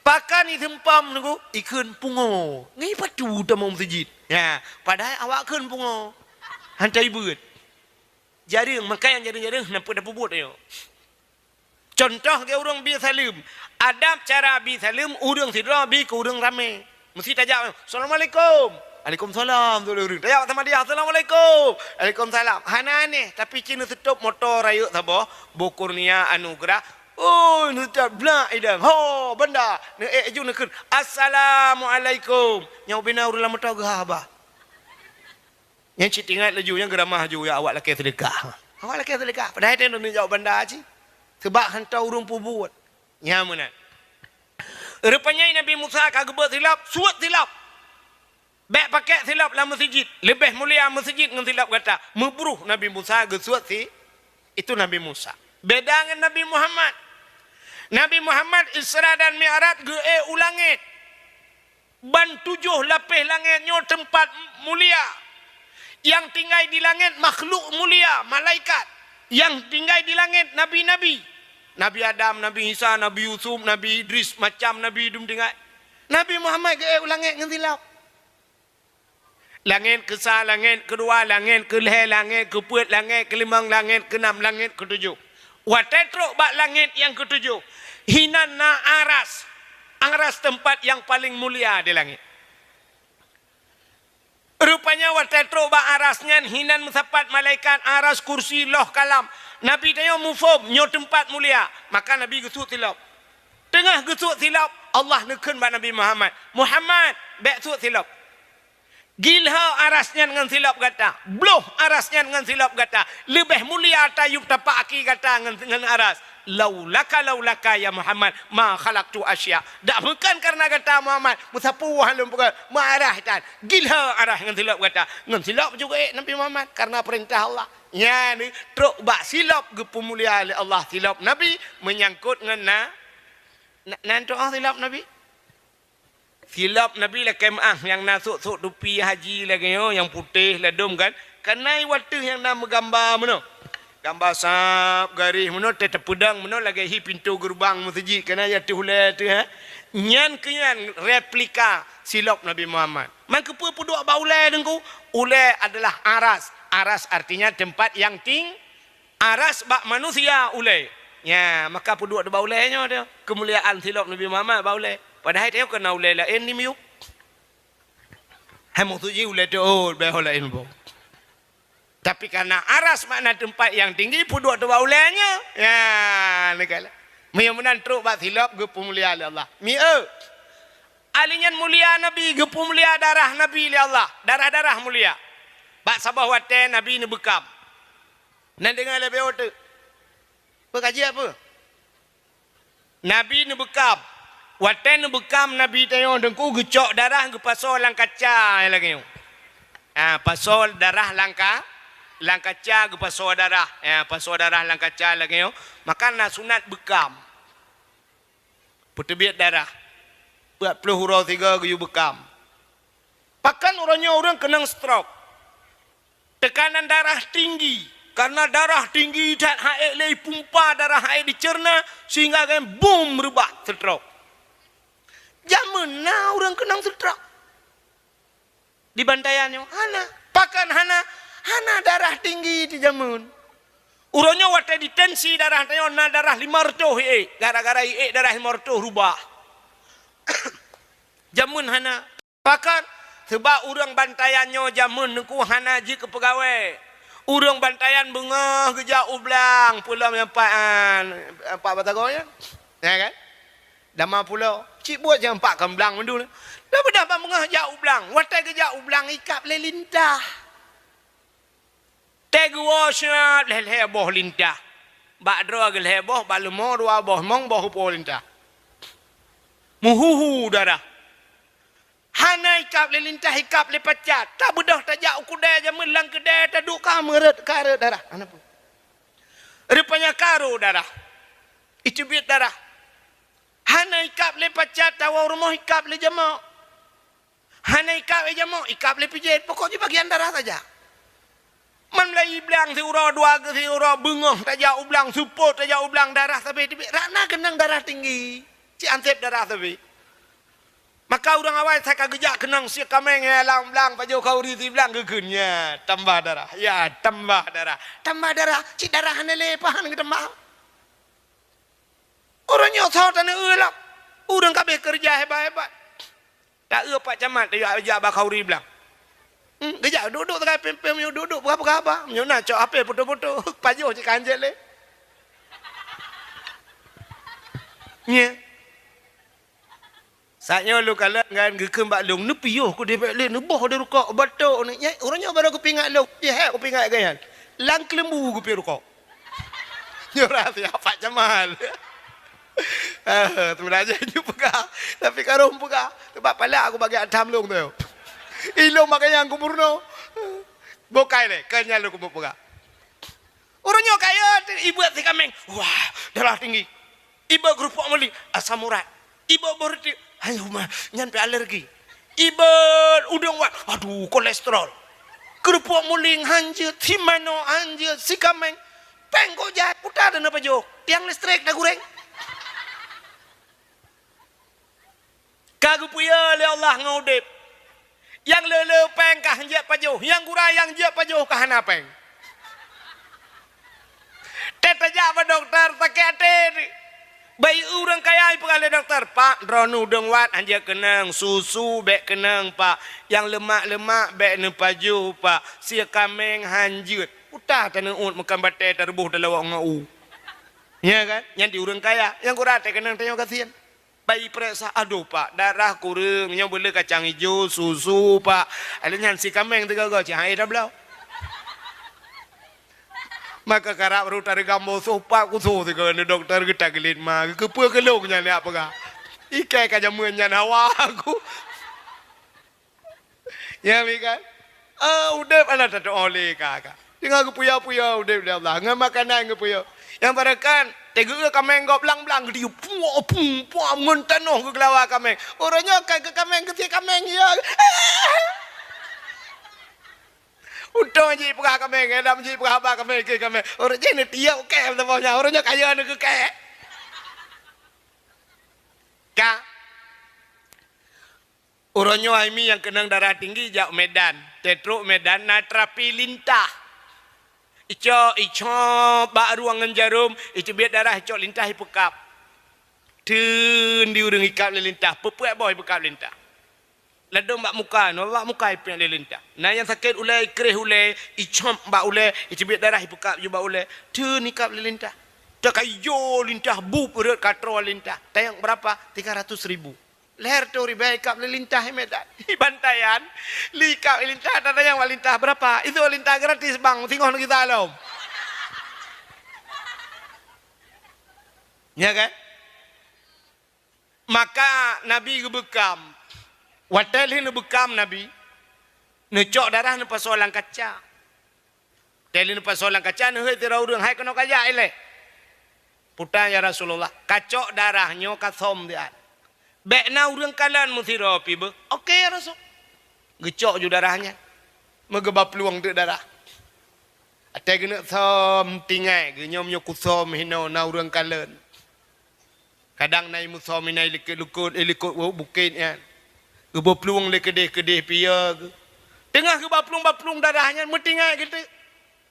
Pakon ié seumpom Teungku, ié kheun pungo. Ngon ié patu tamong meuseujid. Ya, padahai awak kheun pungo. Hantai beuet. Jareueng, maka nyang jareueng-jareueng hana peuet tapeubuet nyoe. Contoh lagèe ureueng bi saleuem. Adab cara bi saleuem, ureueng sidroe bi keu ureueng ramé. Meusi tajak, "Assalamualaikum." "Waalaikumsalam," tu ureueng. Tajak sama dia, "Assalamualaikum." "Waalaikumsalam." Hana aneh, tapi ci neuseutôb moto rayeuk saboh, boh Kurnia, Anugerah. Oh, neuseutôb blak idang. Ho, banda. Neuék ju neukheun, "Assalamualaikum." Nyoe bina ureueng lam moto geuhah bah. Nyang cit ingat laju, nyang geuramah laju, ya awak lakèe seudeukah. Awak lakèe seudeukah. Padahai teuh neujaweueb banda cit. Seubab hantom ureueng peubuet. Nya meunan. Rupanya Nabi Musa ka geubeuet silop, suet silop. Bèk pakai silop lam meuseujid. Leubeh mulia meuseujid ngon silop gata. Meubruh Nabi Musa geusuet si, itu Nabi Musa. Beda ngon Nabi Muhammad. Nabi Muhammad Isra dan Mi'raj geuék u langét. Ban tujoh lapéh langét nyoe teumpat mulia. Nyang tinggai di langét makhluk mulia, malaikat. Nyang tinggai di langét nabi-nabi. Nabi Adam, Nabi Isa, Nabi Yusuf, Nabi Idris, macam nabi dum tinggai. Nabi Muhammad geuék u langét ngon silop. Langét keusa, langét keudua, langét keulhèe, langét keupeuet, langét keulimong, langét keunam, langét keutujoh. Watèe trok bak langét nyang keutujoh, hinan na aras. Aras teumpat nyang paleng mulia di langét. Rupanya watèe trok bak aras nyan hinan meusapat malaikat, aras, kursi, loh, kalam. Nabi tanyoe muphom nyoe teumpat mulia, maka Nabi geusuet silop. Teungoh geusuet silop, Allah neukheun bak Nabi Muhammad, "Muhammad, bèk suet silop." Gilhô aras nyan ngon silop gata, bloh aras nyan ngon silop gata, leubeh mulia tayub tapak aki gata ngon, ngon aras. Laulaka, laulaka ya Muhammad, ma khalaqtu asya. Dak bukan karena gata Muhammad, meusapeue lôn peugah, meuaras tan. Gilhô aras ngon silop gata. Ngon silop juga ék Nabi Muhammad karena perintah Allah. Nyan trok bak silop geupeumulia lé Allah, silop Nabi menyangkut ngon na, na, nan tu'oh silop Nabi. Silop Nabi lakèe meu'ah nyang na sôk-sôk tupi haji lagèe nyoe nyang putéh ladôm kan. Kana i watèe nyang na meugamba meunoe. Gamba sab, garéh meunoe, teupeudong meunoe lagèe hi pintoe geureubang meuseujid kana i ateueh ulèe teuh, ha. Nyan keuh nyan replika silop Nabi Muhammad. Man keupeue peuduek bak ulèe Teungku? Ulèe adalah aras. Aras artinya tempat yang ting-, Aras bak manusia ulèe. Nya, maka peuduek bak ulèe nyoe teuh. Keumuliaan silop Nabi Muhammad bak ulèe. Padahai teuh keu na ulèe laén di miyueb. Hai maksud jih ulèe teuh, oh, bèk ho laén boh. Tapi karena aras makna tempat yang tinggi, peuduek bak ulèe nyoe. Ya, neugala. Meunyoe meunan trok bak silop geupeumulia lé Allah. Mieu. Ali nyan mulia Nabi, geupeumulia darah Nabi lé Allah. Darah-darah mulia. Bak saboh watèe Nabi neubeukam. Nan deungoe lé B O teuk. Peue ka jeuet peue? Nabi neubeukam. Watèe neubeukam Nabi tanyoe Teungku geucok darah geupasoe lam kaca lagèe nyoe. Ah, pasoe darah lam ka-, lam kaca, geupasoe darah. Ah, pasoe darah lam kaca lagèe nyoe. Maka na sunat beukam. Peuteubiet darah. Peuet ploh uroe sigoe geuyue beukam. Pakon uroe nyoe ureueng keunong stroke. Teukanan darah tinggi. Karena darah tinggi that, han ék lé ipumpa darah, han ék diceurna, sehingga gen bum reubah stroke. Jameun na ureueng keunong stroke. Di Bantayan nyoe hana. Pakon hana? Hana darah tinggi di jameun. Uroe nyoe watèe ditensi darah tanyoe na darah lima reutôh iék. Gara-gara iék darah lima reutôh rubah. Jameun hana. Pakon? Sabab ureueng Bantayan nyoe jameun Teungku hana jeuet keu peugawée. Ureueng Bantayan beungoh geujak u blang, peulom nyang pat, ah, pat batagong nyan. Ya kan? Dama pulo, cit buet nyang pat kon blang mandum. Dah beudah ban beungoh jak u blang. Watèe geujak u blang ikab lé lintah. Teuh geuwoe siat lhèe-lhèe boh lintah. Bak droe geulhèe boh, bak leumo dua boh, limong boh po lintah. Meuhu-hu darah. Hana ikab lé lintah, ikab lé pacat. Tabeudôh tajak u keudè jameun lam keudè taduek ka meureuet, ka reuet darah. Hana peue. Rupanya ka rô darah. Iteubiet darah. Hana ikab lé pacat, tawoe rumoh ikab lé jamok. Hana ikab lé jamok, ikab lé pijet. Pokok jih bagian darah saja. Man mulai blang siuroe dua geu siuroe beungoh tajak u blang, seupôt tajak u blang, darah sabe teubiet. Rak na keunong darah tinggi. Cit anseb darah sabe. Maka ureueng awai sa ka geujak keunong sie kaméng ya lam blang, pajoh khauri siblang geukheun, ya tambah darah, ya tambah darah, tambah darah, cit darah hana lé pahan geutambah. Ureueng nyoe soe taneuk eu lom. Ureueng ka abéh keureuja hebat-hebat. Ta eu Pak Camat tajak jak bak khauri blang. Hmm, geujak duek-duek sagai pém-pém, meunyoe duek-duek peugah-peugah haba. Meunyoe na cok H P foto-foto, pajoh cit ka hanjeuet lé. Nyan. Saat nyoe lôn kalon ngon geukheun bak lôn, neupiôh ku dibek lé, neuboh di rukok, batok ni. Nyan, ureueng nyoe baru geupeuingat lôn. Pih hek geupeuingat gobnyan. Lam keuleumbu geupiôh rukok. Nyoe rahsia Pak Jamal. Ah, sebenarnya nyoe peugah, tapi ka rhom peugah. Sebab palak aku bagi atam lôn tu. Ilôn makai nyang gubernur. Bukai lé, kan nyan lôn keumeung peugah. Ureueng nyoe kaya, ibuet si kaméng. Wah, darah tinggi. Iba keurupuk muling, asam urat. Iba boh reuteuek, hai huma, nyan pih alergi. Iba udeueng wat, aduh, kolesterol. Keurupuk muling hanjeuet, si manoe hanjeuet, si kaméng. Péng kok jai, uta teuh neupajoh. Tiang listrik taguréng. Ka geupeue lé Allah ngon udeb. Nyang le-le péng ka hanjeuet pajoh, nyang gura nyang jeuet pajoh ka hana péng. Teuh tajak bak dokto sakét até. Bayi ureueng kaya ipeugah lé dokto, "Pak, droeneuh udeueng wat hanjeuet keunong, susu bék keunong, Pak. Nyang leumak-leumak bék neupajoh, Pak. Sie kaméng hanjeuet." Uta taneuôt meukan batée tareubôh talawok ngon u. Nya kan? Nyan di ureueng kaya, nyang gura teuh keunong tanyoe gasien. Bayi peuriksa, "Adoh, Pak, darah kureueng, nyoe beuleueh kacang ijo, susu, Pak." Alèh nyan si kaméng teuga-ga cit han éh tabloe. Maka karab rot tareugam bosoh, Pak, kusoh teuga neu dokto geuta geulit ma, geukeupeue keu lôn nyan jak peugah. Ikai ka jameun nyan hawa aku. Ya, mi kan? Ah, udeb hana tatu'oh lé ka, ka. Teungoh geupuya-puya udeb lé Allah. Ngon makanan geupuya. Nyang barakan, teugeue kaméng gob blang-blang geutiup. Puak, pum, puak, ngon tanoh geugeulawa kaméng. Uroe nyoe ka keu kaméng, keu sie kaméng, ya. Untông jih peugah kaméng, lam jih peugah haba kaméng, keu kaméng. Uroe jih neutiup kèe saboh nyan. Uroe nyoe kaya neukeu kèe. Ka. Uroe nyoe hai mi nyang keunong darah tinggi jak Medan. Teutrok Medan na terapi lintah. Icok, icok bak ruang ngon jarom, iteubiet darah, icok lintah ipeukab. Teun di ureueng ikab lé lintah, peuet-peuet boh ipeukab lé lintah. Ladôm bak muka, nyoe bak muka ipék lé lintah. Na nyang sakét ulèe, ikréh ulèe, icop bak ulèe, iteubiet darah ipeukab ju bak ulèe. Teun ikab lé lintah. Teuka ijo lintah, bup rhot ka troe lintah. Tayang berapa? Tiga ratus ribu. Lhèe reutôh ribèe ikab lé lintah i Medan. I Bantayan, lé ikab lé lintah, tatanyong bak lintah, "Berapa?" "Itu lintah gratis, Bang, singoh neugisa lom." Ya kan? Maka Nabi geubeukam. Watèe lheueh neubeukam Nabi, Neucok darah neupasoe lam kaca. Teuh lheueh neupasoe lam kaca, neuhôi sidroe ureuëng, "Hai keunoe kajak ilée." Peugah, "Ya Rasulullah, kacok darah nyoe kasom diat. Bék na ureuëng kalon meusidroe pih beuh." "Oke, ya Rasul." Geucok ju darah nyan. Meugeuba plueng teuk darah. Watée geuneuk som, tinggai geuh nyoe, meunyoe kusom hinoe na ureuëng kalon. Kadang na meusom inan likot-likot, eh, likot bukét nyan. Geuba plueng lé keudeh-keudeh pih ya geuh. Teungoh geuba plueng-ba plueng darah nyan, meutinggai geuh teuk.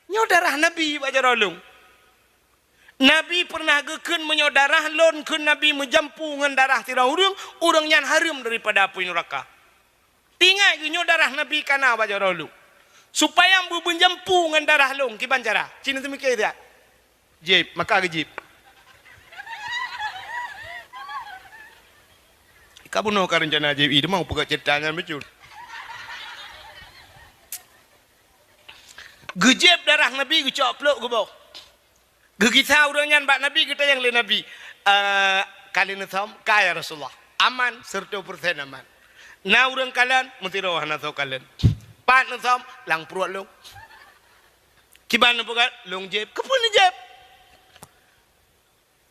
Nyoe darah Nabi bak jaroe lôn. Nabi peureunah geukheun, "Meunyoe darah lôn," kheun Nabi, "meujampu ngon darah sidroe ureuëng, ureuëng nyan hareuem daripada apui nuraka." Tinggai geuh nyoe darah Nabi ka na bak jaroe lôn. Supaya beumeujampu ngon darah lôn, kiban cara? Ci neuseumiké siat. Jieb, maka geujieb. Ka bunoe ka reuncana jieb, ih, teuma peugah ceurita nyan bacut. Geujieb darah Nabi, geucok plok geuboh. Geugisa ureuëng nyan bak Nabi, geutanyong lé Nabi, "Eh, ka lheueh neusom?" "Ka, ya Rasulullah." "Aman, seureutôh peureusén aman. Na ureuëng kalon?" "Meusidroe hana soe kalon." "Pat neusom?" "Lam pruet lôn." "Kiban neupeugah?" "Lôn jieb." "Keupeue neujieb?"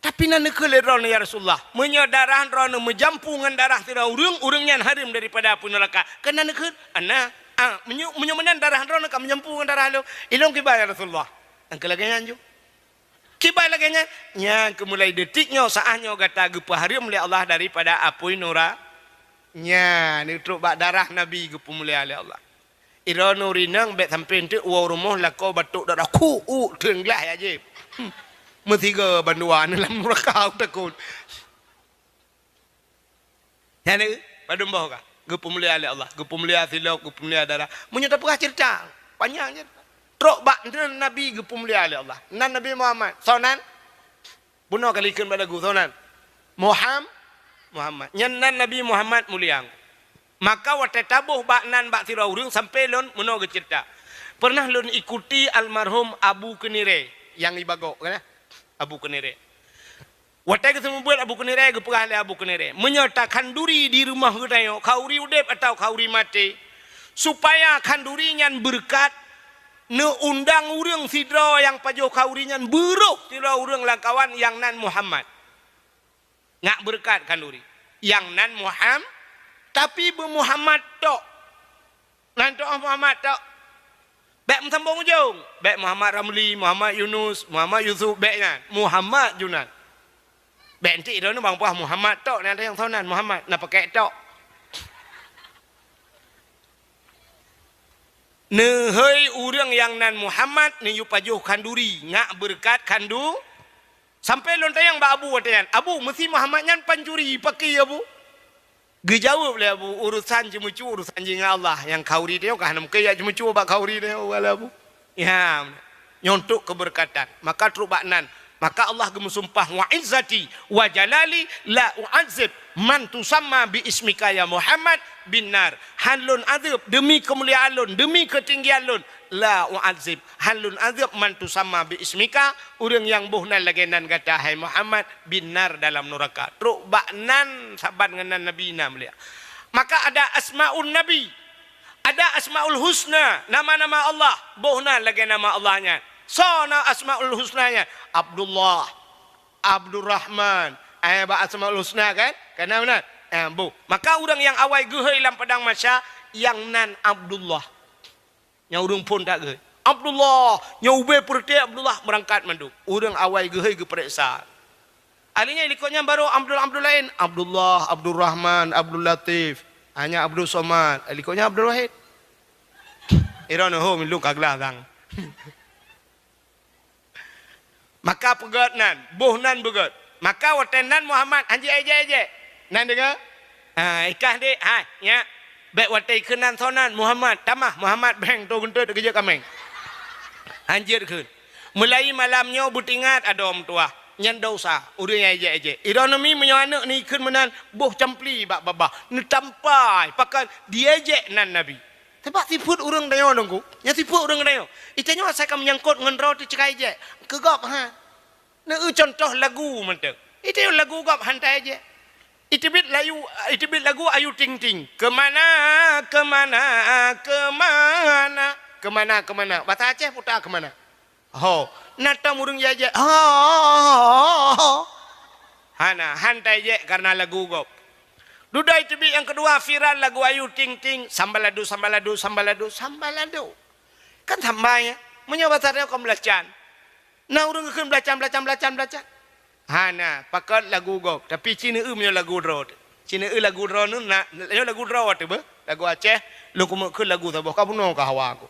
"Tapi na neukheun lé droeneuh, ya Rasulullah, meunyoe darah droeneuh meujampu ngon darah sidroe ureuëng, ureuëng nyan hareuem daripada apui nuraka. Keunan neukheun?" "Ana, ah, meunyoe, meunyoe meunan darah droeneuh ka meujampu ngon darah lôn, ilôn kiban, ya Rasulullah?" "Nyang keu lagée nyan ju." "Kiban lagée nyan?" "Nyang keu mulai detik nyoe, saát nyoe gata geupeuhareuem lé Allah daripada apui nura-, nyan neutrok bak darah Nabi geupeumulia lé Allah. Droeneuh ureuëng inong bék sampoe teuk woe rumoh lakoe batok darah, khu, u, teungglah ya jieb. Hmm. Meusigoe bandua neuh lam nuraka takot. Nyan, padum boh ka? Geupeumulia lé Allah, geupeumulia silop, geupeumulia darah. Meunyoe tapeugah ceurita, panyang ceurita. Trok bak nan Nabi geupeumulia lé Allah. Nan Nabi Muhammad, soe nan? Bunoe ka likheun bak lagu, soe nan? Muham-, Muhammad. Nyan nan Nabi Muhammad mulia. Maka watée taboh bak nan bak sidroe ureuëng, sampoe lôn meunoe geuceurita. Peureunah lôn ikuti almarhum Abu Keunirée nyang i Bagok, kan? Abu Keunirée. Watée geuseumeubeuet Abu Keunirée, geupeugah lé Abu Keunirée, "Meunyoe takhanduri di rumoh geutanyoe, khanduri udeb atawa khanduri maté, supaya khanduri nyan beureukat, neuundang ureuëng sidroe nyang pajoh khanduri nyan, beuroh sidroe ureuëng lam kawan nyang nan Muhammad." Ngat beureukat khanduri. Nyang nan Muham-, tapi beu Muhammad tok. Nan tok Muhammad tok. Bék meusambong ujong. Bék Muhammad Ramli, Muhammad Yunus, Muhammad Yusuf, bék nyan. Muhammad ju nan. Bék enteuk droeneuh bang peugah Muhammad tok, na nyang soe nan Muhammad, na pakèk tok. Neuhôi ureuëng nyang nan Muhammad, neuyue pajoh khanduri, ngat beureukat khandu-, Sampoe lôn tanyong bak Abu watée nyan, "Abu, meusi Muhammad nyan pancuri, pakri Abu?" Geujaweueb lé Abu, "Urosan ceumeucue, urosan jih ngon Allah. Nyang khanduri tanyoe ka hana mungken jak ceumeucue bak khanduri tanyoe, Abu." Ya, nyoe untuk keubeureukatan. Maka trok bak nan, maka Allah geumeusumpah, "Wa izzati wa jalali la u'adzib man tusamma bi ismika ya Muhammad bin nar." Han lôn azeueb, deumi keumuliaan lôn, deumi keutinggian lôn, la u'adzib, han lôn azeueb man tusamma bi ismika, ureuëng nyang boh nan lagée nan gata, hai Muhammad, bin nar, dalam nuraka. Trok bak nan saban ngon nan Nabi na mulia. Maka ada asmaun Nabi, ada asmaul husna, nama-nama Allah, boh nan lagée nama Allah nyan. Soe na asmaul husna nyan? Abdullah, Abdurrahman. Eh, bak asmaul husna kan? Kana meunan? Eh, boh. Maka ureuëng nyang awai geuhôi lam padang mahsyar, nyang nan Abdullah. Nyang ureuëng phon that geuhôi. Abdullah, nyang ubé peureute Abdullah meurangkat mandum. Ureuëng awai geuhôi geupareksa. Ahli nyan likot nyan barô Abdul, Abdul laén. Abdullah, Abdul Rahman, Abdul Latif. Hanya Abdul Somad. Likot nyan Abdul Wahid. Ira neuhom lôn ka glah sang. Maka peugét nan, boh nan beugét. Maka watée nan Muhammad, hanjeuet ejek-ejek. Nan deungoe? Ha, ikah dek, ha, nyak. Bék watée ikheun nan soe nan, Muhammad, tamah, Muhammad, beng, to geuntot, geujek kaméng. Hanjeuet kheun. Meulayi malam nyoe beutingat adoe meutuwah. Nyan dosa, ureuëng nyang ejek-ejek. Ironomi meunyoe aneuëk ni ikheun meunan, boh campli bak babah. Neutampai, pakon diejek nan Nabi. Sabab sifeuet ureuëng tanyoe Teungku, nyan sifeuet ureuëng tanyoe. Itanyoe asai ka meunyangkot ngon droe teucekai jek. Keu gob ha. Neueu contoh lagu mantong. Itanyoe lagu gob hantai jek. Iteubiet layu, iteubiet lagu Ayu Ting Ting. Keumana, keumana, keumana. Keumana, keumana. Basa Aceh puta keumana. Ho, na tom ureuëng jajak. Ho. Hana, han tajak karena lagu gob. Dudoe iteubiet nyang keudua viral lagu Ayu Ting Ting. Sambaladu, sambaladu, sambaladu, sambaladu. Kan sama ya. Meunyoe basa tanyoe kon beulacan. Na ureuëng geukheun beulacan, beulacan, beulacan, beulacan. Hana, pakon lagu gob. Tapi ci neu-eu meunyoe lagu droe teuh. Ci neu-eu lagu droe neu na, nyoe lagu droe teuh beuh. Lagu Aceh, lôn keumeuk kheun lagu saboh. Ka bunoe ka hawa ku.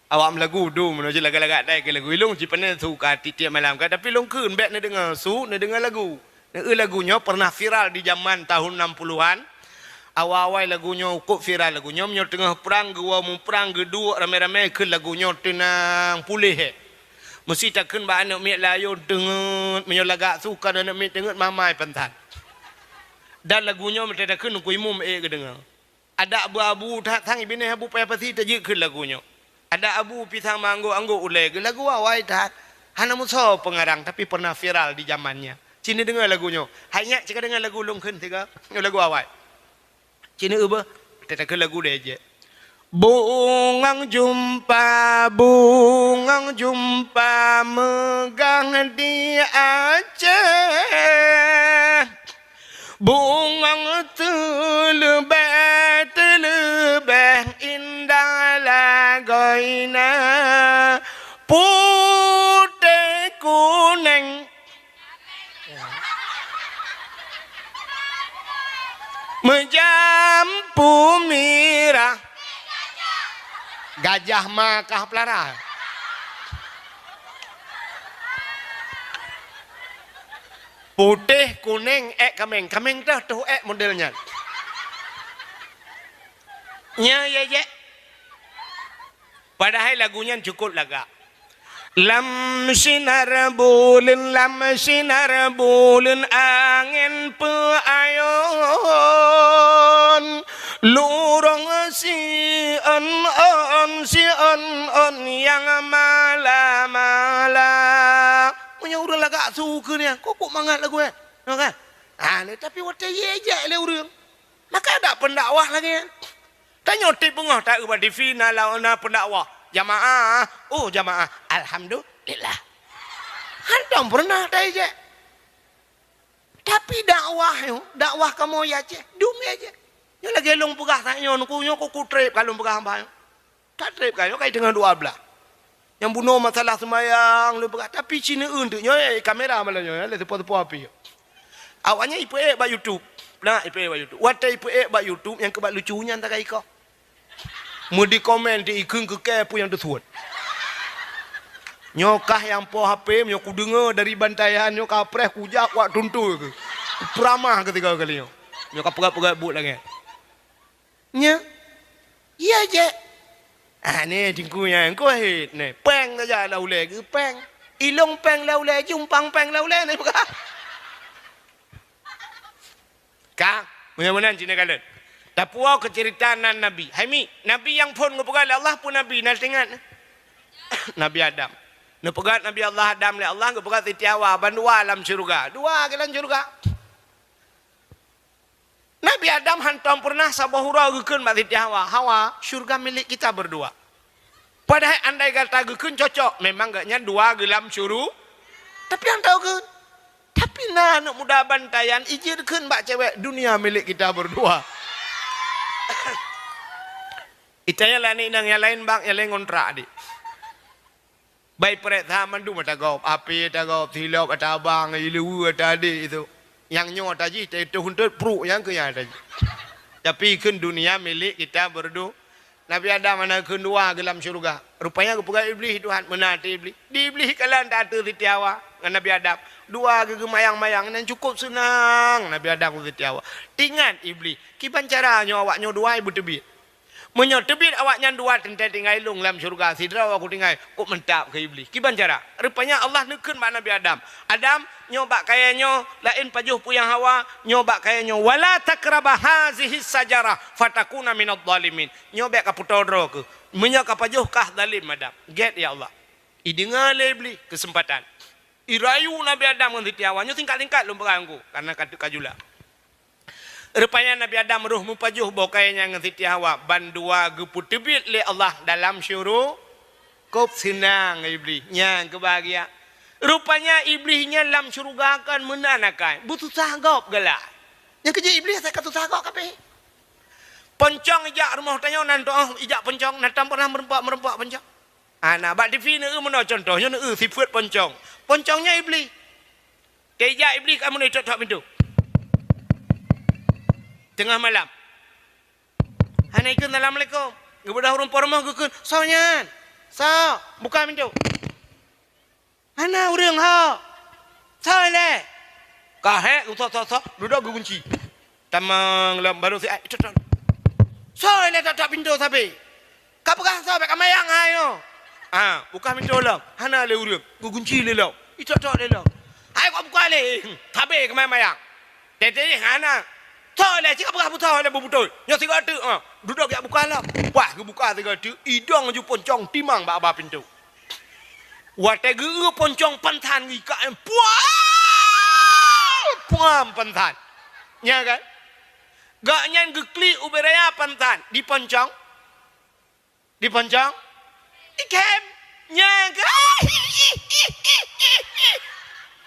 Awak meulagu dum, meunyoe ci lagak-lagak dai keu lagu. Ilôn ci pane su ka tiep-tiep malam ka. Tapi lôn kheun bék neudeungoe su, neudeungoe lagu. Neu-eu lagu nyoe pernah viral di zaman tahun enam puluhan. Awai-awai lagu nyoe kok viral lagu nyoe, meunyoe teungoh prang geuwoe muprang geuduek ramé-ramé kheun lagu nyoe teunang puléh, eh. Meusi takheun bak aneuk miet layôn teungeut, meunyoe lagak su ka aneuk miet teungeut mamai pantan. Dan lagu nyoe meuteutakheun Teungku Imum ék geudeungoe. Adak beu abu that sang binéh Abu Paya Pasi tajeuet kheun lagu nyoe. Adak abu pisang manggo anggô ulée geuh lagu awai that. Hana musoe peungarang tapi pernah viral di zaman nyan. Ci neudeungoe lagu nyoe. Hai nyak ci ka deungoe lagu lôn kheun sigoe. Nyoe lagu awai. Ci neu-eu beuh. Teutakheun lagu deh jeh. Bungong jumpa, bungong jumpa meugah di Aceh. Bungong teuleubeh, teuleubeh indah lagoina putéh kunéng. Meujampu mirah. Gajah ma kah peulara. Putéh, kunéng, ék kaméng. Kaméng toh, toh ék model nyan. Nya, ya, ya. Padahai lagu nyan cukôp lagak. Lam sinar buleuen, lam sinar buleuen angén peuayon. Lurong siôn-ôn, siôn-ôn nyang mala-mala. Meunyoe ureuëng lagak su keu nyan, kok, kok mangat lagu nyan. Nyoe kan? Ah, ni, tapi watée jijak lé ureuëng. Maka dak pendakwah lagée nyan. Tanyoe tieb beungoh ta-eu bak T V na lawan na pendakwah. Jamaah, oh jamaah, alhamdulillah. Hantom pernah ta-ijak. Tapi dakwah nyoe, dakwah kamoe ya ceh, dum ya ceh. Nyoe lagée lôn peugah tanyoe, nyoe ku, nyoe ku, ku treb ka lôn peugah hamba nyoe. Ka treb ka nyoe, ka teungoh dua blah. Nyang bunoe masalah seumayang lôn peugah, tapi ci neu-eu teuk nyoe, eh, kamera malam nyoe, eh, lé seupôt-seupôt api. Awaknyan ipeuék bak YouTube. Nah, ipeuék bak YouTube. Watée ipeuék bak YouTube, nyang keubat lucu nyan takai ikoh. Meudi komen di ikheun keu kée peue nyang teusuet. Nyoe kah nyang po H P, nyoe kudeungoe dari bantaian, nyoe ka preh kujak wak tuntui keu. Peuramah keu tiga kali nyoe. Nyoe ka peugah-peugah buet lagée. Nya. Iya jeh. Ah, ni tingku nya, engko hit ni. Péng saja lam ulée geuh péng. Ilong péng lam ulée, jumpang péng lam ulée ni bukan. Ka, meunan-meunan cina kalon. Tapuwoe keu cerita nan Nabi. Hai mi, Nabi nyang phon geupeugah lé Allah peue Nabi, na teuingat? Nabi Adam. Neupeugah Nabi Allah Adam lé Allah, geupeugah Siti Hawa, bandua lam syeuruga. Dua geuh lam syeuruga. Nabi Adam hantom peureunah saboh uroe geukheun bak Siti Hawa, "Hawa, syeuruga milék kita berdua." Padahai andai gata geukheun cocok, memang gobnyan dua geuh lam syuru-, tapi hantom geukheun. Tapi na aneuk muda bantaian ijeuet kheun bak cewek, "Dunia milik kita berdua." Itanya lah ni nang nyang laén bak, nyang laén ngontrak dik. Bai prek that mandum ata gob, api ata gob, silop ata abang, ileue ata adek itu. Nyang nyoe ata jih, teuh huntot pruk nyang keu nyang ata jih. Tapi kheun dunia milik kita berdu-, Nabi Adam hana kheun dua geuh lam syeuruga. Rupanya geupeugah Iblih Tuhan, meunan ata Iblih. Di Iblih kalan ta ateueh Siti Hawa ngon Nabi Adam. Dua geuh geumayang-mayang, nyan cukup seunang Nabi Adam ngon Siti Hawa. Ingat Iblih, kiban cara nyoe awak nyoe dua beuteubiet. Meunyoe teubiet awaknyan dua teuntée tinggai lôn lam syeuruga, sidroe ku tinggai, kok mantap keu Iblih. Kiban cara? Rupanya Allah neukheun bak Nabi Adam, "Adam, nyoe bak kayée nyoe, laén pajoh puyang Hawa, nyoe bak kayée nyoe, wala taqraba hazihi sajarah, fatakuna minadh dhalimin." Nyoe bék ka peutoe droe keuh. Meunyoe ka pajoh kah zalim Adam. Gét ya Allah. Ideungoe lé Iblih keuseumpatan. Irayu Nabi Adam ngon Siti Hawa, nyoe singkat-singkat lôn peugah ngon ku, karena ka teuk ka jula. Rupanya Nabi Adam roh meupajoh boh kayée nyan ngon Siti Hawa, bandua geupeuteubiet lé Allah dalam syuru-, kôb seunang Iblih, nyan keubahagia. Rupanya Iblih nyan lam syeuruga kon meunan akai, beususah gob galak. Nyang keujeuet Iblih asai ka susah gob kabeh. Poncong ijak rumoh tanyoe nan toh, ijak poncong, nan tam pernah meureumpok-meureumpok poncong. Ana bak T V neu meunoe contoh, nyoe neu sifeuet poncong. Poncong nyan Iblih. Teujak Iblih ka meunoe tok-tok pintoe. Teungoh malam. Hana ikheun, "Assalamualaikum." Geubeudôh ureuëng po rumoh geukheun, "Soe nyan? Soe? Buka pintoe." Hana ureuëng ho. Soe ilée? Ka hék, soe, soe, soe, dudoe geugunci. Tamong lom baru si ai, "Tok, tok." Soe ilée tok-tok pintoe sabe? Ka peugah soe bék ka mayang hai nyoe. Ah, buka pintoe lom. Hana lé ureuëng. Geugunci lé lom. Itok-tok lé lom. Hai kok buka lé. Sabe keumae mayang. Tete hana. Soe ilée cit ka peugah busoe ilée beubeutôi. Nyoe sigoe teuk, ah. Dudoe jak buka lom. Wah, geubuka sigoe teuk. Idong ju poncong timang bak ba pintoe. Watée geu-eu poncong pansan geuikak, puam! Puam pansan. Nya kan? Gobnyan geuklik ubé raya pansan, di poncong. Di poncong? Di kem. Nya kan?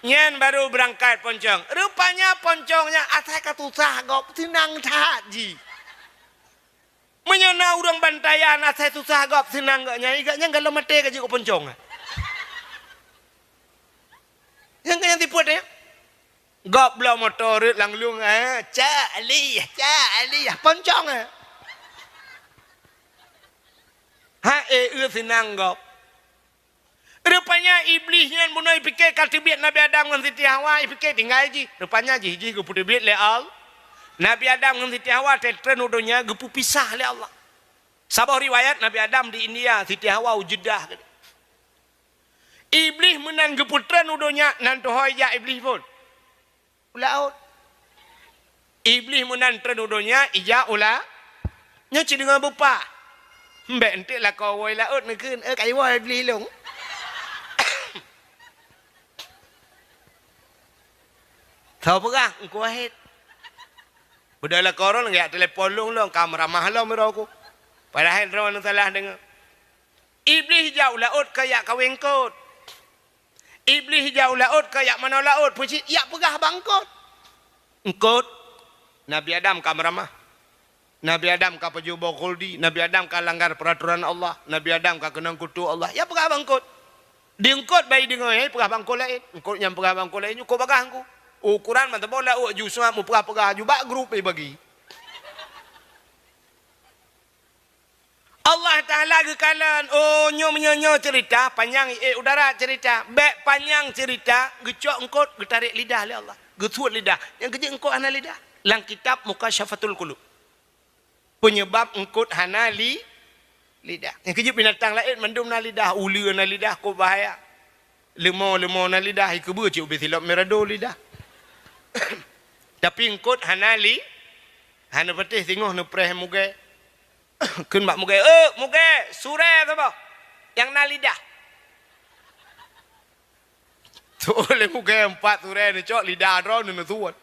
Nyan baru beurangkat poncong. Rupanya poncong nyan asai ka susah gob, seunang that jih. Meunyoe na ureuëng bantayan asai susah gob seunang gobnyan, gobnyan galom maté ka jeuet keu poncong. Nyang keu nyang tipot nyan. Gob bloe moto rhot lam lueng, eh, "Cak Aliyah, Cak Aliyah," poncong, eh. Ha, eh, eu seunang gob. Rupanya Iblih nyan bunoe ipike ka teubiet Nabi Adam ngon Siti Hawa, ipike tinggai jih. Rupanya jih, jih geupeuteubiet lé Allah. Nabi Adam ngon Siti Hawa teutreun u donya geupeupisah lé Allah. Saboh riwayat Nabi Adam di India, Siti Hawa u Jeddah. Iblih meunan geupeutreun u donya, nan tuho ijak Iblih phon. U laôt. Iblih meunan treun u donya, ijak u la-, nyoe cit deungon beupah. Mbek enteuk lakoe woe laôt neukheun, "Eh, ka iwoe Iblih lôn." Soe peugah, Teungku Wahid. Beudôh lakoe droe geujak telepon lôn, lôn ka meuramah lom droe ku. Padahai droe neusalah deungoe. Iblih ijak u laôt keu jak kawé eungkôt. Iblih ijak u laôt keu jak manoe laôt, peue cit jak peugah bak eungkôt. Eungkôt, Nabi Adam ka meuramah. Nabi Adam ka pajoh boh khuldi, Nabi Adam ka langgar peuratoran Allah, Nabi Adam ka keunong kutu Allah. Jak peugah bak eungkôt. Di eungkôt bai deungoe, hai peugah bak eungkôt laén. Eungkôt nyang peugah bak eungkôt laén, nyoe kok bagah Teungku. Ukoran mantong boh laôt ju seuhat meupeugah-peugah ju bak grup bai bagi. Allah Taala geukalon, oh, nyoe meunyoe nyoe ceurita, panyang, eh, udara ceurita, bék panyang ceurita, geucok eungkôt, geutarek lidah lé Allah. Geusuet lidah. Nyang keujeuet eungkôt hana lidah. Lam kitab Mukasyafatul Qulub. Peunyeubab eungkôt hana li-, lidah. Nyang keujeuet binatang laén mandum na lidah, uleue na lidah, kok bahaya. Leumo-leumo na lidah, ikeubeue cit ubé silop mirado lidah. Tapi eungkôt hana li-, hana patéh singoh neupreh mugée. Kheun bak mugée, "Eh, mugée, surée saboh nyang na lidah." Tuwoe lé mugée empat surée neucok lidah droe neuneuseuwot.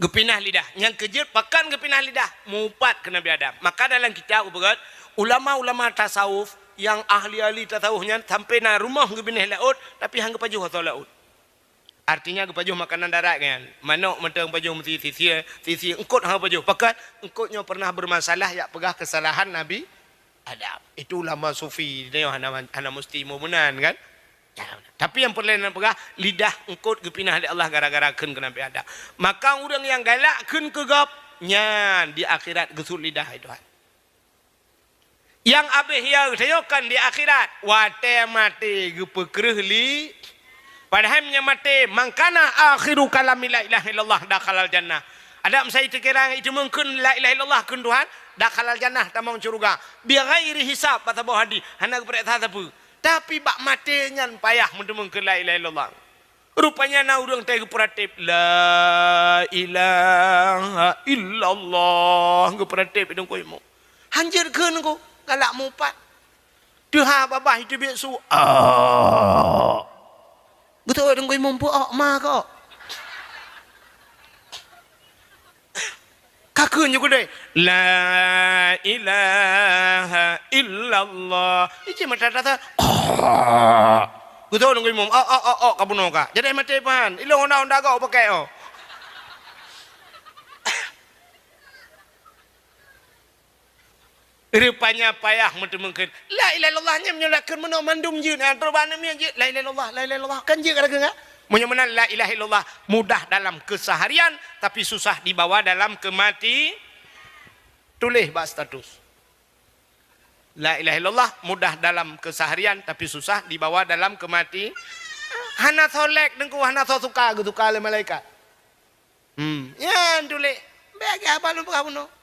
Geupinah lidah. Nyang keujeuet pakon geupinah lidah? Mupat keu Nabi Adam. Maka dalam kitab geupeugét, ulama-ulama tasawuf nyang ahli-ahli tasawuf nyan sampoe na rumoh geubinéh laôt, tapi han geupajoh asoe laôt. Artinya geupajoh makanan darat nyan. Manok mantong pajoh meusi sisier, sisier eungkôt han geupajoh. Pakon eungkôt nyoe pernah bermasalah, jak peugah kesalahan Nabi Adam. Itu ulama sufi, nyoe hana, hana musti meunan kan? Tapi nyang peureulée na peugah, lidah eungkôt geupinah lé Allah gara-gara kheun keu Nabi Adam. Maka ureuëng nyang galak kheun keu gob, nyan di akhirat geusuet lidah, hai Tuhan. Nyang abéh ya geutanyoe kan di akhirat, watée maté geupeukreueh li-, padahai meunyoe maté, "Man kana akhiru kalami la ilaha illallah dakhalal jannah." Adak meusai teukira iteumeung kheun la ilaha illallah kheun Tuhan, dakhalal jannah, tamong syeuruga. Bighairi hisab, bak saboh hadih, hana geupareksa sapeue. Tapi bak maté nyan payah meuteumeung kheun la ilaha illallah. Rupanya na ureuëng tai geupeuratéb, "La ilaha illallah," geupeuratéb idong kuéh mo. Hanjeuet kheun ku, galak mupat. Teuhah babah iteubiet su. Ôk. Geutanyoe deungon imum peuok ma kok. Ka kheun ju keudeh, "La ilaha illallah." Iji mata tasa. Geutanyoe deungon imum, "Ôk, ôk, ôk, ôk," ka bunoe ka. Jadi maté pan. Ilôn honda-honda gok pakai, oh. Rupanya payah meuteumeung kheun, "La ilaha illallah," nyan meunyoe lakheun meunoe mandum jeuet, nah, trok bak aneuk miet jeuet, "La ilaha illallah, la ilaha illallah." Kan jeuet ka lagèe nyan? Meunyoe meunan la ilaha illallah mudah dalam keseharian, tapi susah dibawa dalam kemati-, tuléh bak status. La ilaha illallah mudah dalam keseharian, tapi susah dibawa dalam kemati-, hana solek teungku, hana so suka, geusuka lé malaikat. Hmm, nyan tuléh. Bèk lagèe haba lôn peugah bunoe.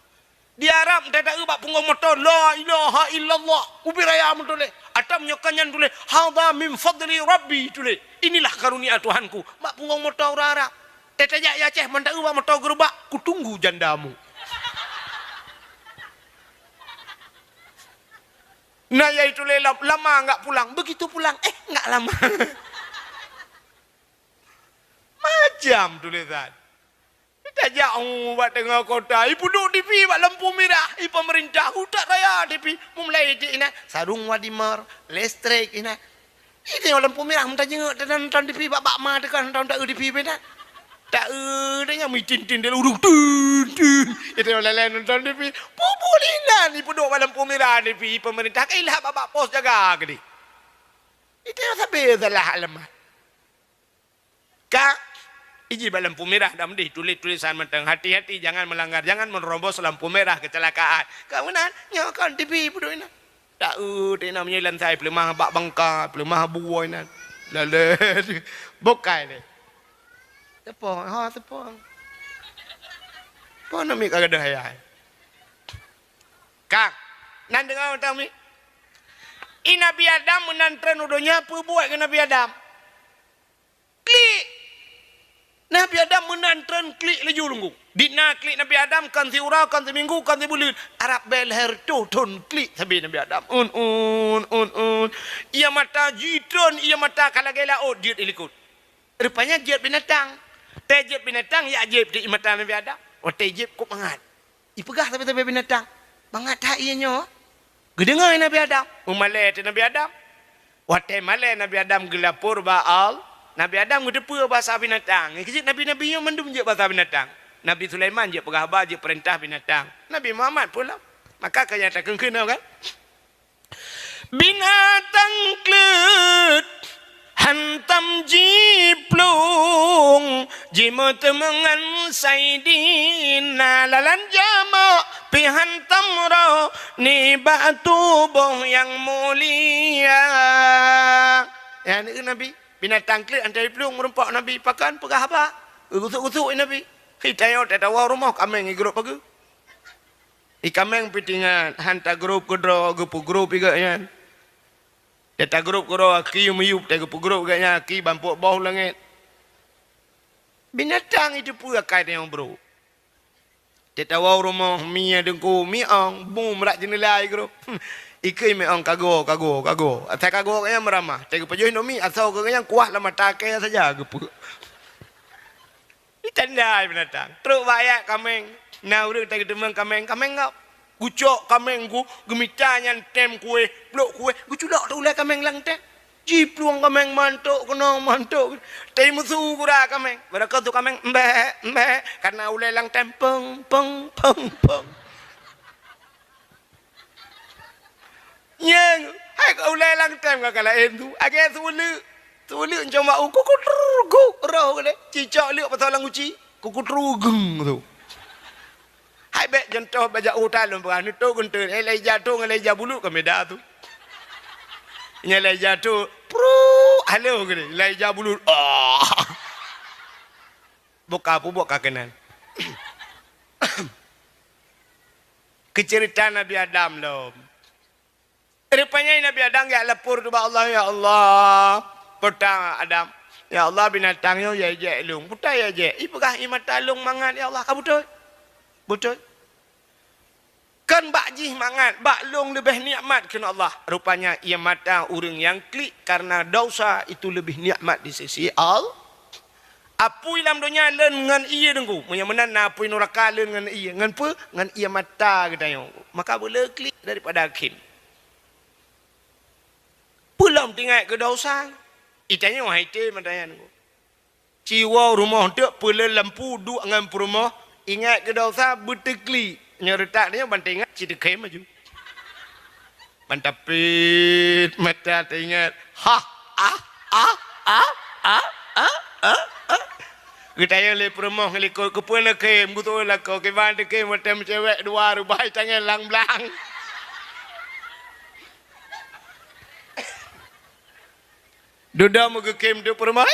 Di Arab, teuta bak punggong moto, "La ilaha illallah." Ubé raya meutuléh. Atau meunyoe ka nyan tuléh, "Hadza min fadli Rabbi," tuléh. "Inilah karunia Tuhanku." Bak punggong moto ureueng Arab. Teuta jak i Aceh, mantong bak moto geurubak, "Kutunggu jandamu." Nah, yaitu lé lam-, lama enggak pulang. Begitu pulang, eh, enggak lama. Macam tulisan. Tajak, oh, bak teungoh kota, ipeuduek TV bak lampu mirah, i pemerintah, utak raya TV, meumulai iték inan, sarung Wadimor, listrik inan. Iteungoh lampu mirah, meutajeungeuet, teuka nonton TV bak, bak ma teuka nonton, taeu TV bak inan. Taeu, teuka mitin-tin di lurung, tin, tin. Iteungoh lalai nonton TV, pubul inan, ipeuduek bak lampu mirah TV, i pemerintah, kailah bak, bak pos jaga keudeh. Iteungoh sabe salah alamat. Ka, iji bak lampu mirah dam deh, tuléh tulisan mantong, "Hati-hati, jangan melanggar, jangan menerobos lampu merah, kecelakaan." Ka meunan, nyoe kon TV peuduek inan. Taeu, teuka meunyoe lansai peuleumah bak bangka, peuleumah buwoi inan. Lalé, bukai deh. Teupo, ha, teupo. Po namiet ka gadoh ayah. Ka, nan deungoe tami. I Nabi Adam meunan treun u donya, peubuet keu Nabi Adam. Klik! Nabi Adam meunan treun klik laju lunggu. Di na klik Nabi Adam, kon siuroe, kon siminggu, kon sibuleuen. Arab bèe lhèe reutôh thon klik sabe Nabi Adam. Un, un, un, un. Ie mata jitreun, ie mata ka lagèe laôt jeuet i likot. Rupanya jeuet binatang. Watèe jeuet binatang, jak jieb di mata Nabi Adam. Watèe jieb kok mangat. Ipeugah sabe-sabe binatang, "Mangat that ie nyoe." Geudeungoe Nabi Adam, meumalèe teuh Nabi Adam. Watèe malèe Nabi Adam geulapor bak Allah, Nabi Adam geuteupeue basa binatang. Nyang keuh jeuet nabi-nabi nyoe mandum jeuet basa binatang. Nabi Sulaiman jeuet peugah haba, jeuet peurintah binatang. Nabi Muhammad peue lom. Maka ka nyang takheun-kheun kan? Binatang kleuet hantam jiplueng, jimeuteumèe ngon Saidina lalan jameuk, pih hantam roh nibak tuboh nyang mulia. Nyan keuh Nabi, binatang kleuet hantam jiplueng meurumpok Nabi, pakon peugah haba. Geugusuk-gusuk Nabi. Hi tanyoe tatawoe rumoh kaméng igrôp pageue. I kaméng pih teuingat, han tagrôp keudroe, geupeugrôp i gobnyan. Tatagrôp keudroe aki meuyueb, tageupeugrôp i gobnyan aki bampok boh langét. Binatang iteupeue akai tanyoe brôk. Tatawoe u rumoh, mi nyang teungku, mi ong, bum rot jeuneula igrôp. Ikheun mi ong kago, kago, kago. Asai kago gobnyan meuramah, tageupajoh inong mi, asoe gobnyan kuah lam mata akai saja geupeu. Itanda binatang. Trok bak ayat kaméng. Na ureueng tageuteumèe kaméng, kaméng ngap. Geucok kaméng gu-, geumita nyan tem kuéh, plôk kuéh, geuculok teuh ulèe kaméng lam tem. Jiplueng kaméng mantok keunoe, mantok. Teuh meusu gura kaméng. Barô ka su kaméng, "Mbek, mbek." Karena ulèe lam tem, peng, peng, peng, peng. Nyang, hai ka ulèe lam tem ka laén tu. Agak su uleuk. Su uleuk cuma u kukutruguk roh geude. Cicok leuk pasal lam guci. Kukutrugeng tu. Hai bèk contoh bajak uta lôn peugah, neutok geunteuen. Eh, lai jatuh ngon lai jabulut ka meda tu. Nyang lai jatuh, pru, halo geude. Lai jabulut. Ah. Buka pubok ka keunan. Keuceurita Nabi Adam lom. Rupanya Nabi Adam jak lapor keu Allah, "Ya Allah, peue ta Adam, ya Allah, binatang nyoe ya jek lôn. Peue ta ya jek? Ipeugah i mata lôn mangat, ya Allah, ka beutôi." Beutôi. Kan bak jih mangat, bak lôn leubeh nikmat kheun Allah. Rupanya, ie mata ureuëng nyang klik karena dosa itu lebih nikmat di sisi Allah. Apui lam donya lôn ngon ie deungku. Meunyoe meunan na apui nuraka lôn ngon ie. Ngon peue? Ngon ie mata geutanyoe. Maka beu le klik daripada kheun. Peulom teuingat keu dosa. Itanyoe hai té mata nyan. Ci woe rumoh teuk peuleueh lampu duek ngon peurumoh, ingat keu dosa beuteuklik. Nyoe reutak nyoe ban teuingat ci teukhem laju. Ban tapit mata teuingat. Ha, ah, ah, ah, ah, ah, ah, ah. Geutanyong lé peurumoh ngon likot, "Keupeue neukhem?" Geutoe lakoe, "Kiban teukhem watée meucewek dua reubai tangai lang blang." Dudoe meugeukhem teuk peurumoh.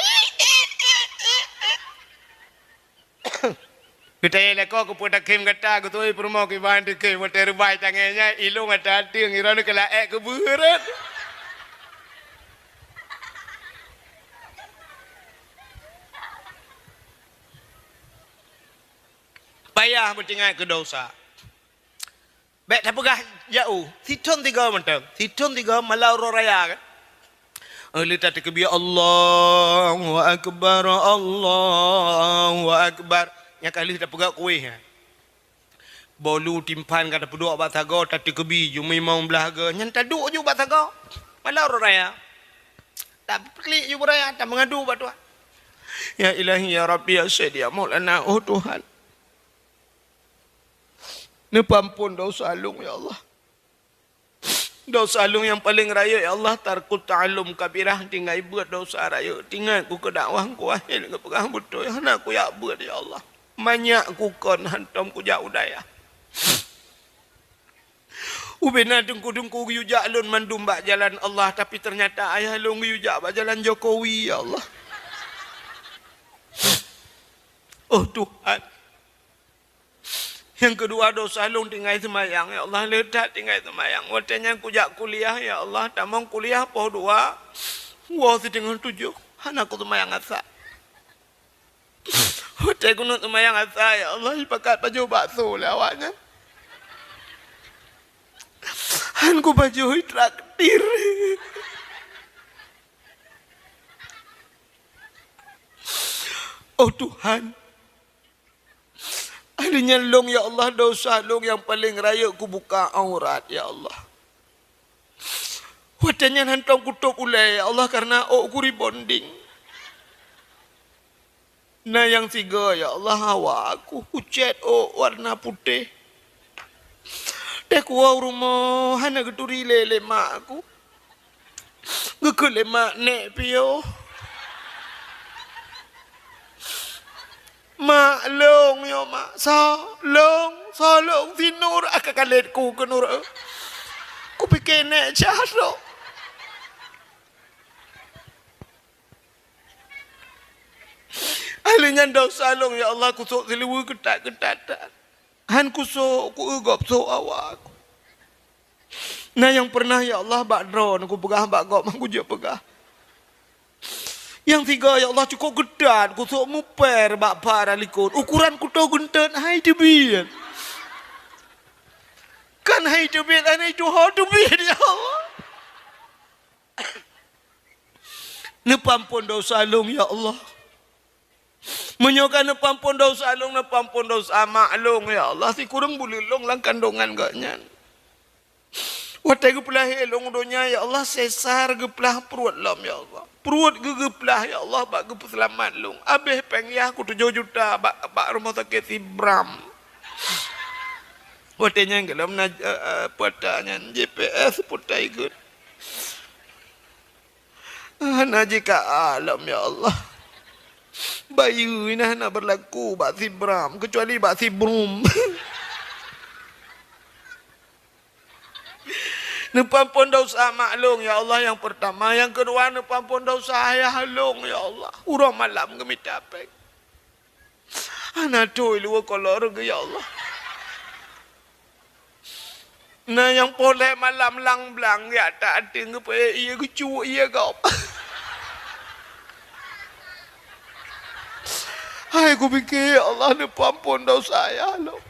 Geutanyong lakoe, "Keupeue takhém gata?" Geutoe peurumoh, "Kiban teukhém watée reubai tangai nyan, ilong ata ateueng, iroe nyoe keu laék keu beuret." Payah beuteuingat keu dosa. Bék tapeugah jauh, sithon sigoe mantong. Sithon sigoe malam uroe raya kan. Eh, lheueh tateukeubie, "Allahu Akbar, Allahu Akbar." Nyang ka lheueh tapeugah kueh nyan. Bolu timphan ka tapeuduek bak sagoe, tateukeubie, jumimong blah goe. Nyan taduek ju bak sagoe. Malam uroe raya. Tapeulik ju beuraya, tameungadu bak Tuhan. Ya Ilahi, ya Rabbi, ya Sayyidi, ya Maulana, oh Tuhan. Neupeuampon dosa lôn, ya Allah. Dosa lôn nyang paleng rayeuk, ya Allah, tarkut ta'allum kabirah, tinggai beuet dosa rayeuk. Tingat ku keu dakwah ku akhé geupeugah beutôi, hana kujak beuet, ya Allah. Manyak ku kon hantom kujak u dayah. Ubena teungku-teungku geuyue jak lôn mandum bak jalan Allah, tapi teunyata ayah lôn geuyue jak bak jalan Jokowi, ya Allah. Oh Tuhan. Nyang keudua, dosa lôn tinggai seumayang, ya Allah, le that tinggai seumayang. Watée nyan kujak kuliah, ya Allah, tamong kuliah poh dua, woe siteungoh tujoh, hana kuseumayang asa. Watée keuneuk seumayang asa, ya Allah, jipakat pajoh bakso lé awaknyan. Han kupajoh, jitraktir. Oh Tuhan, Akhé nyan lôn, ya Allah, dosa lôn nyang paleng rayeuk kubuka aurat, ya Allah. Watée nyan hantom kutôb ulée, ya Allah, kareuna ôk ku rebonding. Na nyang sigoe, ya Allah, hawa ku, kucét ôk warna putéh. Teuh kuwoe u rumoh hana geuturi lé, lé mak ku. Geukheun lé mak, "Nék piôh." "Mak, lôn nyoe, Mak." "Soe lôn? Soe lôn?" "Si Nur." Ah, ka kalét ku keu Nur, eh. Kupike nék cah lôn. Akhé nyan dosa lôn, ya Allah, kusôk siluweue keutat-keutat. Han kusôk, kueu gob sôk awak. Na nyang peureunah, ya Allah, bak droeneuh kupeugah bak gob, han kujeuet peugah. Nyang sigoe, ya Allah, cukôp keutat, kusôk mupèr bak para likot. Ukoran kuto geunteut hai teubiet. Kan hai teubiet, han hai tuho teubiet, ya Allah. Neupeuampon dosa lôn, ya Allah. Meunyoe ka neupeuampon dosa lôn, neupeuampon dosa mak lôn, ya Allah. Sikureueng buleuen lôn lam kandongan gobnyan. Watée geupeulahé lôn u donya, ya Allah, sesar geuplah pruet lom, ya Allah. Pruet geuh geuplah, ya Allah, bak geupeuseulamat lôn. Abéh péng yah ku tujoh juta bak, bak rumoh sakét Sibram. Watée nyan gohlom na, eh, eh, peuta nyan, J P S peuta ikot. Hana jika alam, ya Allah. Bayeue nyan hana beurlaku bak Sibram, keucuali bak Sibrum. Neupeuampon dosa mak lôn, ya Allah, nyang peurtama. Nyang keudua, neupeuampon dosa ayah lôn, ya Allah. Uroe malam geumita péng. Hana tho iluwa kolor geuh, ya Allah. Na nyang poh lhée malam lang blang, jak that ateueng geupeuék ié geucuk ié gob. Hai kupike, ya Allah, neupeuampon dosa ayah lôn.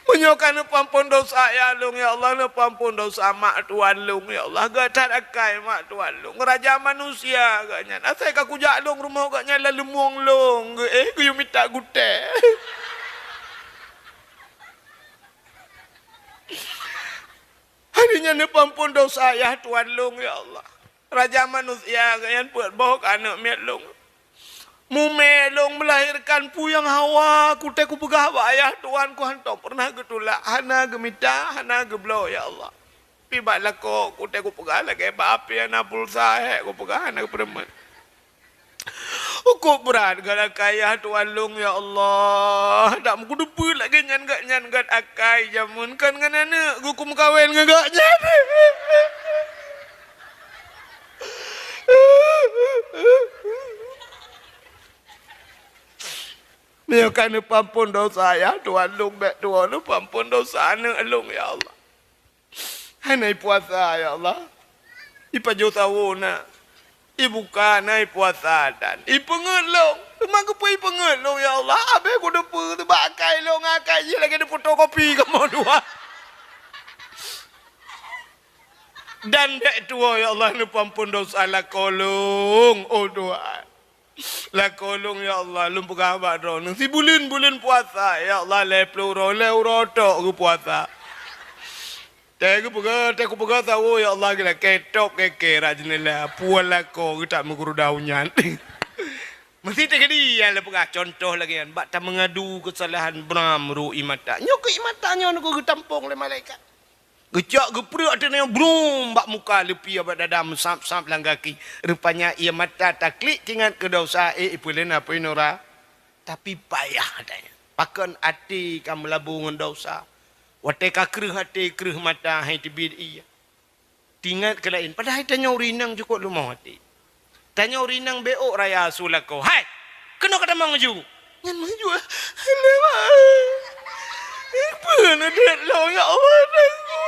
Meunyoe ka neupeuampon desya ayah lôn, ya Allah, neupeuampon desya mak tuan lôn, ya Allah. Gét that akai mak tuan lôn. Raja manusia gobnyan. Asai ka kujak lôn rumoh gobnyan lam leumueng lôn geu-, eh, geuyue mita gutée. Hari nyan neupeuampon desya ayah tuan lôn, ya Allah. Raja manusia gobnyan peuet boh keu aneuk miet lôn. Mumé lôn meulahirkan peue nyang hawa, kutée kupeugah bak ayah tuan, kuhantom peureunah geutulak, hana geumita, hana geubloe, ya Allah. Pi bak lakoe, kutée kupeugah lagée bak api hana pulsa, hék kupeugah hana geupeureumeun. Ukôb brat gét akai ayah tuan lôn, ya Allah. Dak meukudeupeue lagée nyan gobnyan gét akai jameun kon ngon aneuk geuh kumeukawen ngon gobnyan. Meunyoe ka neupeuampon desya ayah tuan lôn, bék tuwoe neupeuampon desya aneuk lôn, ya Allah. Hana ipuasa, ya Allah. Ipajoh sawoe na. Ibuka na ipuasa dan ipeungeut lôn. Teuma keupeue ipeungeut lôn, ya Allah? Abéh kudeupeue teubak akai lôn ngon akai jih lagée difotokopi kamoe dua. Dan bék tuwoe, ya Allah, neupeuampon desya lakoe lôn, oh Tuhan. Lakoe lôn, ya Allah, lôn peugah bak Droeneuh. Sibuleuen-buleuen puasa, ya Allah, lhée ploh uroe, lhée uroe tok geupuasa. Tée geupeugah, tée kupeugah sawoe, ya Allah, geulakée top kée-kée rot jeuneula, puwoe lakoe geutak meuguruda u nyan. Meuseuti keudeh nyang lôn peugah cuntoh lagée nyan, bak tameungadu keusalahan bram ru ie mata. Nyoe keuh ie mata nyoe nyoe geutampong lé malaikat. Geucok geupreuek ateueh nyoe brum bak muka, leupie bak dada, meusab-sab lam gaki. Rupanya ie mata taklik teuingat keu desya, eh, ipeuleueh na peue nura. Tapi payah ata nyan. Pakon até ka meulabô ngon desya. Watée ka kreueh até, kreueh mata, hai teubiet ie. Teuingat keu laén. Padahai tanyoe ureueng inong cukôp leumoh até. Tanyoe ureueng inong beu ôk raya su lakoe. "Hai! Keunoe ka tamong laju!" Nyan meuju, "Hai lewat! Peue neudeuet lôn, ya Allah, Tuhanku?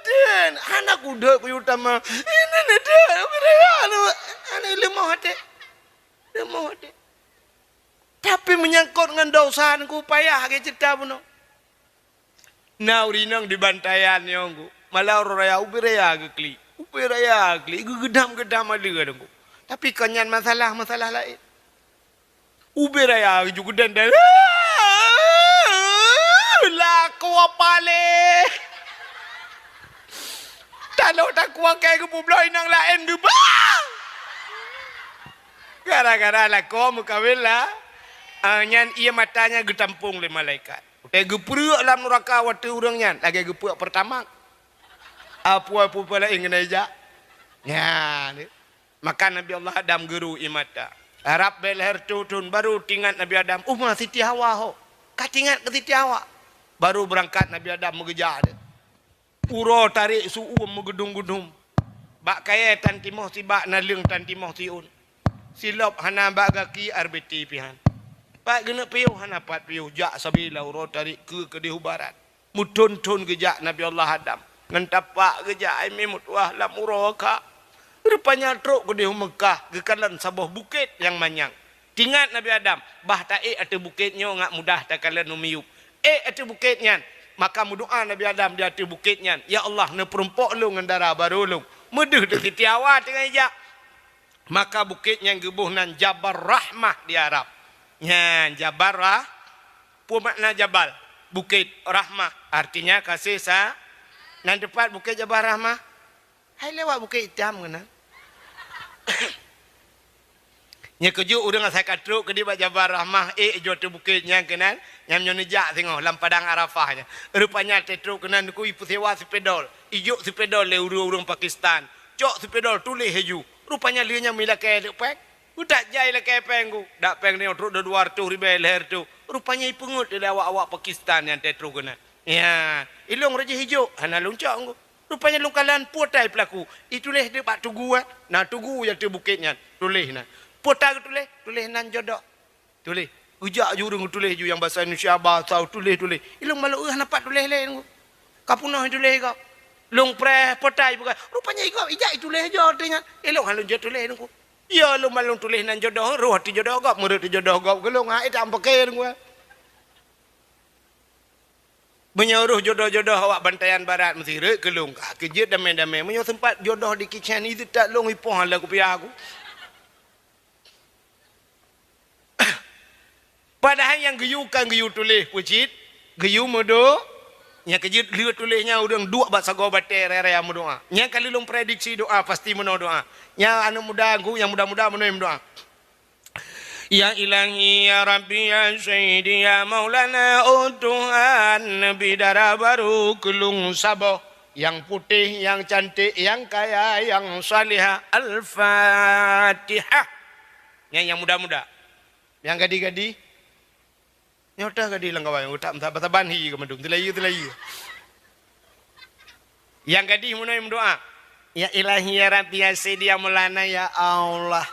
Tuhan, hana kudeuet kuyue tamong. Ini neudeuet, ubé raya lôn." Hana leumoh até. Leumoh até. Tapi meunyangkot ngon desya, Teungku, payah lagée ceurita bunoe. Na ureueng inong di Bantayan nyoe, Teungku. Malam uroe raya, ubé raya geuklik. Ubé raya geuklik, geugeudam-geudam aleue, Teungku. Tapi kon nyan masalah, masalah laén. Ubé raya geujak geudan-dan. Lakoe paléh. Taloh takue kée geupubloe inong laén geubah. Gara-gara lakoe meukawen la, ah, nyan ie mata nyan geutampong lé malaikat. Watée geupreuek lam nuraka watée ureueng nyan lagée geupreuek Pertamax. Apui-apui laén keuneuk ijak. Nyan. Maka Nabi Allah Adam geuru ie mata. Rab bée lhée reutôh thon baru teuingat Nabi Adam, uma Siti Hawa ho. Ka teuingat keu Siti Hawa. Baru beurangkat Nabi Adam meugeujak deuh. Uroe tarék su-uem meugeudum-geudum. Bak kayée tan timoh sibak, naleueng tan timoh siôn. Silop hana bak gaki, R B T pih han. Pat geuneuk piôh hana pat piôh, jak sabe lam uroe tarék keue keudeh u barat. Meuthon-thon geujak Nabi Allah Adam. Ngon tapak geujak, ai mé meutuah lam uroe ka. Rupanya trok keudeh u Meukah, geukalon saboh bukét nyang manyang. Teuingat Nabi Adam, bah taék ateueh bukét nyoe ngat mudah takalon u miyueb. Ék ateueh bukét nyan, maka meudoá Nabi Adam di ateueh bukét nyan, "Ya Allah, neupeurumpok lôn ngon dara barô lôn." Meudeuh deuh Siti Hawa teungoh ijak. Maka bukét nyan geuboh nan Jabal Rahmah di Arab. Nyan Jabal Rah-, peue makna jabal? Bukét. Rahmah, artinya kasih sa-, nan teupat bukét Jabal Rahmah? Hai lewat Bukét Itam keunan. Nyoe keujeuet ureueng asai ka trok keudeh bak Jabal Rahmah, ék jeuet ateueh bukét nyan keunan, nyan nyoe neujak singoh lam padang Arafah nyan. Rupanya teutrok keunan Teungku ipeusewa seupedol, ijok seupedol lé ureueng-ureueng Pakistan. Cok seupedol tuléh laju. Rupanya lheueh nyan mi lakée deuek péng. Utak jai lakée péng ku. Dak péng nyoe trok dua reutôh ribée lhée reutôh. Rupanya ipeungeut lé awak-awak Pakistan nyang teutrok keunan. Ya, ilong raja hijok, hana lôn cok ku. Rupanya lôn kalon peue tai peulaku. Ituléh deuek bak tugu, eh. Na tugu nyang ateueh bukét nyan. Tuléh na. Peue tai geutuléh? Tuléh nan jodoh. Tuléh. Geujak ju ureueng tuléh ju nyang basa Indonesia, basa tuléh-tuléh. Ilong malok, eh, hana pat tuléh lé. Ka peunoh tuléh gob. Lôn preh peue tai buka. Rupanya igob ijak ituléh jo teuingat. Ilong hana lôn jeuet tuléh Teungku. Ya lôn malong tuléh nan jodoh, roh ateueh jodoh gob, meureuet ateueh jodoh gob. Geulong ha ita ampakée Teungku. Meunyoe roh jodoh-jodoh awak Bantayan Barat meusireuk keu lôn, ka keujeuet damé-damé. Meunyoe seumpat jodoh di Kishan, itu tak lôn ipoh lam kupiah aku. Padahai nyang geuyue kan geuyue tuléh peucit, geuyue meudo-, nyang keujeuet lheueh tuléh nyan ureuëng duek bak sagoe batée raya-raya meudoá. Nyang ka lheueh lôn prediksi doá, pasti meunoe doá. Nyang aneuëk muda ku, nyang muda-muda meunoe meudoá. Ya Ilahi, ya Rabbi, ya Sayyidi, ya Maulana, oh Tuhan, neubi dara barô keu lôn saboh, nyang putéh, nyang cantik, nyang kaya, nyang salihah. Al-Fatihah. Nyang, nyang muda-muda. Nyang gadih-gadih. Nyoe teuh gadih lam kawan, utak meusaban-saban hi keu mandum, teulayu-teulayu. Nyang gadih meunoe meudoá, "Ya Ilahi, ya Rabbi, ya Sayyidi, ya Maulana, ya Allah.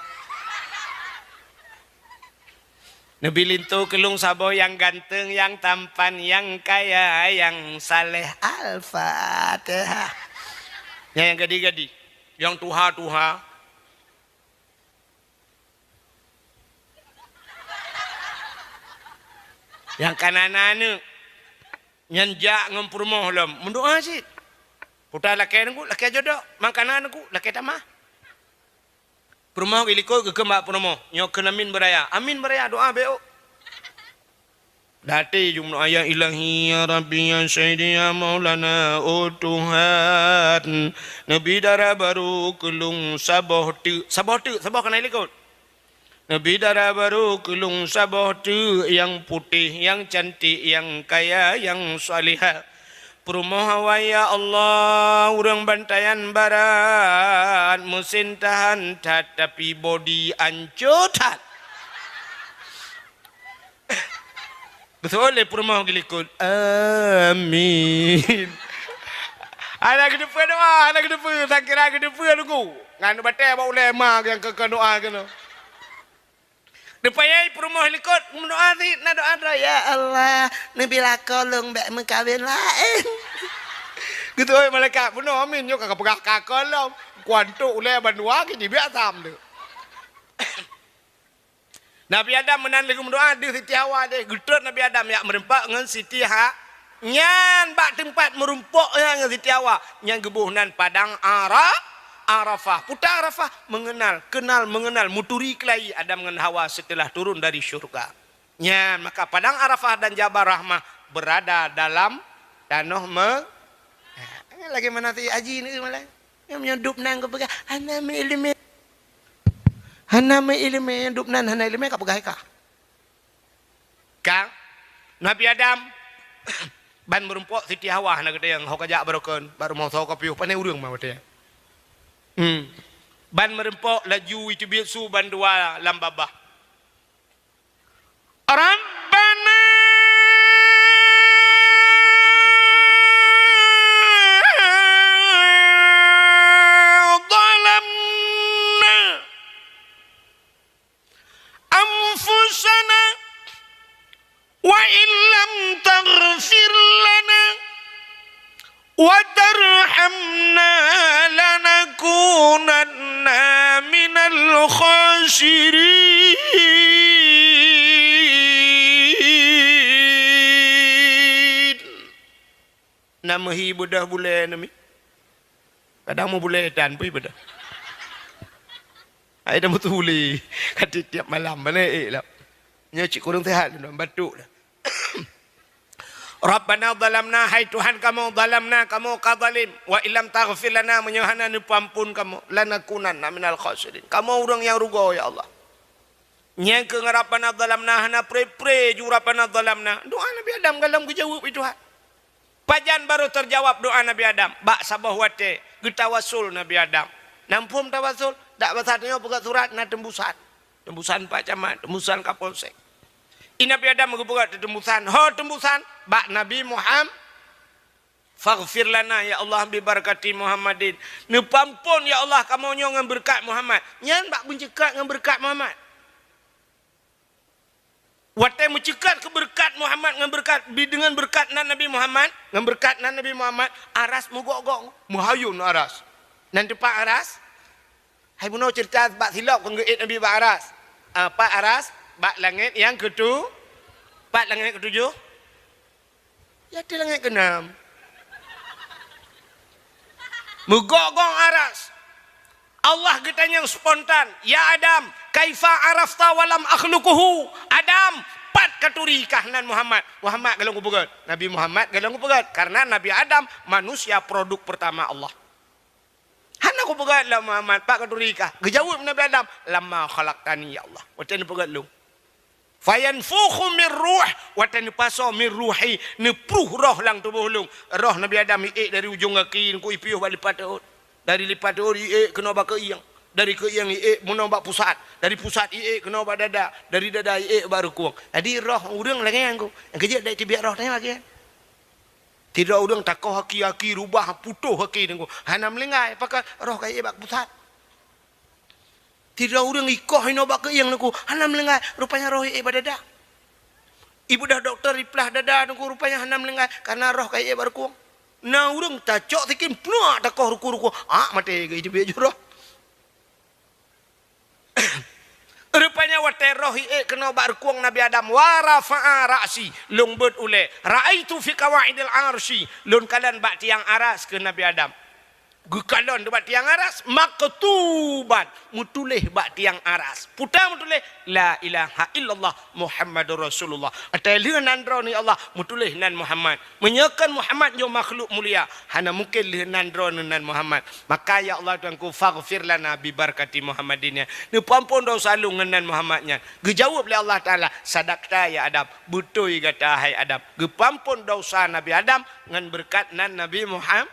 Neubi linto keu lôn saboh nyang ganteng, nyang tampan, nyang kaya, nyang saleh." Al-Fatihah. Nyang, nyang gadih-gadih, nyang tuha-tuha. Nyang kana na aneuëk, nyan jak ngon peurumoh lom, meudoá cit. Puta lakée aneuëk, lakée jodoh, mangkana aneuëk, lakée tamah. Peurumoh geulikot geukheun bak peurumoh, nyoe kheun amin beuraya. Amin beuraya, doá bék. Daté jumeudoá, "Ya Ilahi, ya Rabbi, ya Sayyidi, ya Maulana, oh Tuhan, neubi dara barô keu lôn saboh teuk." Saboh teuk, saboh kana likot. "Neubi dara barô keu lôn saboh teuk, nyang putéh, nyang cantik, nyang kaya, nyang salihah." Peurumoh awai, ya Allah, ureuëng Bantayan Barat, meusin tahan that, tapi bodi ancô that. Beutôi lé peurumoh geulikot. Amin. Hana geuteupeue doá, hana geuteupeue, sakira geuteupeue lugu. Ngon batée bak ulée ma nyang keu, keu doá keunoe. Neupayai peurumoh likot meudoá sit, na doá droe, "Ya Allah, neubi lakoe lôn bék meukawen laén." Geutôi malaikat, "Bunoe amin nyoe ka peugah ka kolom." Kuantok ulée bandua ki jibiak sam tu. Nabi Adam meunan lheueh meudoá deuh Siti Hawa deh. Geutrok Nabi Adam jak meureumpok ngon Siti Ha-, nyan bak teumpat meurumpok nyan ngon Siti Hawa. Nyan geuboh nan padang Ara-, Arafah. Peue Arafah, mengenal, kenal, mengenal, meuturi keulayi Adam ngon Hawa setelah turun dari syurga. Nyan, maka padang Arafah dan Jabal Rahmah berada dalam tanoh me-, lagi mana si haji ni malah. Nyoe meunyoe dub nan geupeugah, "Hana meuileumé." Hana meuileumé, dub nan hana ileumé, ka peugah ka. Ka, Nabi Adam, ban meureumpok Siti Hawa hana geutanyoe, ho ka jak barokon, bak rumoh soe ka piôh, pane ureuëng ma watée. Hmm. Ban meureumpok laju iteubiet su bandua lam babah. Rabbana zalamna anfusana wa illam taghfir lana wa tarhamna lanakunanna minal khasirin. Na meuhi beudôh bulée nami. Kadang meubulée tan pih beudôh. Ai dah meutuli ka tiep-tiep malam bana ék lom. Nyoe cit kureueng sihat lom batuk dah. Rabbana zalamna, hai Tuhan kamoe, zalamna, kamoe ka zalim, wa illam taghfir lana, meunyoe hana neupeuamphon kamoe, lanakunanna minal khasirin, kamoe ureuëng nyang rugoe ya Allah. Nyang keu Rabbana zalamna hana pré-pré ju Rabbana zalamna. Doa Nabi Adam galom geujaweueb lé Tuhan. Pajan barô teujawab doa Nabi Adam? Bak saboh watée geutawasul Nabi Adam. Nan phom tawasul, dak basa tanyoe peugah surat na teumbusan. Teumbusan Pak Camat, teumbusan Kapolsek. I Nabi Adam geupeugah teumbusan, ho teumbusan bak Nabi Muhammad. Faghfir lana ya Allah bi barakati Muhammadin. Neupeuamphon ya Allah kamoe nyoe ngon beureukat Muhammad. Nyan bak meuceukat ngon beureukat Muhammad. Watée meuceukat keu beureukat Muhammad ngon beureukat, bi deungon beureukat nan Nabi Muhammad, ngon beureukat nan Nabi Muhammad, aras meugok-gok, meuhayôn aras. Nan teumpat aras, hai bunoe ceurita bak silop kon geuék Nabi bak aras. Ah, pat aras, bak langét nyang keutu-, pat langét keutujoh. Di ateueh langét keenam. Meugok-gok aras. Allah geutanyong spontan, "Ya Adam, kaifa arafta wa lam akhluquhu?" "Adam, pat katuri kah nan Muhammad?" "Muhammad golom kupeugét." Nabi Muhammad golom kupeugét, karena Nabi Adam manusia produk pertama Allah. "Hana kupeugét lom Muhammad, pat katuri kah?" Geujaweueb Nabi Adam, "Lamma khalaqtani ya Allah, watée neupeugét lôn." "Fayanfukhu min ruh," watée neupasoe min ruhi, neupruh roh lam tuboh lôn. Roh Nabi Adam iék dari ujong gaki, neukui piôh bak lipat rhot. Dari lipat rhot iék keunoe bak keuieng. Dari keuieng iék meunoe bak pusat. Dari pusat iék keunoe bak dada. Dari dada iék bak reukueng. Jadi roh ureuëng lagée nyan ku. Nyang keujeuet dai tibiak roh tanyoe lagée nyan. Sidroe ureuëng takoh aki-aki rubah putôh aki teungku. Hana meulinggai, pakon roh ka iék bak pusat. Sidroe ureuëng ikoh inoe bak keuieng teungku, hana meulinggai, rupanya roh iék bak dada. Ibeudôh dokto iplah dada teungku, rupanya hana meulinggai, karena roh ka iék bak reukueng. Na ureuëng tacok sikin, pluak takoh ruku-ruku, ak maté geuh iteubiet jih roh. Rupanya watée roh iék keunoe bak reukueng Nabi Adam, wa rafa'a ra'si, lôn beuet ulée, ra'aitu fi qawaidil arsy, lôn kalon bak tiang aras keu Nabi Adam. Geukalon bak tiang aras, maktuban, meutuléh bak tiang aras. Peue meutuléh, "La ilaha illallah Muhammadur Rasulullah." Watée lheueh nan droeneuh ya Allah, meutuléh nan Muhammad. Meunyoe kon Muhammad nyoe makhluk mulia, hana mungken lheueh nan droeneuh nan Muhammad. Maka ya Allah Tuhanku, faghfir lana bi barakati Muhammadin nyan. Neupeuampon desya lôn ngon nan Muhammad nyan. Geujaweueb lé Allah Taala, "Sadaqta ya Adam, beutôi gata hai Adam." Geupeuampon desya Nabi Adam ngon beureukat nan Nabi Muhammad.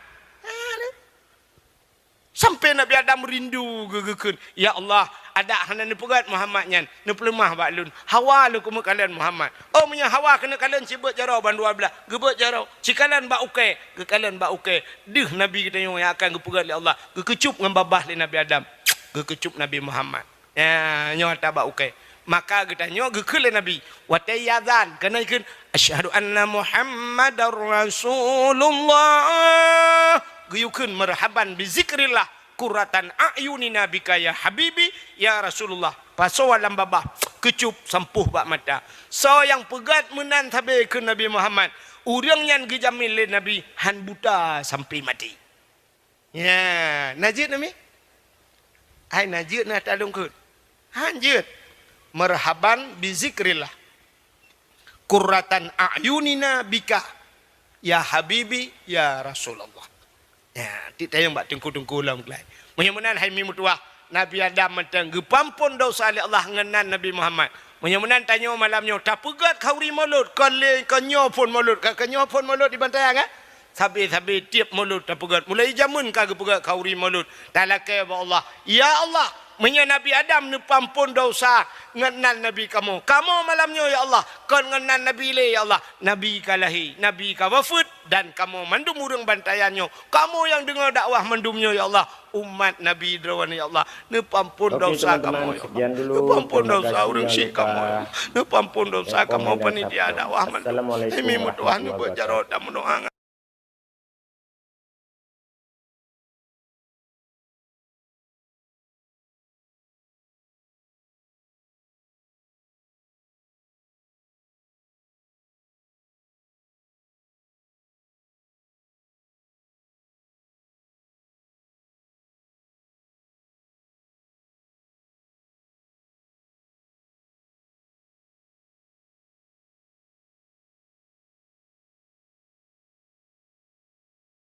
Sampai Nabi Adam rindu geu-, geukheun, "Ya Allah, adak hana neupeugét Muhammad nyan, neupeuleumah bak lôn. Hawa lôn keuneuk kalon Muhammad." Oh, meunyoe hawa keuneuk kalon, sibeuet jaroe bandua blaih, geubeuet jaroe, sikalon bak ukée, geukalon bak ukée. Deuh Nabi geutanyoe nyang akan geupeugét lé Allah, geukeucup ngon babah lé Nabi Adam, geukeucup Nabi Muhammad. Ya, nyoe ata bak ukée. Maka geutanyoe geukheun lé Nabi, watée iazan, keunan geukheun, "Asyhadu anna Muhammadar Rasulullah." Geuyue kheun, "Marhaban bi zikrillah, qurratan a'yunina bika ya habibi, ya Rasulullah." Pasoe lam babah, keucup sampôh bak mata. Soe nyang peugét meunan sabe keu Nabi Muhammad, ureuëng nyan geujamin lé Nabi hán buta sampai maté. Ya, na jeuet nami? Hai na jeuet na talong kheun. Han jeuet. Marhaban bi zikrillah. Qurratan a'yunina bika, ya habibi, ya Rasulullah. Ya, tiep tayong bak teungku-teungku lom geuh. Meunyoe meunan hai mi meutuwah, Nabi Adam mantong geupeuampon desya lé Allah ngon nan Nabi Muhammad. Meunyoe meunan tanyoe malam nyoe tapeugét khauri Maulud, kon lé kon nyoe phon Maulud, ka, ka nyoe phon Maulud di Bantayan, kan? Sabe-sabe tiep Maulud tapeugét. Mulai jameun ka geupeugét khauri Maulud. Talakée bak Allah, "Ya Allah, meunyoe Nabi Adam neupeuampon desya ngon nan Nabi kamoe, kamoe malam nyoe ya Allah, kon ngon nan Nabi lé ya Allah. Nabi ka lahé, Nabi ka wafeuet, dan kamoe mandum ureuëng Bantayan nyoe, kamoe nyang deungoe dakwah mandum nyoe ya Allah, umat Nabi droeneuh ya Allah, neupeuampon desya kamoe ya Allah. Neupeuampon desya ureuëng syik kamoe ya Allah. Neupeuampon desya kamoe panitia dakwah mandum. Hai mi meutuwah neubeuet jaroe dan meudoá."